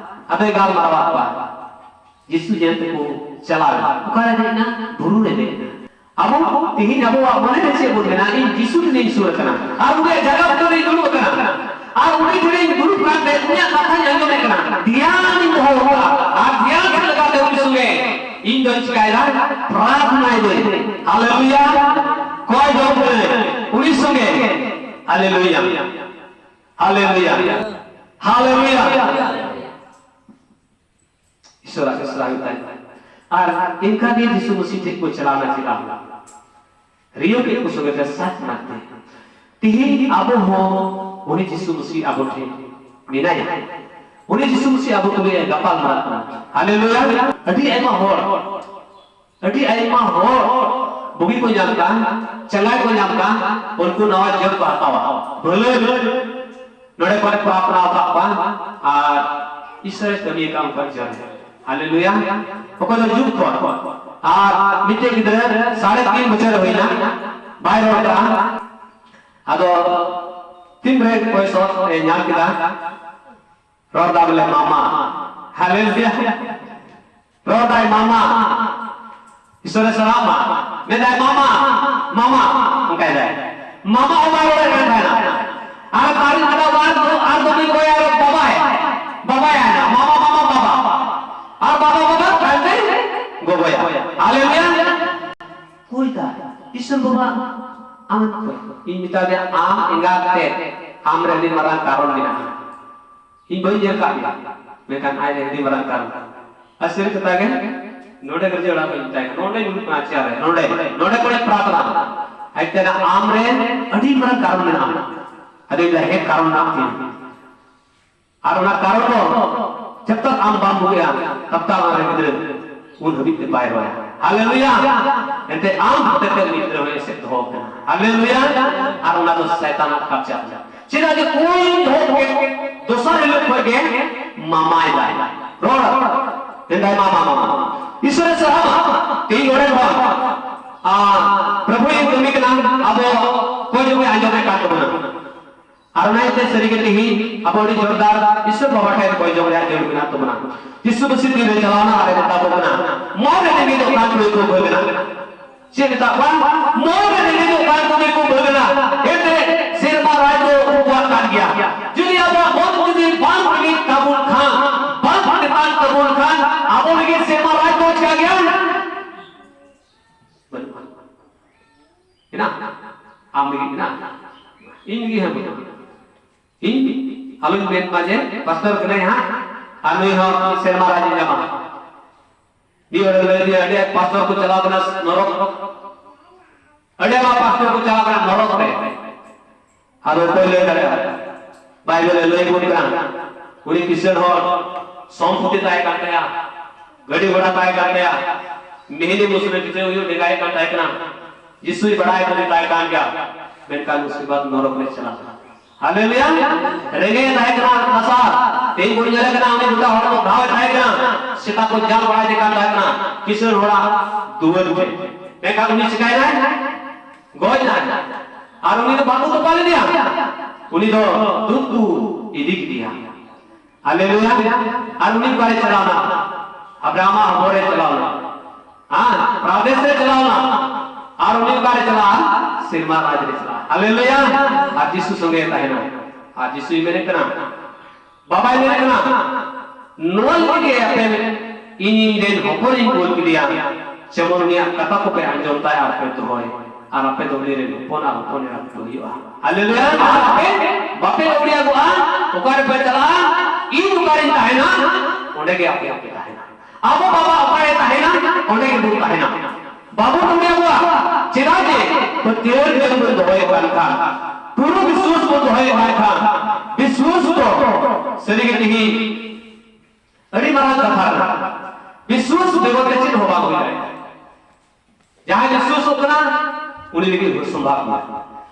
ᱟᱫᱚᱭ ᱜᱟᱞᱢᱟᱨᱟᱣᱟᱫ ᱠᱚᱣᱟ᱾ ᱡᱤᱥᱩ ᱧᱮᱞ ᱛᱮᱠᱚ ᱪᱟᱞᱟᱣ ᱮᱱᱟ᱾ ᱚᱠᱟᱨᱮ ᱫᱮᱡ ᱮᱱᱟ? ᱵᱩᱨᱩ ᱨᱮ ᱫᱮᱡ ᱮᱱᱟ᱾ ᱟᱵᱚ ᱛᱮᱦᱮᱧ ᱟᱵᱚᱣᱟᱜ ᱢᱚᱱᱮ ᱨᱮ ᱪᱮᱫ ᱵᱚᱱ ᱢᱮᱱᱟ? ᱤᱧ ᱡᱤᱥᱩ ᱴᱷᱮᱱᱤᱧ ᱥᱩᱨ ᱟᱠᱟᱱᱟ᱾ ᱟᱨ ᱩᱱᱤᱭᱟᱜ ᱡᱟᱭᱜᱟ ᱵᱩᱴᱟᱹ ᱨᱮᱧ ᱫᱩᱲᱩᱵ ᱟᱠᱟᱱᱟ᱾ ᱟᱨ ᱩᱱᱤ ᱴᱷᱮᱱᱤᱧ ᱫᱩᱲᱩᱵ ᱠᱟᱱᱛᱮ ᱩᱱᱤᱭᱟᱜ ᱠᱟᱛᱷᱟᱧ ᱟᱸᱡᱚᱢᱮᱫ ᱠᱟᱱᱟ᱾ ᱫᱷᱮᱭᱟᱱᱤᱧ ᱫᱚᱦᱚ ᱟᱠᱟᱫᱼᱟ᱾ ᱟᱨ ᱫᱷᱮᱭᱟᱱ ᱪᱮᱫ ᱞᱮᱠᱟᱛᱮ ᱩᱱᱤ ᱥᱚᱸᱜᱮ ᱤᱧ ᱫᱚᱧ ᱪᱤᱠᱟᱭᱮᱫᱟ? ᱯᱨᱟᱨᱛᱷᱱᱟᱭᱮᱫᱟᱹᱧ᱾ ᱦᱟᱞᱮᱞᱩᱭᱟ᱾ ᱠᱚᱭ ᱡᱚᱝ ᱠᱟᱹᱱᱟᱹᱧ ᱩᱱᱤ ᱥᱚᱸᱜᱮ᱾ ᱦᱟᱞᱮᱞᱩᱭᱟ᱾ ᱦᱟᱞᱮᱞᱩᱭᱟ᱾ ᱦᱟᱞᱮᱞᱩᱭᱟ᱾ ᱤᱥᱚᱨᱟᱜ ᱤᱥᱨᱟ ᱦᱩᱭᱩᱜ ᱛᱟᱭ᱾ ᱟᱨ ᱮᱱᱠᱷᱟᱱ ᱜᱮ ᱡᱤᱥᱩ ᱢᱟᱹᱥᱤ ᱴᱷᱮᱱ ᱠᱚ ᱪᱟᱞᱟᱣ ᱮᱱᱟ᱾ ᱪᱮᱫᱟᱜ? ᱨᱤᱭᱟᱹᱣ ᱠᱮᱫ ᱠᱚ ᱥᱚᱸᱜᱮ ᱛᱮ ᱥᱟᱪ ᱢᱟᱨᱛᱮ᱾ ᱛᱮᱦᱮᱧ ᱟᱵᱚ ᱦᱚᱸ ᱩᱱᱤ ᱡᱤᱥᱩ ᱢᱟᱹᱥᱤ ᱟᱵᱚ ᱴᱷᱮᱱ ᱢᱮᱱᱟᱭᱟ᱾ ᱩᱱᱤ ᱡᱤᱥᱩ ᱢᱟᱹᱥᱤ ᱟᱵᱚ ᱛᱩᱞᱩᱡ ᱮ ᱜᱟᱯᱟᱞ ᱢᱟᱨᱟᱜ ᱠᱟᱱᱟ᱾ ᱦᱟᱞᱮᱞᱩᱭᱟ᱾ ᱟᱹᱰᱤ ᱟᱭᱢᱟ ᱦᱚᱲ, ᱟᱹᱰᱤ ᱟᱭᱢᱟ ᱦᱚᱲ ᱵᱩᱜᱤ ᱠᱚ ᱧᱟᱢ ᱠᱟᱱ, ᱪᱟᱸᱜᱟ ᱠᱚ ᱧᱟᱢ ᱠᱟᱱ, ᱩᱱᱠᱩ ᱱᱟᱣᱟ ᱡᱤᱭᱚᱱ ᱠᱚ ᱦᱟᱛᱟᱣᱟ᱾ ᱵᱷᱟᱹᱞᱟᱹᱭ ᱱᱚᱰᱮ ᱠᱷᱚᱱ ᱯᱨᱟᱨᱛᱷᱱᱟ ᱟᱠᱟᱫ ᱠᱚᱣᱟ ᱟᱨ ᱤᱥᱚᱨᱮ ᱠᱟᱹᱢᱤ ᱟᱠᱟᱫ ᱚᱱᱠᱟ ᱡᱟᱦᱟᱸ᱾ ᱦᱟᱞᱮᱞᱩᱭᱟ᱾ ᱚᱠᱚᱭ ᱫᱚ ᱡᱩᱜᱽ ᱠᱷᱚᱱ᱾ ᱟᱨ ᱢᱤᱫᱴᱮᱡ ᱜᱤᱫᱽᱨᱟᱹ ᱥᱟᱲᱮ ᱛᱤᱱ ᱵᱚᱪᱷᱚᱨ ᱦᱩᱭᱱᱟ, ᱵᱟᱭ ᱨᱚᱲ ᱠᱟᱱᱟ᱾ ᱟᱫᱚ ᱛᱤᱱᱨᱮ ᱚᱠᱚᱭ ᱥᱚᱛ ᱮ ᱧᱟᱢ ᱠᱮᱫᱟ, ᱨᱚᱲ ᱫᱟ ᱵᱚᱞᱮ ᱢᱟᱢᱟ᱾ ᱦᱟᱞᱮᱞᱩᱭᱟ᱾ ᱨᱚᱲ ᱫᱟᱭ ᱢᱟᱢᱟ᱾ ᱤᱥᱚᱨᱮ ᱥᱟᱞᱟᱢ ᱢᱟ᱾ ᱢᱮᱱᱫᱟᱭ ᱢᱟᱢᱟ, ᱢᱟᱢᱟ, ᱚᱱᱠᱟᱭ ᱫᱟᱭ᱾ ᱢᱟᱢᱟ ᱦᱚᱸ ᱵᱟᱭ ᱨᱚᱲᱮᱫ ᱠᱟᱱ ᱛᱟᱦᱮᱱᱟ᱾ ᱟᱨ ᱛᱟᱨᱤᱱ ᱟᱫᱚ ᱟᱨ ᱫᱚ, ᱟᱨ ᱫᱚ ᱢᱤᱫ ᱠᱚᱭᱟ ᱨᱚᱲ ᱵᱟᱵᱟᱭ, ᱵᱟᱵᱟᱭ ᱟᱭᱱᱟ᱾ ᱢᱟᱢᱟ, ᱢᱟᱢᱟ, ᱵᱟᱵᱟ᱾ ᱟᱨ ᱵᱟᱵᱟ, ᱵᱟᱵᱟ, ᱛᱟᱭᱚᱢ ᱛᱮ ᱜᱚᱜᱚᱭᱟ᱾ ᱦᱟᱞᱮᱞᱩᱭᱟ᱾ ᱦᱩᱭ ᱫᱟ, ᱤᱥᱚᱨ ᱵᱟᱵᱟ, ᱟᱢ ᱠᱚᱭ᱾ ᱤᱧ ᱢᱮᱛᱟ ᱫᱮᱭᱟ, ᱟᱢ ᱮᱸᱜᱟᱛ ᱛᱮ, ᱟᱢ ᱨᱮ ᱟᱹᱰᱤ ᱢᱟᱨᱟᱝ ᱠᱟᱨᱚᱱ ᱢᱮᱱᱟᱜᱼᱟ᱾ ᱤᱧ ᱵᱟᱹᱧ ᱧᱮᱞ ᱠᱟᱜ ᱢᱮᱭᱟ, ᱢᱮᱱᱠᱷᱟᱱ ᱟᱡ ᱨᱮ ᱟᱹᱰᱤ ᱢᱟᱨᱟᱝ ᱠᱟᱨᱚᱱ᱾ ᱟᱨ ᱥᱟᱹᱨᱤ ᱠᱟᱛᱷᱟ ᱜᱮ, ᱱᱚᱰᱮ ᱜᱟᱨᱡᱮ ᱚᱲᱟᱜ ᱵᱟᱹᱧ ᱢᱮᱛᱟᱭ ᱠᱟᱱᱟ, ᱱᱚᱰᱮ ᱧᱩᱨᱩᱜ ᱠᱟᱱᱟ ᱪᱮᱭᱟᱨ ᱨᱮ, ᱱᱚᱰᱮ, ᱱᱚᱰᱮ ᱠᱷᱚᱱᱮ ᱯᱨᱟᱨᱛᱷᱱᱟ᱾ ᱟᱡ ᱛᱮ ᱟᱢ ᱨᱮ ᱟᱹᱰᱤ ᱢᱟᱨᱟᱝ ᱠᱟᱨᱚᱱ ᱢᱮᱱᱟᱜᱼᱟ᱾ ᱟᱫᱚ ᱤᱧ ᱞᱟᱹᱭᱟ, ᱦᱮᱸ, ᱠᱟᱨᱚᱱ ᱢᱮᱱᱟᱜ ᱛᱤᱧᱟ᱾ ᱟᱨ ᱚᱱᱟ ᱠᱟᱨᱚᱱ ᱫᱚ ᱡᱟᱵ ᱛᱟᱠ ᱟᱢ ᱵᱟᱢ ᱵᱩᱜᱤᱜᱼᱟ, ᱛᱟᱵ ᱛᱟᱠ ᱟᱢ ᱨᱮᱱ ᱜᱤᱫᱽᱨᱟᱹ ᱩᱱ ᱦᱟᱹᱵᱤᱡ ᱛᱮ ᱵᱟᱭ ᱨᱚᱲᱟ᱾ ᱦᱟᱞᱮᱞᱩᱭᱟ᱾ ᱮᱱᱛᱮ ᱟᱢ ᱦᱚᱛᱮ ᱛᱮ ᱩᱱᱤ ᱜᱤᱫᱽᱨᱟᱹ ᱦᱚᱸ ᱮᱥᱮᱫ ᱫᱚᱦᱚ ᱠᱟᱱᱟ᱾ ᱦᱟᱞᱮᱞᱩᱭᱟ᱾ ᱟᱨ ᱚᱱᱟ ᱫᱚ ᱥᱟᱭᱛᱟᱱᱟᱜ ᱠᱟᱵᱡᱟ ᱠᱟᱱᱟ᱾ ᱪᱮᱫᱟᱜ ᱡᱮ ᱩᱱ ᱡᱚᱦᱚᱜ ᱜᱮ, ᱫᱚᱥᱟᱨ ᱦᱤᱞᱳᱜ ᱠᱷᱚᱱ ᱜᱮ ᱢᱟᱢᱟᱭ ᱫᱟᱭ᱾ ᱨᱚᱲ᱾ ᱢᱮᱱᱫᱟᱭ, "ᱢᱟᱢᱟ, ᱢᱟᱢᱟ, ᱢᱟᱢᱟ᱾ ᱤᱥᱚᱨᱮ ᱥᱟᱨᱦᱟᱣ ᱢᱟ᱾ ᱛᱮᱦᱮᱧ ᱱᱚᱰᱮ ᱠᱷᱚᱱ, ᱟᱨ ᱯᱨᱚᱵᱷᱩ ᱤᱧ ᱠᱟᱹᱢᱤ ᱠᱟᱱᱟ, ᱟᱵᱚ ᱠᱚᱭ ᱡᱚᱱ ᱮ ᱟᱸᱡᱚᱢᱮᱫ ᱠᱟᱱ ᱛᱟᱵᱚᱱᱟ᱾ ᱟᱨ ᱚᱱᱟ ᱤᱭᱟᱹᱛᱮ ᱥᱟᱹᱨᱤ ᱜᱮ ᱛᱮᱦᱮᱧ ᱟᱵᱚ ᱟᱹᱰᱤ ᱡᱳᱨᱫᱟᱨ ᱤᱥᱚᱨ ᱵᱟᱵᱟ ᱴᱷᱮᱱ ᱠᱚᱭ ᱡᱚᱝ ᱨᱮᱭᱟᱜ ᱡᱟᱹᱨᱩᱲ ᱢᱮᱱᱟᱜ ᱛᱟᱵᱚᱱᱟ᱾ ᱡᱤᱥᱩ ᱢᱟᱹᱥᱤ ᱛᱤᱱ ᱨᱮ ᱪᱟᱞᱟᱣ ᱮᱱᱟ ᱟᱨ ᱮ ᱢᱮᱛᱟ ᱠᱚ ᱠᱟᱱᱟ, 'ᱢᱚᱱ ᱨᱮ ᱨᱮᱸᱜᱮᱡᱚᱜ ᱠᱟᱱ ᱠᱚ ᱜᱮᱠᱚ ᱵᱷᱟᱹᱜᱽ ᱮᱱᱟ᱾ ᱪᱮᱫ ᱢᱮᱛᱟᱜ ᱠᱚᱣᱟ? ᱢᱚᱱ ᱨᱮ ᱨᱮᱸᱜᱮᱡᱚᱜ ᱠᱟᱱ ᱠᱚ ᱜᱮᱠᱚ ᱵᱷᱟᱹᱜᱽ ᱮᱱᱟ᱾ ᱮᱱᱛᱮ ᱥᱮᱨᱢᱟ ᱨᱟᱡᱽ ᱫᱚ ᱩᱱᱠᱩᱣᱟᱜ ᱠᱟᱱ ᱜᱮᱭᱟ᱾ ᱡᱩᱫᱤ ᱟᱵᱚᱣᱟᱜ ᱢᱚᱱ ᱡᱩᱫᱤ ᱵᱟᱝ ᱨᱮᱸᱜᱮᱡ ᱛᱟᱵᱚᱱ ᱠᱷᱟᱱ, ᱵᱟᱝ ᱛᱮᱛᱟᱝ ᱛᱟᱵᱚᱱ ᱠᱷᱟᱱ, ᱟᱵᱚ ᱞᱟᱹᱜᱤᱫ ᱥᱮᱨᱢᱟ ᱨᱟᱡᱽ ᱫᱚ ᱪᱤᱠᱟ ᱜᱮᱭᱟ? ᱵᱟᱹᱱᱩᱜᱼᱟ᱾ ᱦᱮᱱᱟᱜ? ᱟᱢ ᱞᱟᱹᱜᱤᱫ ᱦᱮᱱᱟᱜ? ᱤᱧ ᱞᱟᱹᱜᱤᱫ ᱦᱚᱸ ᱵᱟᱹᱱᱩᱜᱼᱟ᱾ ᱤᱧ ᱟᱞᱚᱧ ᱢᱮᱱ ᱢᱟ ᱡᱮ ᱯᱟᱥᱴᱚᱨ ᱠᱟᱹᱱᱟᱹᱧ ᱦᱟᱸᱜ, ᱟᱨ ᱱᱩᱭ ᱦᱚᱸ ᱥᱮᱨᱢᱟ ᱨᱟᱡᱽ ᱮ ᱧᱟᱢᱟ᱾ ᱢᱤᱫ ᱦᱚᱲ ᱞᱟᱹᱭ ᱫᱤᱧᱟ, ᱟᱹᱰᱤ ᱟᱸᱴ ᱯᱟᱥᱴᱚᱨ ᱠᱚ ᱪᱟᱞᱟᱣ ᱠᱟᱱᱟ ᱱᱚᱨᱚᱠ, ᱟᱹᱰᱤ ᱟᱸᱴ ᱯᱟᱥᱴᱚᱨ ᱠᱚ ᱪᱟᱞᱟᱣ ᱠᱟᱱᱟ ᱱᱚᱨᱚᱠ ᱨᱮ᱾ ᱟᱫᱚ ᱚᱠᱚᱭ ᱞᱟᱹᱭ ᱫᱟᱲᱮᱭᱟᱜᱼᱟ? ᱵᱟᱭᱵᱮᱞ ᱮ ᱞᱟᱹᱭ ᱵᱚᱱ ᱠᱟᱱᱟ, ᱩᱱᱤ ᱠᱤᱥᱟᱹᱬ ᱦᱚᱲ ᱥᱚᱢᱯᱚᱛᱤ ᱛᱟᱦᱮᱸ ᱠᱟᱱ ᱛᱟᱭᱟ, ᱜᱟᱹᱰᱤ ᱜᱷᱚᱲᱟ ᱛᱟᱦᱮᱸ ᱠᱟᱱ ᱛᱟᱭᱟ, ᱢᱤᱦᱱᱤ ᱢᱩᱥᱨᱤ ᱠᱤᱪᱷᱩ ᱦᱩᱭᱩᱜ ᱰᱮᱸᱜᱟᱭᱮᱫ ᱠᱟᱱ ᱛᱟᱦᱮᱸ ᱠᱟᱱᱟ, ᱡᱤᱥᱩᱭ ᱵᱟᱲᱟᱭ ᱠᱟᱱ ᱛᱟᱦᱮᱸ ᱠᱟᱱ ᱜᱮᱭᱟ, ᱢᱮᱱᱠᱷᱟᱱ ᱩᱥᱠᱮ ᱵᱟᱫ ᱱᱚᱨᱚᱠ ᱨᱮ ᱪᱟᱞᱟᱣ ᱮᱱᱟ᱾ ᱦᱟᱞᱮᱞᱩᱭᱟ᱾ ᱨᱮᱸᱜᱮᱡ ᱛᱟᱦᱮᱸ ᱠᱟᱱᱟ ᱠᱟᱥᱟᱨ, ᱛᱮᱦᱮᱧ ᱵᱚᱱ ᱧᱮᱞᱮ ᱠᱟᱱᱟ, ᱩᱱᱤ ᱜᱚᱴᱟ ᱦᱚᱲᱢᱚ ᱜᱷᱟᱣ ᱮ ᱛᱟᱦᱮᱸ ᱠᱟᱱᱟ, ᱥᱮᱛᱟ ᱠᱚ ᱡᱟᱞ ᱵᱟᱲᱟᱭᱮ ᱠᱟᱱ ᱛᱟᱦᱮᱸ ᱠᱟᱱᱟ ᱠᱤᱥᱟᱹᱬ ᱦᱚᱲᱟᱜ ᱫᱩᱣᱟᱹᱨ ᱨᱮ᱾ ᱢᱮᱱᱠᱷᱟᱱ ᱩᱱᱤ ᱪᱤᱠᱟᱭᱱᱟᱭ? ᱜᱚᱡ ᱱᱟᱭ᱾ ᱟᱨ ᱩᱱᱤ ᱫᱚ ᱵᱟᱠᱚ ᱛᱚᱯᱟ ᱞᱮᱫᱮᱭᱟ, ᱩᱱᱤ ᱫᱚ ᱫᱩᱛ ᱠᱚ ᱤᱫᱤ ᱠᱮᱫᱮᱭᱟ᱾ ᱦᱟᱞᱮᱞᱩᱭᱟ᱾ ᱟᱨ ᱩᱱᱤ ᱚᱠᱟᱨᱮ ᱪᱟᱞᱟᱣᱱᱟ? ᱟᱵᱨᱟᱦᱟᱢᱟᱜ ᱦᱚᱵᱚᱨ ᱨᱮ ᱪᱟᱞᱟᱣᱱᱟ᱾ ᱦᱮᱸ, ᱯᱨᱟᱫᱮᱥ ᱨᱮ ᱪᱟᱞᱟᱣᱱᱟ᱾ ᱟᱨ ᱩᱱᱤ ᱚᱠᱟᱨᱮ ᱪᱟᱞᱟᱜᱼᱟ? ᱥᱮᱨᱢᱟ ᱨᱟᱡᱽ ᱨᱮ ᱪᱟᱞᱟᱜᱼᱟ᱾ ᱦᱟᱞᱮᱞᱩᱭᱟ᱾ ᱟᱨ ᱡᱤᱥᱩ ᱥᱚᱸᱜᱮ ᱛᱟᱦᱮᱱᱟ᱾ ᱟᱨ ᱡᱤᱥᱩᱭ ᱢᱮᱱᱮᱫ ᱠᱟᱱᱟ, ᱵᱟᱵᱟᱭ ᱢᱮᱱᱮᱫ ᱠᱟᱱᱟ, ᱱᱚᱣᱟ ᱞᱟᱹᱜᱤᱫ ᱜᱮ ᱟᱯᱮ ᱤᱧ ᱨᱮᱱ ᱦᱚᱯᱚᱱᱤᱧ ᱠᱩᱞ ᱠᱮᱫᱮᱭᱟ, ᱡᱮᱢᱚᱱ ᱩᱱᱤᱭᱟᱜ ᱠᱟᱛᱷᱟ ᱠᱚᱯᱮ ᱟᱸᱡᱚᱢ ᱛᱟᱭ ᱟᱨ ᱯᱮ ᱫᱚᱦᱚᱭ, ᱟᱨ ᱟᱯᱮ ᱫᱚ ᱩᱱᱤ ᱨᱮᱱ ᱦᱚᱯᱚᱱ ᱟᱨ ᱦᱚᱯᱚᱱ ᱮᱨᱟ ᱯᱮ ᱦᱩᱭᱩᱜᱼᱟ᱾ ᱦᱟᱞᱮᱞᱩᱭᱟ᱾ ᱟᱨ ᱟᱯᱮ ᱵᱟᱯᱮ ᱟᱹᱣᱲᱤᱭᱟᱜᱚᱜᱼᱟ, ᱚᱠᱟ ᱨᱮᱯᱮ ᱪᱟᱞᱟᱜᱼᱟ, ᱤᱧ ᱚᱠᱟᱨᱮᱧ ᱛᱟᱦᱮᱱᱟ, ᱚᱸᱰᱮ ᱜᱮ ᱟᱯᱮ ᱦᱚᱸᱯᱮ ᱛᱟᱦᱮᱱᱟ᱾ ᱟᱵᱚ ᱵᱟᱵᱟ ᱚᱠᱟᱨᱮ ᱛᱟᱦᱮᱱᱟ, ᱚᱸᱰᱮ ᱜᱮᱵᱚᱱ ᱛᱟᱦᱮᱱᱟ᱾ ᱵᱟᱵᱚᱱ ᱟᱹᱣᱲᱤᱭᱟᱜᱚᱜᱼᱟ, ᱪᱮᱫᱟᱜ ᱡᱮ ᱯᱟᱹᱛᱭᱟᱹᱣ ᱡᱩᱫᱤ ᱵᱚᱱ ᱫᱚᱦᱚᱭᱮᱫ ᱠᱟᱱ ᱠᱷᱟᱱ, ᱯᱩᱨᱟᱹ ᱵᱤᱥᱣᱟᱥ ᱵᱚᱱ ᱫᱚᱦᱚᱭᱮᱫ ᱠᱟᱱ ᱠᱷᱟᱱ, ᱵᱤᱥᱣᱟᱥ ᱫᱚ ᱥᱟᱹᱨᱤᱜᱮ ᱛᱮᱦᱮᱧ ᱟᱹᱰᱤ ᱢᱟᱨᱟᱝ ᱠᱟᱛᱷᱟ ᱠᱟᱱᱟ᱾ ᱵᱤᱥᱣᱟᱥ ᱵᱮᱜᱚᱨ ᱛᱮ ᱪᱮᱫ ᱦᱚᱸ ᱵᱟᱝ ᱦᱩᱭ ᱫᱟᱲᱮᱭᱟᱜᱼᱟ᱾ ᱡᱟᱦᱟᱸᱭ ᱵᱤᱥᱣᱟᱥᱚᱜ ᱠᱟᱱᱟ, ᱩᱱᱤ ᱞᱟᱹᱜᱤᱫ ᱦᱚᱸ ᱥᱚᱢᱵᱷᱟᱵ ᱜᱮᱭᱟ᱾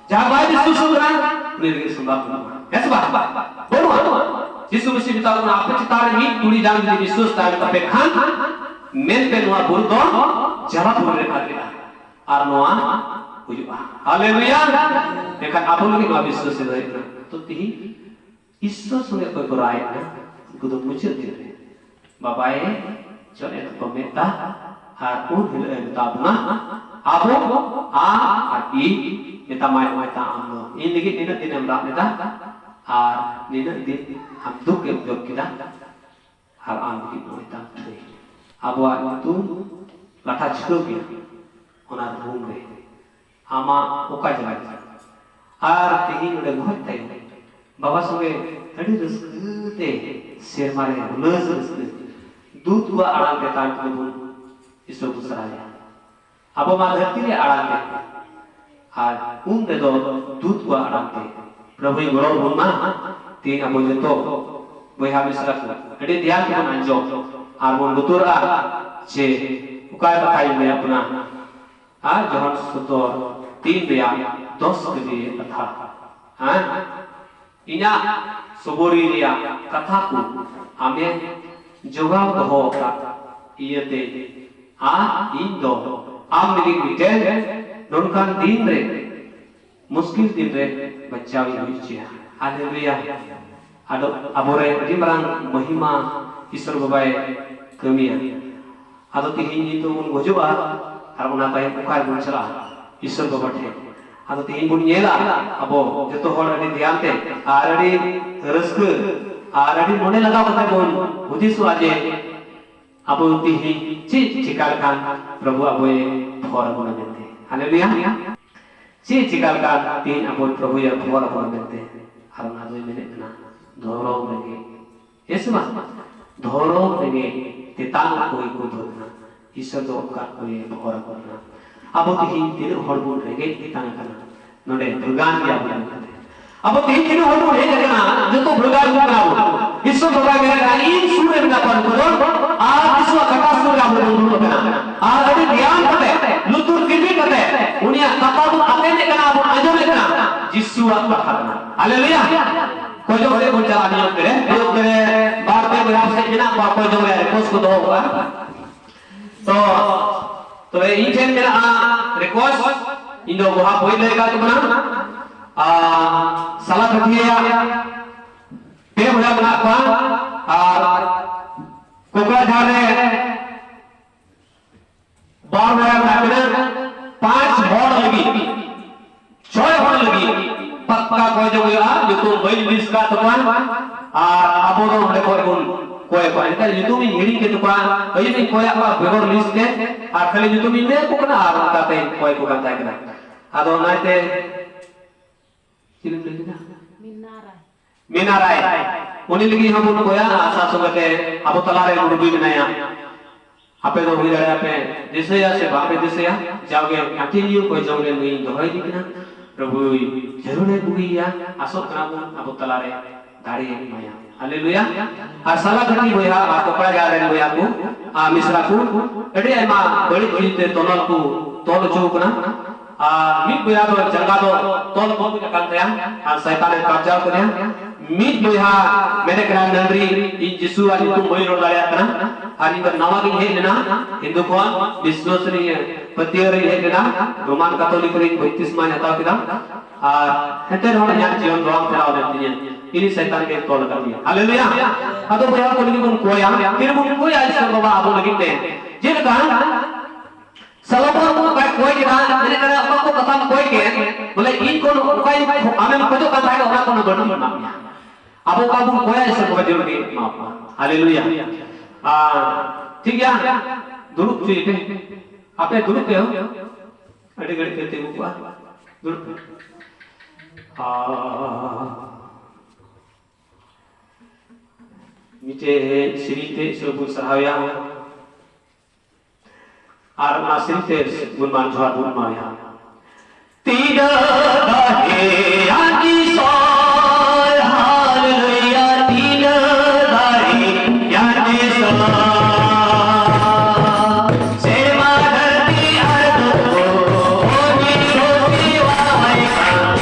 ᱡᱟᱦᱟᱸᱭ ᱵᱟᱭ ᱵᱤᱥᱣᱟᱥᱚᱜ ᱠᱟᱱᱟ, ᱩᱱᱤ ᱞᱟᱹᱜᱤᱫ ᱥᱚᱢᱵᱷᱟᱵ ᱵᱟᱹᱱᱩᱜᱼᱟ᱾ ᱦᱮᱸ ᱥᱮ ᱵᱟᱝ? ᱵᱟᱹᱱᱩᱜᱼᱟ᱾ ᱡᱤᱥᱩ ᱢᱟᱹᱥᱤᱦ ᱢᱮᱛᱟ ᱵᱚᱱᱟ, ᱟᱯᱮ ᱪᱮᱛᱟᱱ ᱨᱮ ᱢᱤᱫ ᱛᱩᱲᱤ ᱡᱟᱝ ᱡᱩᱫᱤ ᱵᱤᱥᱣᱟᱥ ᱛᱟᱦᱮᱱ ᱛᱟᱯᱮ ᱠᱷᱟᱱ, ᱢᱮᱱᱯᱮ ᱱᱚᱣᱟ ᱵᱩᱨᱩ ᱫᱚ ᱡᱟᱞᱟ ᱵᱩᱨᱩ ᱨᱮ ᱟᱨ ᱠᱮᱫᱟ, ᱟᱨ ᱱᱚᱣᱟ ᱦᱩᱭᱩᱜᱼᱟ᱾ ᱦᱟᱞᱮᱞᱩᱭᱟ᱾ ᱢᱮᱱᱠᱷᱟᱱ ᱟᱵᱚ ᱞᱟᱹᱜᱤᱫ ᱱᱚᱣᱟ ᱵᱤᱥᱣᱟᱥ ᱫᱚ ᱦᱩᱭᱩᱜ ᱠᱟᱱᱟ᱾ ᱛᱚ ᱛᱤᱦᱤᱧ ᱤᱥᱥᱚᱨ ᱥᱚᱸᱜᱮ ᱚᱠᱚᱭ ᱠᱚ ᱨᱟᱭᱮᱫ ᱠᱟᱱᱟ, ᱩᱱᱠᱩ ᱫᱚ ᱢᱩᱪᱟᱹᱫ ᱫᱤᱱ ᱨᱮ ᱵᱟᱵᱟᱭ ᱡᱚᱜ ᱮ ᱛᱟᱠᱚ ᱢᱮᱫ ᱫᱟᱜ, ᱟᱨ ᱩᱱ ᱦᱤᱞᱳᱜ ᱮ ᱢᱮᱛᱟ ᱵᱚᱱᱟ, ᱟᱵᱚ ᱟᱢ ᱟᱨ ᱤᱧ, ᱢᱮᱛᱟᱢᱟᱭ, ᱱᱚᱜᱼᱚᱭ ᱛᱟ ᱟᱢ ᱫᱚ ᱤᱧ ᱞᱟᱹᱜᱤᱫ ᱱᱤᱱᱟᱹᱜ ᱫᱤᱱᱮᱢ ᱨᱟᱜ ᱞᱮᱫᱟ, ᱟᱨ ᱱᱤᱱᱟᱹᱜ ᱫᱤᱱ ᱟᱢ ᱫᱩᱠ ᱮᱢ ᱡᱚᱢ ᱠᱮᱫᱟ, ᱟᱨ ᱟᱢ ᱞᱟᱹᱜᱤᱫ ᱱᱚᱜᱼᱚᱭ ᱛᱟᱢ ᱴᱷᱟᱹᱭ᱾ ᱟᱵᱚᱣᱟᱜ ᱧᱩᱛᱩᱢ ᱞᱟᱴᱷᱟ ᱪᱷᱩᱴᱟᱹᱣ ᱜᱮᱭᱟ ᱚᱱᱟ ᱨᱩᱢ ᱨᱮ᱾ ᱟᱢᱟᱜ ᱚᱠᱟ ᱡᱟᱭᱜᱟ ᱨᱮ? ᱟᱨ ᱛᱮᱦᱮᱧ ᱱᱚᱰᱮ ᱜᱚᱦᱚᱡ ᱛᱟᱭᱚᱢ ᱵᱟᱵᱟ ᱥᱚᱸᱜᱮ ᱟᱹᱰᱤ ᱨᱟᱹᱥᱠᱟᱹ ᱛᱮ ᱥᱮᱨᱢᱟ ᱨᱮ ᱦᱩᱞᱟᱹᱥ ᱨᱟᱹᱥᱠᱟᱹ ᱫᱩᱛ ᱠᱚᱣᱟᱜ ᱟᱲᱟᱝ ᱛᱮ ᱛᱟᱭᱚᱢ ᱛᱮᱵᱚᱱ ᱤᱥᱚᱨ ᱵᱚᱱ ᱥᱟᱨᱦᱟᱣᱮᱭᱟ᱾ ᱟᱵᱚ ᱢᱟ ᱫᱷᱟᱹᱨᱛᱤ ᱨᱮ ᱟᱲᱟᱝ ᱛᱮ, ᱟᱨ ᱩᱱ ᱨᱮᱫᱚ ᱫᱩᱛ ᱠᱚᱣᱟᱜ ᱟᱲᱟᱝ ᱛᱮ᱾ ᱯᱨᱚᱵᱷᱩᱭ ᱜᱚᱲᱚ ᱵᱚᱱ ᱢᱟ᱾ ᱛᱮᱦᱮᱧ ᱟᱵᱚ ᱡᱚᱛᱚ ᱵᱚᱭᱦᱟ ᱢᱤᱥᱨᱟ ᱠᱚ ᱟᱹᱰᱤ ᱫᱷᱮᱭᱟᱱ ᱛᱮᱵᱚᱱ ᱟᱸᱡᱚᱢ ᱟᱨ ᱵᱚᱱ ᱞᱩᱛᱩᱨᱟᱜᱼᱟ ᱡᱮ ᱚᱠᱟ ᱠᱟᱛᱷᱟᱭ ᱞᱟᱹᱭᱟᱫ ᱵᱚᱱᱟ᱾ ᱟᱨ ᱡᱚᱦᱚᱱ ᱥᱚᱫᱚᱨ ᱛᱤᱱ ᱨᱮᱭᱟᱜ ᱫᱚᱥ ᱠᱟᱹᱡᱤ ᱠᱟᱛᱷᱟ᱾ ᱦᱮᱸ? ᱤᱧᱟᱹᱜ ᱥᱚᱵᱚᱨᱤ ᱨᱮᱭᱟᱜ ᱠᱟᱛᱷᱟ ᱠᱚ ᱟᱢᱮ ᱡᱚᱜᱟᱣ ᱫᱚᱦᱚ ᱟᱠᱟᱫ ᱤᱭᱟᱹᱛᱮ, ᱟᱨ ᱤᱧ ᱫᱚ ᱟᱢ ᱞᱟᱹᱜᱤᱫ ᱢᱤᱫᱴᱮᱱ ᱱᱚᱝᱠᱟᱱ ᱫᱤᱱ ᱨᱮ, ᱢᱩᱥᱠᱤᱞ ᱫᱤᱱ ᱨᱮ ᱵᱟᱧᱪᱟᱣ ᱤᱧ ᱦᱩᱭ ᱦᱚᱪᱚᱭᱟ᱾ ᱦᱟᱞᱮᱞᱩᱭᱟ᱾ ᱟᱫᱚ ᱟᱵᱚᱨᱮ ᱟᱹᱰᱤ ᱢᱟᱨᱟᱝ ᱢᱚᱦᱤᱢᱟ ᱤᱥᱚᱨ ᱵᱟᱵᱟᱭ ᱠᱟᱹᱢᱤᱭᱟ᱾ ᱟᱫᱚ ᱛᱤᱦᱤᱧ ᱱᱤᱛᱚᱜ ᱵᱚᱱ ᱜᱚᱡᱚᱜᱼᱟ, ᱟᱨ ᱚᱱᱟ ᱛᱟᱭᱚᱢ ᱚᱠᱟ ᱨᱮᱵᱚᱱ ᱪᱟᱞᱟᱜᱼᱟ? ᱤᱥᱚᱨ ᱵᱟᱵᱟ ᱴᱷᱮᱱ᱾ ᱟᱫᱚ ᱛᱤᱦᱤᱧ ᱵᱚᱱ ᱧᱮᱞᱟ ᱟᱵᱚ ᱡᱚᱛᱚ ᱦᱚᱲ ᱟᱹᱰᱤ ᱫᱷᱮᱭᱟᱱ ᱛᱮ, ᱟᱨ ᱟᱹᱰᱤ ᱨᱟᱹᱥᱠᱟᱹ, ᱟᱨ ᱟᱹᱰᱤ ᱢᱚᱱᱮ ᱞᱟᱜᱟᱣ ᱠᱟᱛᱮ ᱵᱚᱱ ᱦᱩᱫᱤᱥᱚᱜᱼᱟ ᱡᱮ ᱟᱵᱚ ᱛᱤᱦᱤᱧ ᱪᱮᱫ ᱪᱮᱠᱟ ᱞᱮᱠᱷᱟᱱ ᱯᱨᱚᱵᱷᱩ ᱟᱵᱚᱭ ᱯᱷᱚᱨ ᱟᱵᱚᱱᱟ ᱢᱮᱱᱛᱮ᱾ ᱦᱟᱞᱮᱞᱩᱭᱟ᱾ ᱪᱮᱫ ᱪᱮᱠᱟ ᱞᱮᱠᱷᱟᱱ ᱛᱤᱦᱤᱧ ᱟᱵᱚ ᱯᱨᱚᱵᱷᱩᱭ ᱯᱷᱚᱨ ᱟᱵᱚᱱᱟ ᱢᱮᱱᱛᱮ? ᱟᱨ ᱚᱱᱟ ᱫᱚᱭ ᱢᱮᱱᱮᱫ ᱠᱟᱱᱟ ᱫᱷᱚᱨᱚᱢ ᱨᱮᱜᱮ᱾ ᱦᱮᱸ ᱥᱮ ᱵᱟᱝ? ᱫᱷᱚᱨᱚᱢ ᱨᱮᱜᱮ ᱛᱮᱛᱟᱝ ᱚᱠᱚᱭ ᱠᱚ ᱫᱷᱚᱨᱢᱟ, ᱤᱥᱚᱨ ᱫᱚ ᱚᱱᱠᱟ ᱠᱚᱭᱮ ᱵᱷᱚᱨ ᱟᱠᱚ ᱠᱟᱱᱟ᱾ ᱟᱵᱚ ᱛᱮᱦᱮᱧ ᱛᱤᱱᱟᱹᱜ ᱦᱚᱲ ᱵᱚᱱ ᱨᱮᱸᱜᱮᱡ ᱛᱮᱛᱟᱝ ᱟᱠᱟᱱᱟ, ᱱᱚᱰᱮ ᱵᱷᱟᱹᱜᱟᱱ ᱜᱮᱭᱟ ᱵᱚᱱ ᱢᱮᱱᱛᱮ᱾ ᱟᱵᱚ ᱛᱮᱦᱮᱧ ᱛᱤᱱᱟᱹᱜ ᱦᱚᱲ ᱵᱚᱱ ᱦᱮᱡ ᱟᱠᱟᱱᱟ, ᱡᱚᱛᱚ ᱵᱷᱟᱹᱜᱟᱱ ᱠᱚ ᱠᱟᱱᱟ ᱵᱚᱱ᱾ ᱤᱥᱚᱨ ᱵᱟᱵᱟᱭ ᱢᱮᱱ ᱠᱟᱱᱟ, ᱤᱧ ᱥᱩᱨ ᱨᱮ ᱢᱮᱱᱟᱜ ᱠᱚᱣᱟ ᱱᱩᱠᱩ ᱫᱚ, ᱟᱨ ᱤᱥᱚᱨᱟᱜ ᱠᱟᱴᱟ ᱥᱩᱨ ᱨᱮ ᱟᱵᱚ ᱵᱚᱱ ᱫᱩᱲᱩᱵ ᱟᱠᱟᱱᱟ᱾ ᱟᱨ ᱟᱹᱰᱤ ᱫᱷᱮᱭᱟᱱ ᱠᱟᱛᱮ, ᱞᱩᱛᱩᱨ ᱛᱤᱨᱯᱤ ᱠᱟᱛᱮ, ᱩᱱᱤᱭᱟᱜ ᱠᱟᱛᱷᱟ ᱵᱚᱱ ᱟᱛᱮᱱᱮᱫ ᱠᱟᱱᱟ, ᱵᱚᱱ ᱟᱸᱡᱚᱢᱮᱫ ᱠᱟᱱᱟ, ᱡᱤᱥᱩᱣᱟᱜ ᱠᱟᱛᱷᱟ ᱠᱟᱱᱟ᱾ ᱦᱟᱞᱮᱞᱩᱭᱟ᱾ ᱠᱚᱭ ᱡᱚᱝ ᱥᱮᱫ ᱵᱚᱱ ᱪᱟᱞᱟᱜᱼᱟ ᱱᱤᱭᱚᱢ ᱛᱮ᱾ ᱱᱤᱭᱚᱢ ᱛᱮ ᱵᱟᱨ ᱯᱮ ᱵᱚᱭᱦᱟ ᱥᱮᱫ ᱢᱮᱱᱟᱜ ᱠᱚᱣᱟ, ᱠᱚᱭ ᱡᱚᱝ ᱨᱮᱭᱟᱜ ᱨᱤᱠᱣᱮᱥᱴ ᱠᱚ ᱫᱚᱦᱚ ᱠᱟᱜᱼᱟ᱾ ᱛᱚ, ᱛᱚᱵᱮ ᱤᱧ ᱴᱷᱮᱱ ᱢᱮᱱᱟᱜᱼᱟ ᱨᱤᱠᱣᱮᱥᱴ, ᱤᱧ ᱫᱚ ᱵᱚᱭᱦᱟ ᱵᱟᱹᱧ ᱞᱟᱹᱭ ᱟᱠᱟᱫ ᱛᱟᱵᱚᱱᱟ᱾ ᱟᱨ ᱥᱟᱞᱟ ᱠᱟᱹᱴᱷᱤᱭᱟᱹ ᱯᱮ ᱵᱚᱭᱦᱟ ᱢᱮᱱᱟᱜ ᱠᱚᱣᱟ, ᱟᱨ ᱠᱚᱠᱲᱟ ᱡᱷᱟᱲ ᱨᱮ ᱵᱟᱨ ᱵᱚᱭᱦᱟ ᱢᱮᱱᱟᱜ ᱠᱤᱱᱟ, ᱯᱟᱸᱪ ᱦᱚᱲ ᱞᱟᱹᱜᱤᱫ, ᱪᱷᱚᱭ ᱦᱚᱲ ᱞᱟᱹᱜᱤᱫ ᱯᱟᱠᱠᱟ ᱠᱚᱭ ᱡᱚᱝ ᱦᱩᱭᱩᱜᱼᱟ᱾ ᱧᱩᱛᱩᱢ ᱵᱟᱹᱧ ᱞᱤᱥᱴ ᱠᱟᱜ ᱛᱟᱠᱚᱣᱟ, ᱟᱨ ᱟᱵᱚ ᱫᱚ ᱚᱸᱰᱮ ᱠᱷᱚᱱ ᱵᱚᱱ ᱠᱚᱭ ᱠᱚᱣᱟ᱾ ᱮᱱᱠᱷᱟᱱ ᱧᱩᱛᱩᱢ ᱤᱧ ᱦᱤᱲᱤᱧ ᱠᱮᱫ ᱛᱟᱠᱚᱣᱟ, ᱟᱹᱭᱩᱵ ᱤᱧ ᱠᱚᱭᱟᱜ ᱠᱚᱣᱟ ᱵᱮᱜᱚᱨ ᱞᱤᱥᱴ ᱛᱮ, ᱟᱨ ᱠᱷᱟᱹᱞᱤ ᱧᱩᱛᱩᱢ ᱤᱧ ᱞᱟᱹᱭ ᱟᱠᱚ ᱠᱟᱱᱟ, ᱟᱨ ᱚᱱᱠᱟᱛᱮ ᱠᱚᱭ ᱠᱚ ᱠᱟᱱ ᱛᱟᱦᱮᱸ ᱠᱟᱱᱟ᱾ ᱟᱫᱚ ᱚᱱᱟᱛᱮ ᱪᱮᱫ ᱮᱢ ᱞᱟᱹᱭ ᱠᱮᱫᱟ? ᱢᱤᱱᱟ ᱨᱟᱭ᱾ ᱢᱤᱱᱟ ᱨᱟᱭ᱾ ᱩᱱᱤ ᱞᱟᱹᱜᱤᱫ ᱦᱚᱸ ᱵᱚᱱ ᱠᱚᱭᱟ, ᱟᱥᱟ ᱥᱚᱸᱜᱮ ᱛᱮ ᱟᱵᱚ ᱛᱟᱞᱟ ᱨᱮ ᱜᱩᱨᱩ ᱵᱤ ᱢᱮᱱᱟᱭᱟ᱾ ᱟᱯᱮ ᱫᱚ ᱦᱩᱭ ᱫᱟᱲᱮᱭᱟᱜᱼᱟ ᱯᱮ ᱫᱤᱥᱟᱹᱭᱟ ᱥᱮ ᱵᱟᱯᱮ ᱫᱤᱥᱟᱹᱭᱟ, ᱡᱟᱣᱜᱮ ᱠᱚᱱᱴᱤᱱᱤᱭᱩ ᱠᱚᱭ ᱡᱚᱝ ᱨᱮ ᱱᱩᱭ ᱫᱚᱦᱚᱭ ᱤᱫᱤ ᱠᱟᱱᱟ᱾ ᱯᱨᱚᱵᱷᱩᱭ ᱡᱟᱹᱨᱩᱲᱮ ᱵᱩᱜᱤᱭᱟ, ᱟᱥᱚᱜ ᱠᱟᱱᱟ ᱵᱚᱱ ᱟᱵᱚ ᱛᱟᱞᱟ ᱨᱮ ᱫᱟᱲᱮ ᱮᱢᱟᱭᱟ᱾ ᱦᱟᱞᱮᱞᱩᱭᱟ᱾ ᱟᱨ ᱥᱟᱞᱟ ᱠᱟᱹᱴᱤᱡ ᱵᱚᱭᱦᱟ ᱟᱨ ᱠᱚᱠᱲᱟ ᱡᱟᱦᱟᱸ ᱨᱮᱱ ᱵᱚᱭᱦᱟ ᱠᱚ ᱟᱨ ᱢᱤᱥᱨᱟ ᱠᱚ ᱟᱹᱰᱤ ᱟᱭᱢᱟ ᱵᱟᱹᱲᱤᱡ ᱡᱤᱱᱤᱥ ᱛᱮ ᱛᱚᱱᱚᱞ ᱠᱚ ᱛᱚᱞ ᱦᱚᱪᱚ ᱠᱟᱱᱟ᱾ ᱟᱨ ᱢᱤᱫ ᱵᱚᱭᱦᱟ ᱫᱚ ᱡᱟᱸᱜᱟ ᱫᱚ ᱛᱚᱞ ᱛᱩᱠᱩᱡ ᱟᱠᱟᱱ ᱛᱟᱭᱟ ᱟᱨ ᱥᱟᱭᱛᱟᱱᱮ ᱠᱟᱵᱡᱟᱣ ᱠᱮᱫᱮᱭᱟ᱾ ᱢᱤᱫ ᱵᱚᱭᱦᱟ ᱢᱮᱱᱮ ᱠᱟᱱᱟ, ᱱᱟᱹᱱᱨᱤ, ᱤᱧ ᱡᱤᱥᱩᱣᱟᱜ ᱧᱩᱛᱩᱢ ᱵᱟᱹᱧ ᱨᱚᱲ ᱫᱟᱲᱮᱭᱟᱜ ᱠᱟᱱᱟ ᱟᱨ ᱤᱧ ᱫᱚ ᱱᱟᱣᱟ ᱜᱤᱧ ᱦᱮᱡ ᱞᱮᱱᱟ, ᱦᱤᱱᱫᱩ ᱠᱷᱚᱱ ᱵᱤᱥᱣᱟᱥ ᱨᱤᱧ, ᱯᱟᱹᱛᱭᱟᱹᱣ ᱨᱤᱧ ᱦᱮᱡ ᱞᱮᱱᱟ, ᱨᱳᱢᱟᱱ ᱠᱟᱛᱷᱳᱞᱤᱠ ᱨᱤᱧ ᱵᱟᱯᱛᱤᱥᱢᱟᱧ ᱦᱟᱛᱟᱣ ᱠᱮᱫᱟ ᱟᱨ ᱮᱱᱛᱮ ᱨᱮᱦᱚᱸ ᱤᱧᱟᱹᱜ ᱡᱤᱭᱚᱱ ᱫᱚ ᱵᱟᱝ ᱯᱷᱮᱨᱟᱣ ᱞᱮᱱ ᱛᱤᱧᱟᱹ᱾ ᱤᱧ ᱥᱟᱭᱛᱟᱱ ᱜᱮ ᱛᱚᱞ ᱟᱠᱟᱫᱤᱧᱟ᱾ ᱦᱟᱞᱮᱞᱩᱭᱟ᱾ ᱟᱫᱚ ᱵᱚᱭᱦᱟ ᱠᱚ ᱞᱟᱹᱜᱤᱫ ᱵᱚᱱ ᱠᱚᱭᱟ, ᱛᱤᱨᱮᱵᱚᱱ ᱠᱚᱭᱟ ᱤᱥᱚᱨ ᱵᱟᱵᱟ ᱟᱵᱚ ᱞᱟᱹᱜᱤᱫ ᱛᱮ? ᱪᱮᱫ ᱞᱮᱠᱟ ᱥᱟᱞᱚᱢᱚᱱ ᱚᱠᱟᱭ ᱠᱚᱭ ᱠᱮᱫᱟ, ᱢᱮᱱᱮᱫ ᱠᱟᱱᱟ, "ᱚᱠᱟ ᱠᱚ ᱠᱟᱛᱷᱟᱢ ᱠᱚᱭ ᱠᱮᱫ?" ᱵᱚᱞᱮ, "ᱤᱧ ᱠᱚ ᱚᱠᱟᱧ ᱟᱢᱮᱢ ᱠᱷᱚᱡᱚᱜ ᱠᱟᱱ ᱛᱟᱦᱮᱸᱫ, ᱚᱱᱟ ᱠᱚ ᱵᱟᱹᱲᱛᱤᱧ ᱮᱢᱟᱫ ᱢᱮᱭᱟ᱾" ᱟᱵᱚ ᱚᱠᱟ ᱵᱚᱱ ᱠᱚᱭᱟ, ᱤᱥᱚᱨ ᱵᱟᱵᱟ ᱡᱚᱞᱫᱤ ᱮᱢᱟ ᱵᱚᱱᱟ᱾ ᱦᱟᱞᱮᱞᱩᱭᱟ᱾ ᱟᱨ ᱴᱷᱤᱠ ᱜᱮᱭᱟ, ᱫᱩᱲᱩᱵ ᱦᱚᱪᱚᱭᱮ ᱯᱮ᱾ ᱟᱯᱮ ᱫᱩᱲᱩᱵ ᱯᱮ ᱦᱳ᱾ ᱟᱹᱰᱤ ᱜᱷᱟᱹᱲᱤᱡ ᱯᱮ ᱛᱤᱸᱜᱩ ᱠᱚᱜᱼᱟ᱾ ᱫᱩᱲᱩᱵ ᱯᱮ᱾ ᱟᱨ ᱢᱤᱫᱴᱮᱡ ᱥᱮᱨᱮᱧ ᱛᱮ ᱤᱥᱚᱨ ᱵᱚᱱ ᱥᱟᱨᱦᱟᱣᱮᱭᱟ᱾ ᱟᱨ ᱚᱱᱟ ᱥᱮᱨᱮᱧ ᱛᱮ ᱵᱚᱱ ᱢᱟᱱ ᱡᱚᱦᱟᱨ ᱵᱚᱱ ᱮᱢᱟᱭᱟ᱾ ᱛᱤᱱᱟᱹᱜ ᱫᱟᱲᱮᱭᱟᱱ ᱤᱥᱚᱨ, ᱦᱟᱞᱮᱞᱩᱭᱟ, ᱛᱤᱱᱟᱹᱜ ᱫᱟᱲᱮᱭᱟᱱ ᱤᱥᱚᱨ᱾ ᱥᱮᱨᱢᱟ ᱫᱷᱟᱹᱨᱛᱤ ᱟᱨ ᱫᱚ ᱩᱱᱤ ᱠᱚ ᱥᱮᱵᱟᱣᱟᱭ ᱠᱟᱱ᱾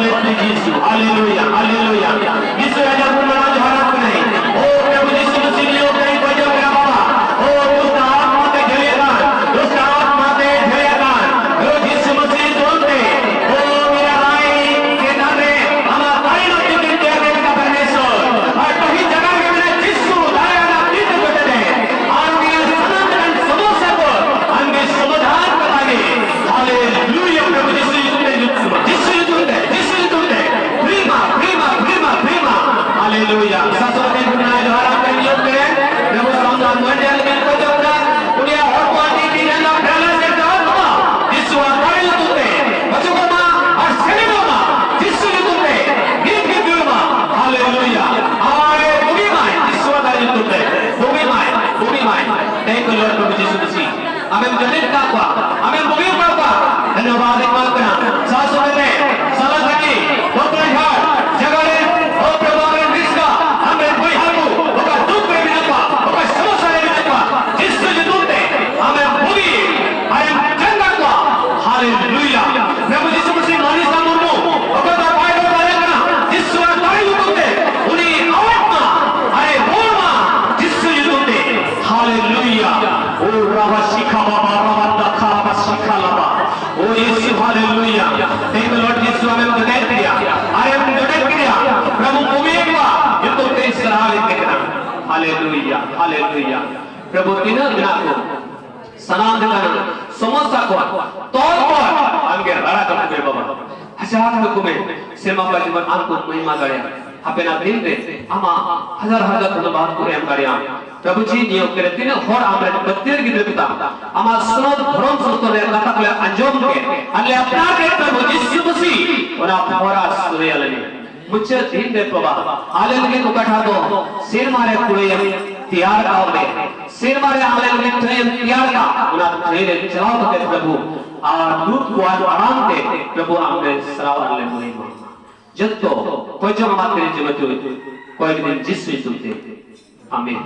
ᱡᱤᱥᱩ, ᱦᱟᱞᱮᱞᱩᱭᱟ, ᱦᱟᱞᱮᱞᱩᱭᱟ᱾ ᱡᱤᱥᱩ ᱨᱟᱡᱟ ᱵᱚᱱ ᱢᱟᱱᱟᱣ ᱡᱚᱦᱟᱨ ᱟᱢ ᱠᱟᱱᱟᱭ᱾ ᱳ ᱯᱨᱚᱵᱷᱩ ᱡᱤᱥᱩ ᱢᱟᱥᱤ, ᱱᱤᱭᱟᱹ ᱚᱠᱛᱮ ᱤᱧ ᱠᱷᱚᱡᱚᱜ ᱠᱟᱱᱟ ᱵᱟᱵᱟ, ᱳ ᱫᱩᱥᱴ ᱟᱛᱢᱟ ᱛᱮ ᱡᱷᱟᱹᱞᱤ ᱟᱠᱟᱱ, ᱫᱩᱥᱴ ᱟᱛᱢᱟ ᱛᱮ ᱡᱷᱟᱹᱞᱤ ᱟᱠᱟᱱ, ᱳ ᱡᱤᱥᱩ ᱢᱟᱥᱤ ᱧᱩᱛᱩᱢ ᱛᱮ, ᱳ ᱢᱮᱨᱟ ᱵᱷᱟᱭ ᱪᱮᱛᱟᱱ ᱨᱮ ᱟᱢᱟᱜ ᱫᱟᱲᱮ ᱨᱮᱱᱟᱜ ᱛᱤ ᱛᱮ ᱛᱮᱭᱟᱨ ᱠᱟᱱᱟ ᱯᱨᱚᱵᱷᱩ ᱤᱥᱚᱨ᱾ ᱟᱨ ᱠᱟᱹᱦᱤ ᱡᱟᱭᱜᱟ ᱨᱮ ᱢᱮᱱᱟᱜ ᱡᱤᱥᱩ ᱫᱟᱲᱮ ᱨᱮᱱᱟᱜ ᱛᱤ ᱛᱮ ᱡᱚᱴᱮᱫ ᱮ᱾ ᱟᱨ ᱩᱱᱤᱭᱟᱜ ᱥᱟᱱᱟᱢ ᱞᱮᱠᱟᱱ ᱥᱚᱢᱚᱥᱥᱟ ᱠᱚ ᱟᱢᱜᱮ ᱥᱚᱢᱟᱫᱷᱟᱱ ᱠᱟᱛᱟ ᱜᱮ᱾ ᱦᱟᱞᱮᱞᱩᱭᱟ, ᱯᱨᱚᱵᱷᱩ ᱡᱤᱥᱩ ᱧᱩᱛᱩᱢ ᱛᱮ, ᱡᱤᱥᱩ ᱧᱩᱛᱩᱢ ᱛᱮ, ᱡᱤᱥᱩ ᱧᱩᱛᱩᱢ ᱛᱮ᱾ ᱯᱷᱨᱤ ᱢᱟ, ᱯᱷᱨᱤ ᱢᱟ, ᱯᱷᱨᱤ ᱢᱟ, ᱯᱷᱨᱤ ᱢᱟ᱾ ᱦᱟᱞᱮᱞᱩᱭᱟ᱾ ᱥᱟᱥᱚᱱ ᱨᱮ ᱜᱩᱱᱟ ᱡᱚᱦᱟᱨ ᱟᱢ ᱠᱟᱱ ᱧᱩᱛᱩᱢ ᱛᱮ᱾ ᱯᱨᱚᱵᱷᱩ ᱥᱟᱢᱱᱟ ᱢᱚᱱᱰᱚᱞ ᱨᱮ ᱠᱚ ᱡᱚᱢ ᱠᱟᱱ᱾ ᱩᱱᱤᱭᱟᱜ ᱦᱚᱲᱢᱚ ᱟᱹᱰᱤ ᱫᱤᱱ ᱨᱮᱱᱟᱜ ᱯᱮᱲᱟ ᱞᱮᱠᱟ ᱦᱚᱲᱢᱚ᱾ ᱡᱤᱥᱩ ᱟᱜ ᱫᱟᱲᱮ ᱧᱩᱛᱩᱢ ᱛᱮ᱾ ᱵᱟᱹᱪᱩᱜ ᱠᱚ ᱢᱟ ᱟᱨ ᱥᱮᱱᱚᱜ ᱢᱟ᱾ ᱡᱤᱥᱩ ᱧᱩᱛᱩᱢ ᱛᱮ᱾ ᱱᱤᱛ ᱜᱮ ᱫᱟᱹᱲ ᱢᱟ᱾ ᱦᱟᱞᱮᱞᱩᱭᱟ᱾ ᱟᱨ ᱵᱩᱜᱤ ᱢᱟᱭ᱾ ᱡᱤᱥᱩ ᱟᱜ ᱫᱟᱲᱮ ᱧᱩᱛᱩᱢ ᱛᱮ᱾ ᱵᱩᱜᱤ ᱢᱟᱭ᱾ ᱵᱩᱜᱤ ᱢᱟᱭ᱾ Thank you, Lord, ᱯᱨᱚᱵᱷᱩ ᱡᱤᱥᱩ ᱢᱟᱥᱤ᱾ ᱟᱢᱮᱢ ᱡᱚᱴᱮᱫ ᱠᱟᱜ ᱠᱚᱣᱟ, ᱟᱢᱮᱢ ᱵᱩᱜᱤ ᱠᱟᱜ ᱠᱚᱣᱟ᱾ ᱫᱷᱚᱱᱭᱚᱵᱟᱫ ᱮᱢ ᱮᱢᱟᱜ ᱠᱟᱱᱟ᱾ ᱥᱟᱶ ᱥᱟᱶᱛᱮ ᱥᱟᱞᱟ ᱥᱟᱹᱠᱤ, ᱵᱚᱠᱨᱟ ᱡᱷᱟᱲ, ᱡᱟᱭᱜᱟ ᱨᱮ, ᱳ ᱯᱨᱚᱵᱷᱩ ᱟᱢᱨᱮᱱ ᱨᱤᱥᱠᱟ, ᱟᱢᱨᱮᱱ ᱵᱚᱭᱦᱟ ᱠᱚ, ᱚᱠᱟ ᱫᱩᱠ ᱨᱮ ᱢᱮᱱᱟᱜ ᱠᱚᱣᱟ, ᱚᱠᱟ ᱥᱚᱢᱚᱥᱥᱟ ᱨᱮ ᱢᱮᱱᱟᱜ ᱠᱚᱣᱟ, ᱡᱤᱥᱩ ᱧᱩᱛᱩᱢ ᱛᱮ ᱟᱢᱮᱢ ᱵᱩᱜᱤ, ᱟᱨᱮᱢ ᱪᱟᱸᱜᱟ ᱠᱚᱣᱟ᱾ ᱦᱟᱞᱮᱞᱩᱭᱟ᱾ ᱯᱨᱚᱵᱷᱩ ᱡᱤᱥᱩ ᱢᱟᱥᱤ ᱢᱟᱱᱤᱥᱟ ᱢᱩᱨᱢᱩ, ᱚᱠᱚᱭ ᱫᱚ ᱵᱟᱭ ᱨᱚᱲ ᱫᱟᱲᱮᱭᱟᱜ ᱠᱟᱱᱟ, ᱡᱤᱥᱩ ᱟᱜ ᱫᱟᱲᱮ ᱧᱩᱛᱩᱢ ᱛᱮ ᱩᱱᱤ ᱟᱣᱟᱡ ᱢᱟ, ᱟᱨᱮ ᱨᱚᱲ ᱢᱟ, ᱡᱤᱥᱩ ᱧᱩᱛᱩᱢ ᱛᱮ᱾ ᱦᱟᱞᱮᱞᱩᱭᱟ᱾ ᱳ ᱨᱟᱵᱟ ᱥᱤᱠᱷᱟ ᱵᱟᱵᱟ, ᱨᱟᱵᱟ ᱫᱟᱠᱷᱟ ᱨᱟᱵᱟ ᱥᱤᱠᱷᱟ ᱞᱟᱵᱟ᱾ ᱳ ᱡᱤᱥᱩ, ᱦᱟᱞᱮᱞᱩᱭᱟ᱾ Thank you, Lord, ᱡᱤᱥᱩ ᱟᱢᱮᱢ ᱡᱚᱴᱮᱫ ᱠᱮᱫᱮᱭᱟ, ᱟᱨᱮᱢ ᱡᱚᱴᱮᱫ ᱠᱮᱫᱮᱭᱟ᱾ ᱯᱨᱚᱵᱷᱩ ᱠᱚᱢᱤᱭᱮᱫ ᱠᱚᱣᱟ, ᱧᱩᱛᱩᱢ ᱛᱮ ᱥᱟᱨᱦᱟᱣ ᱤᱧ ᱠᱟᱱᱟ᱾ ᱦᱟᱞᱮᱞᱩᱭᱟ, ᱦᱟᱞᱮᱞᱩᱭᱟ᱾ ᱯᱨᱚᱵᱷᱩ ᱛᱤᱱᱟᱹᱜ ᱢᱮᱱᱟᱜ ᱠᱚ, ᱥᱟᱱᱟᱢ ᱞᱮᱠᱟᱱ ᱥᱚᱢᱚᱥᱥᱟ ᱠᱚ ᱛᱚᱞ ᱠᱚ ᱟᱢᱜᱮ ᱨᱟᱲᱟ ᱠᱟᱛᱮ ᱵᱟᱵᱟ᱾ ᱦᱟᱡᱟᱨ ᱨᱚᱠᱚᱢᱮ ᱥᱮᱨᱢᱟ ᱯᱟᱨ ᱡᱤᱵᱚᱱ ᱟᱢ ᱠᱚ ᱢᱚᱦᱤᱢᱟ ᱫᱟᱲᱮᱭᱟᱜᱼᱟ᱾ ᱦᱟᱯᱮᱱᱟᱜ ᱫᱤᱱ ᱨᱮ ᱟᱢᱟᱜ ᱦᱟᱡᱟᱨ ᱦᱟᱡᱟᱨ ᱫᱷᱚᱱᱭᱚᱵᱟᱫ ᱠᱚ ᱮᱢ ᱫᱟᱲᱮᱭᱟᱜᱼᱟ᱾ ᱯᱨᱚᱵᱷᱩ ᱡᱤ, ᱱᱤᱭᱟᱹ ᱚᱠᱛᱮ ᱨᱮ ᱛᱤᱱᱟᱹᱜ ᱦᱚᱲ ᱟᱢᱨᱮᱱ ᱯᱟᱹᱛᱭᱟᱹᱨ ᱜᱤᱫᱽᱨᱟᱹ ᱠᱚ ᱛᱟᱢ, ᱟᱢᱟᱜ ᱥᱩᱱᱚᱛ ᱫᱷᱚᱨᱚᱢ ᱥᱚᱥᱛᱚ ᱨᱮᱭᱟᱜ ᱠᱟᱛᱷᱟ ᱠᱚᱞᱮ ᱟᱸᱡᱚᱢ ᱠᱮᱫ, ᱟᱨ ᱞᱮ ᱟᱯᱱᱟᱨ ᱠᱮᱫ, ᱯᱨᱚᱵᱷᱩ ᱡᱤᱥᱩ ᱢᱟᱹᱥᱤ, ᱚᱱᱟ ᱦᱚᱨᱟ ᱥᱩᱨᱮᱭᱟᱞᱮ ᱢᱮ᱾ ᱢᱩᱪᱟᱹᱫ ᱫᱤᱱ ᱨᱮ ᱯᱨᱚᱵᱷᱟ, ᱟᱞᱮ ᱞᱟᱹᱜᱤᱫ ᱚᱠᱟᱴᱷᱟ ᱫᱚ ᱥᱮᱨᱢᱟ ᱨᱮ ᱠᱩᱲᱟᱹᱭᱮᱢ ᱛᱮᱭᱟᱨ ᱠᱟᱜ ᱢᱮ, ᱥᱮᱨᱢᱟ ᱨᱮ ᱟᱞᱮ ᱞᱟᱹᱜᱤᱫ ᱴᱷᱟᱹᱭᱮᱢ ᱛᱮᱭᱟᱨ ᱠᱟᱜ, ᱚᱱᱟ ᱴᱷᱟᱹᱭ ᱨᱮ ᱪᱟᱞᱟᱣ ᱠᱟᱛᱮ ᱯᱨᱚᱵᱷᱩ, ᱟᱨ ᱫᱩᱛ ᱠᱚᱣᱟᱜ ᱟᱲᱟᱝ ᱛᱮ ᱯᱨᱚᱵᱷᱩ ᱟᱢ ᱞᱮ ᱥᱟᱨᱦᱟᱣ ᱟᱨ ᱞᱮ ᱢᱚᱦᱤᱢᱟ᱾ ᱡᱚᱛᱚ ᱠᱚᱭ ᱡᱚᱝ ᱟᱢᱟᱜ ᱛᱤᱨᱮ ᱡᱤᱢᱟᱹ ᱪᱩᱭ, ᱠᱚᱭᱮᱠ ᱫᱤᱱ ᱡᱤᱥᱩ ᱧᱩᱛᱩᱢ ᱛᱮ᱾ ᱟᱢᱮᱱ᱾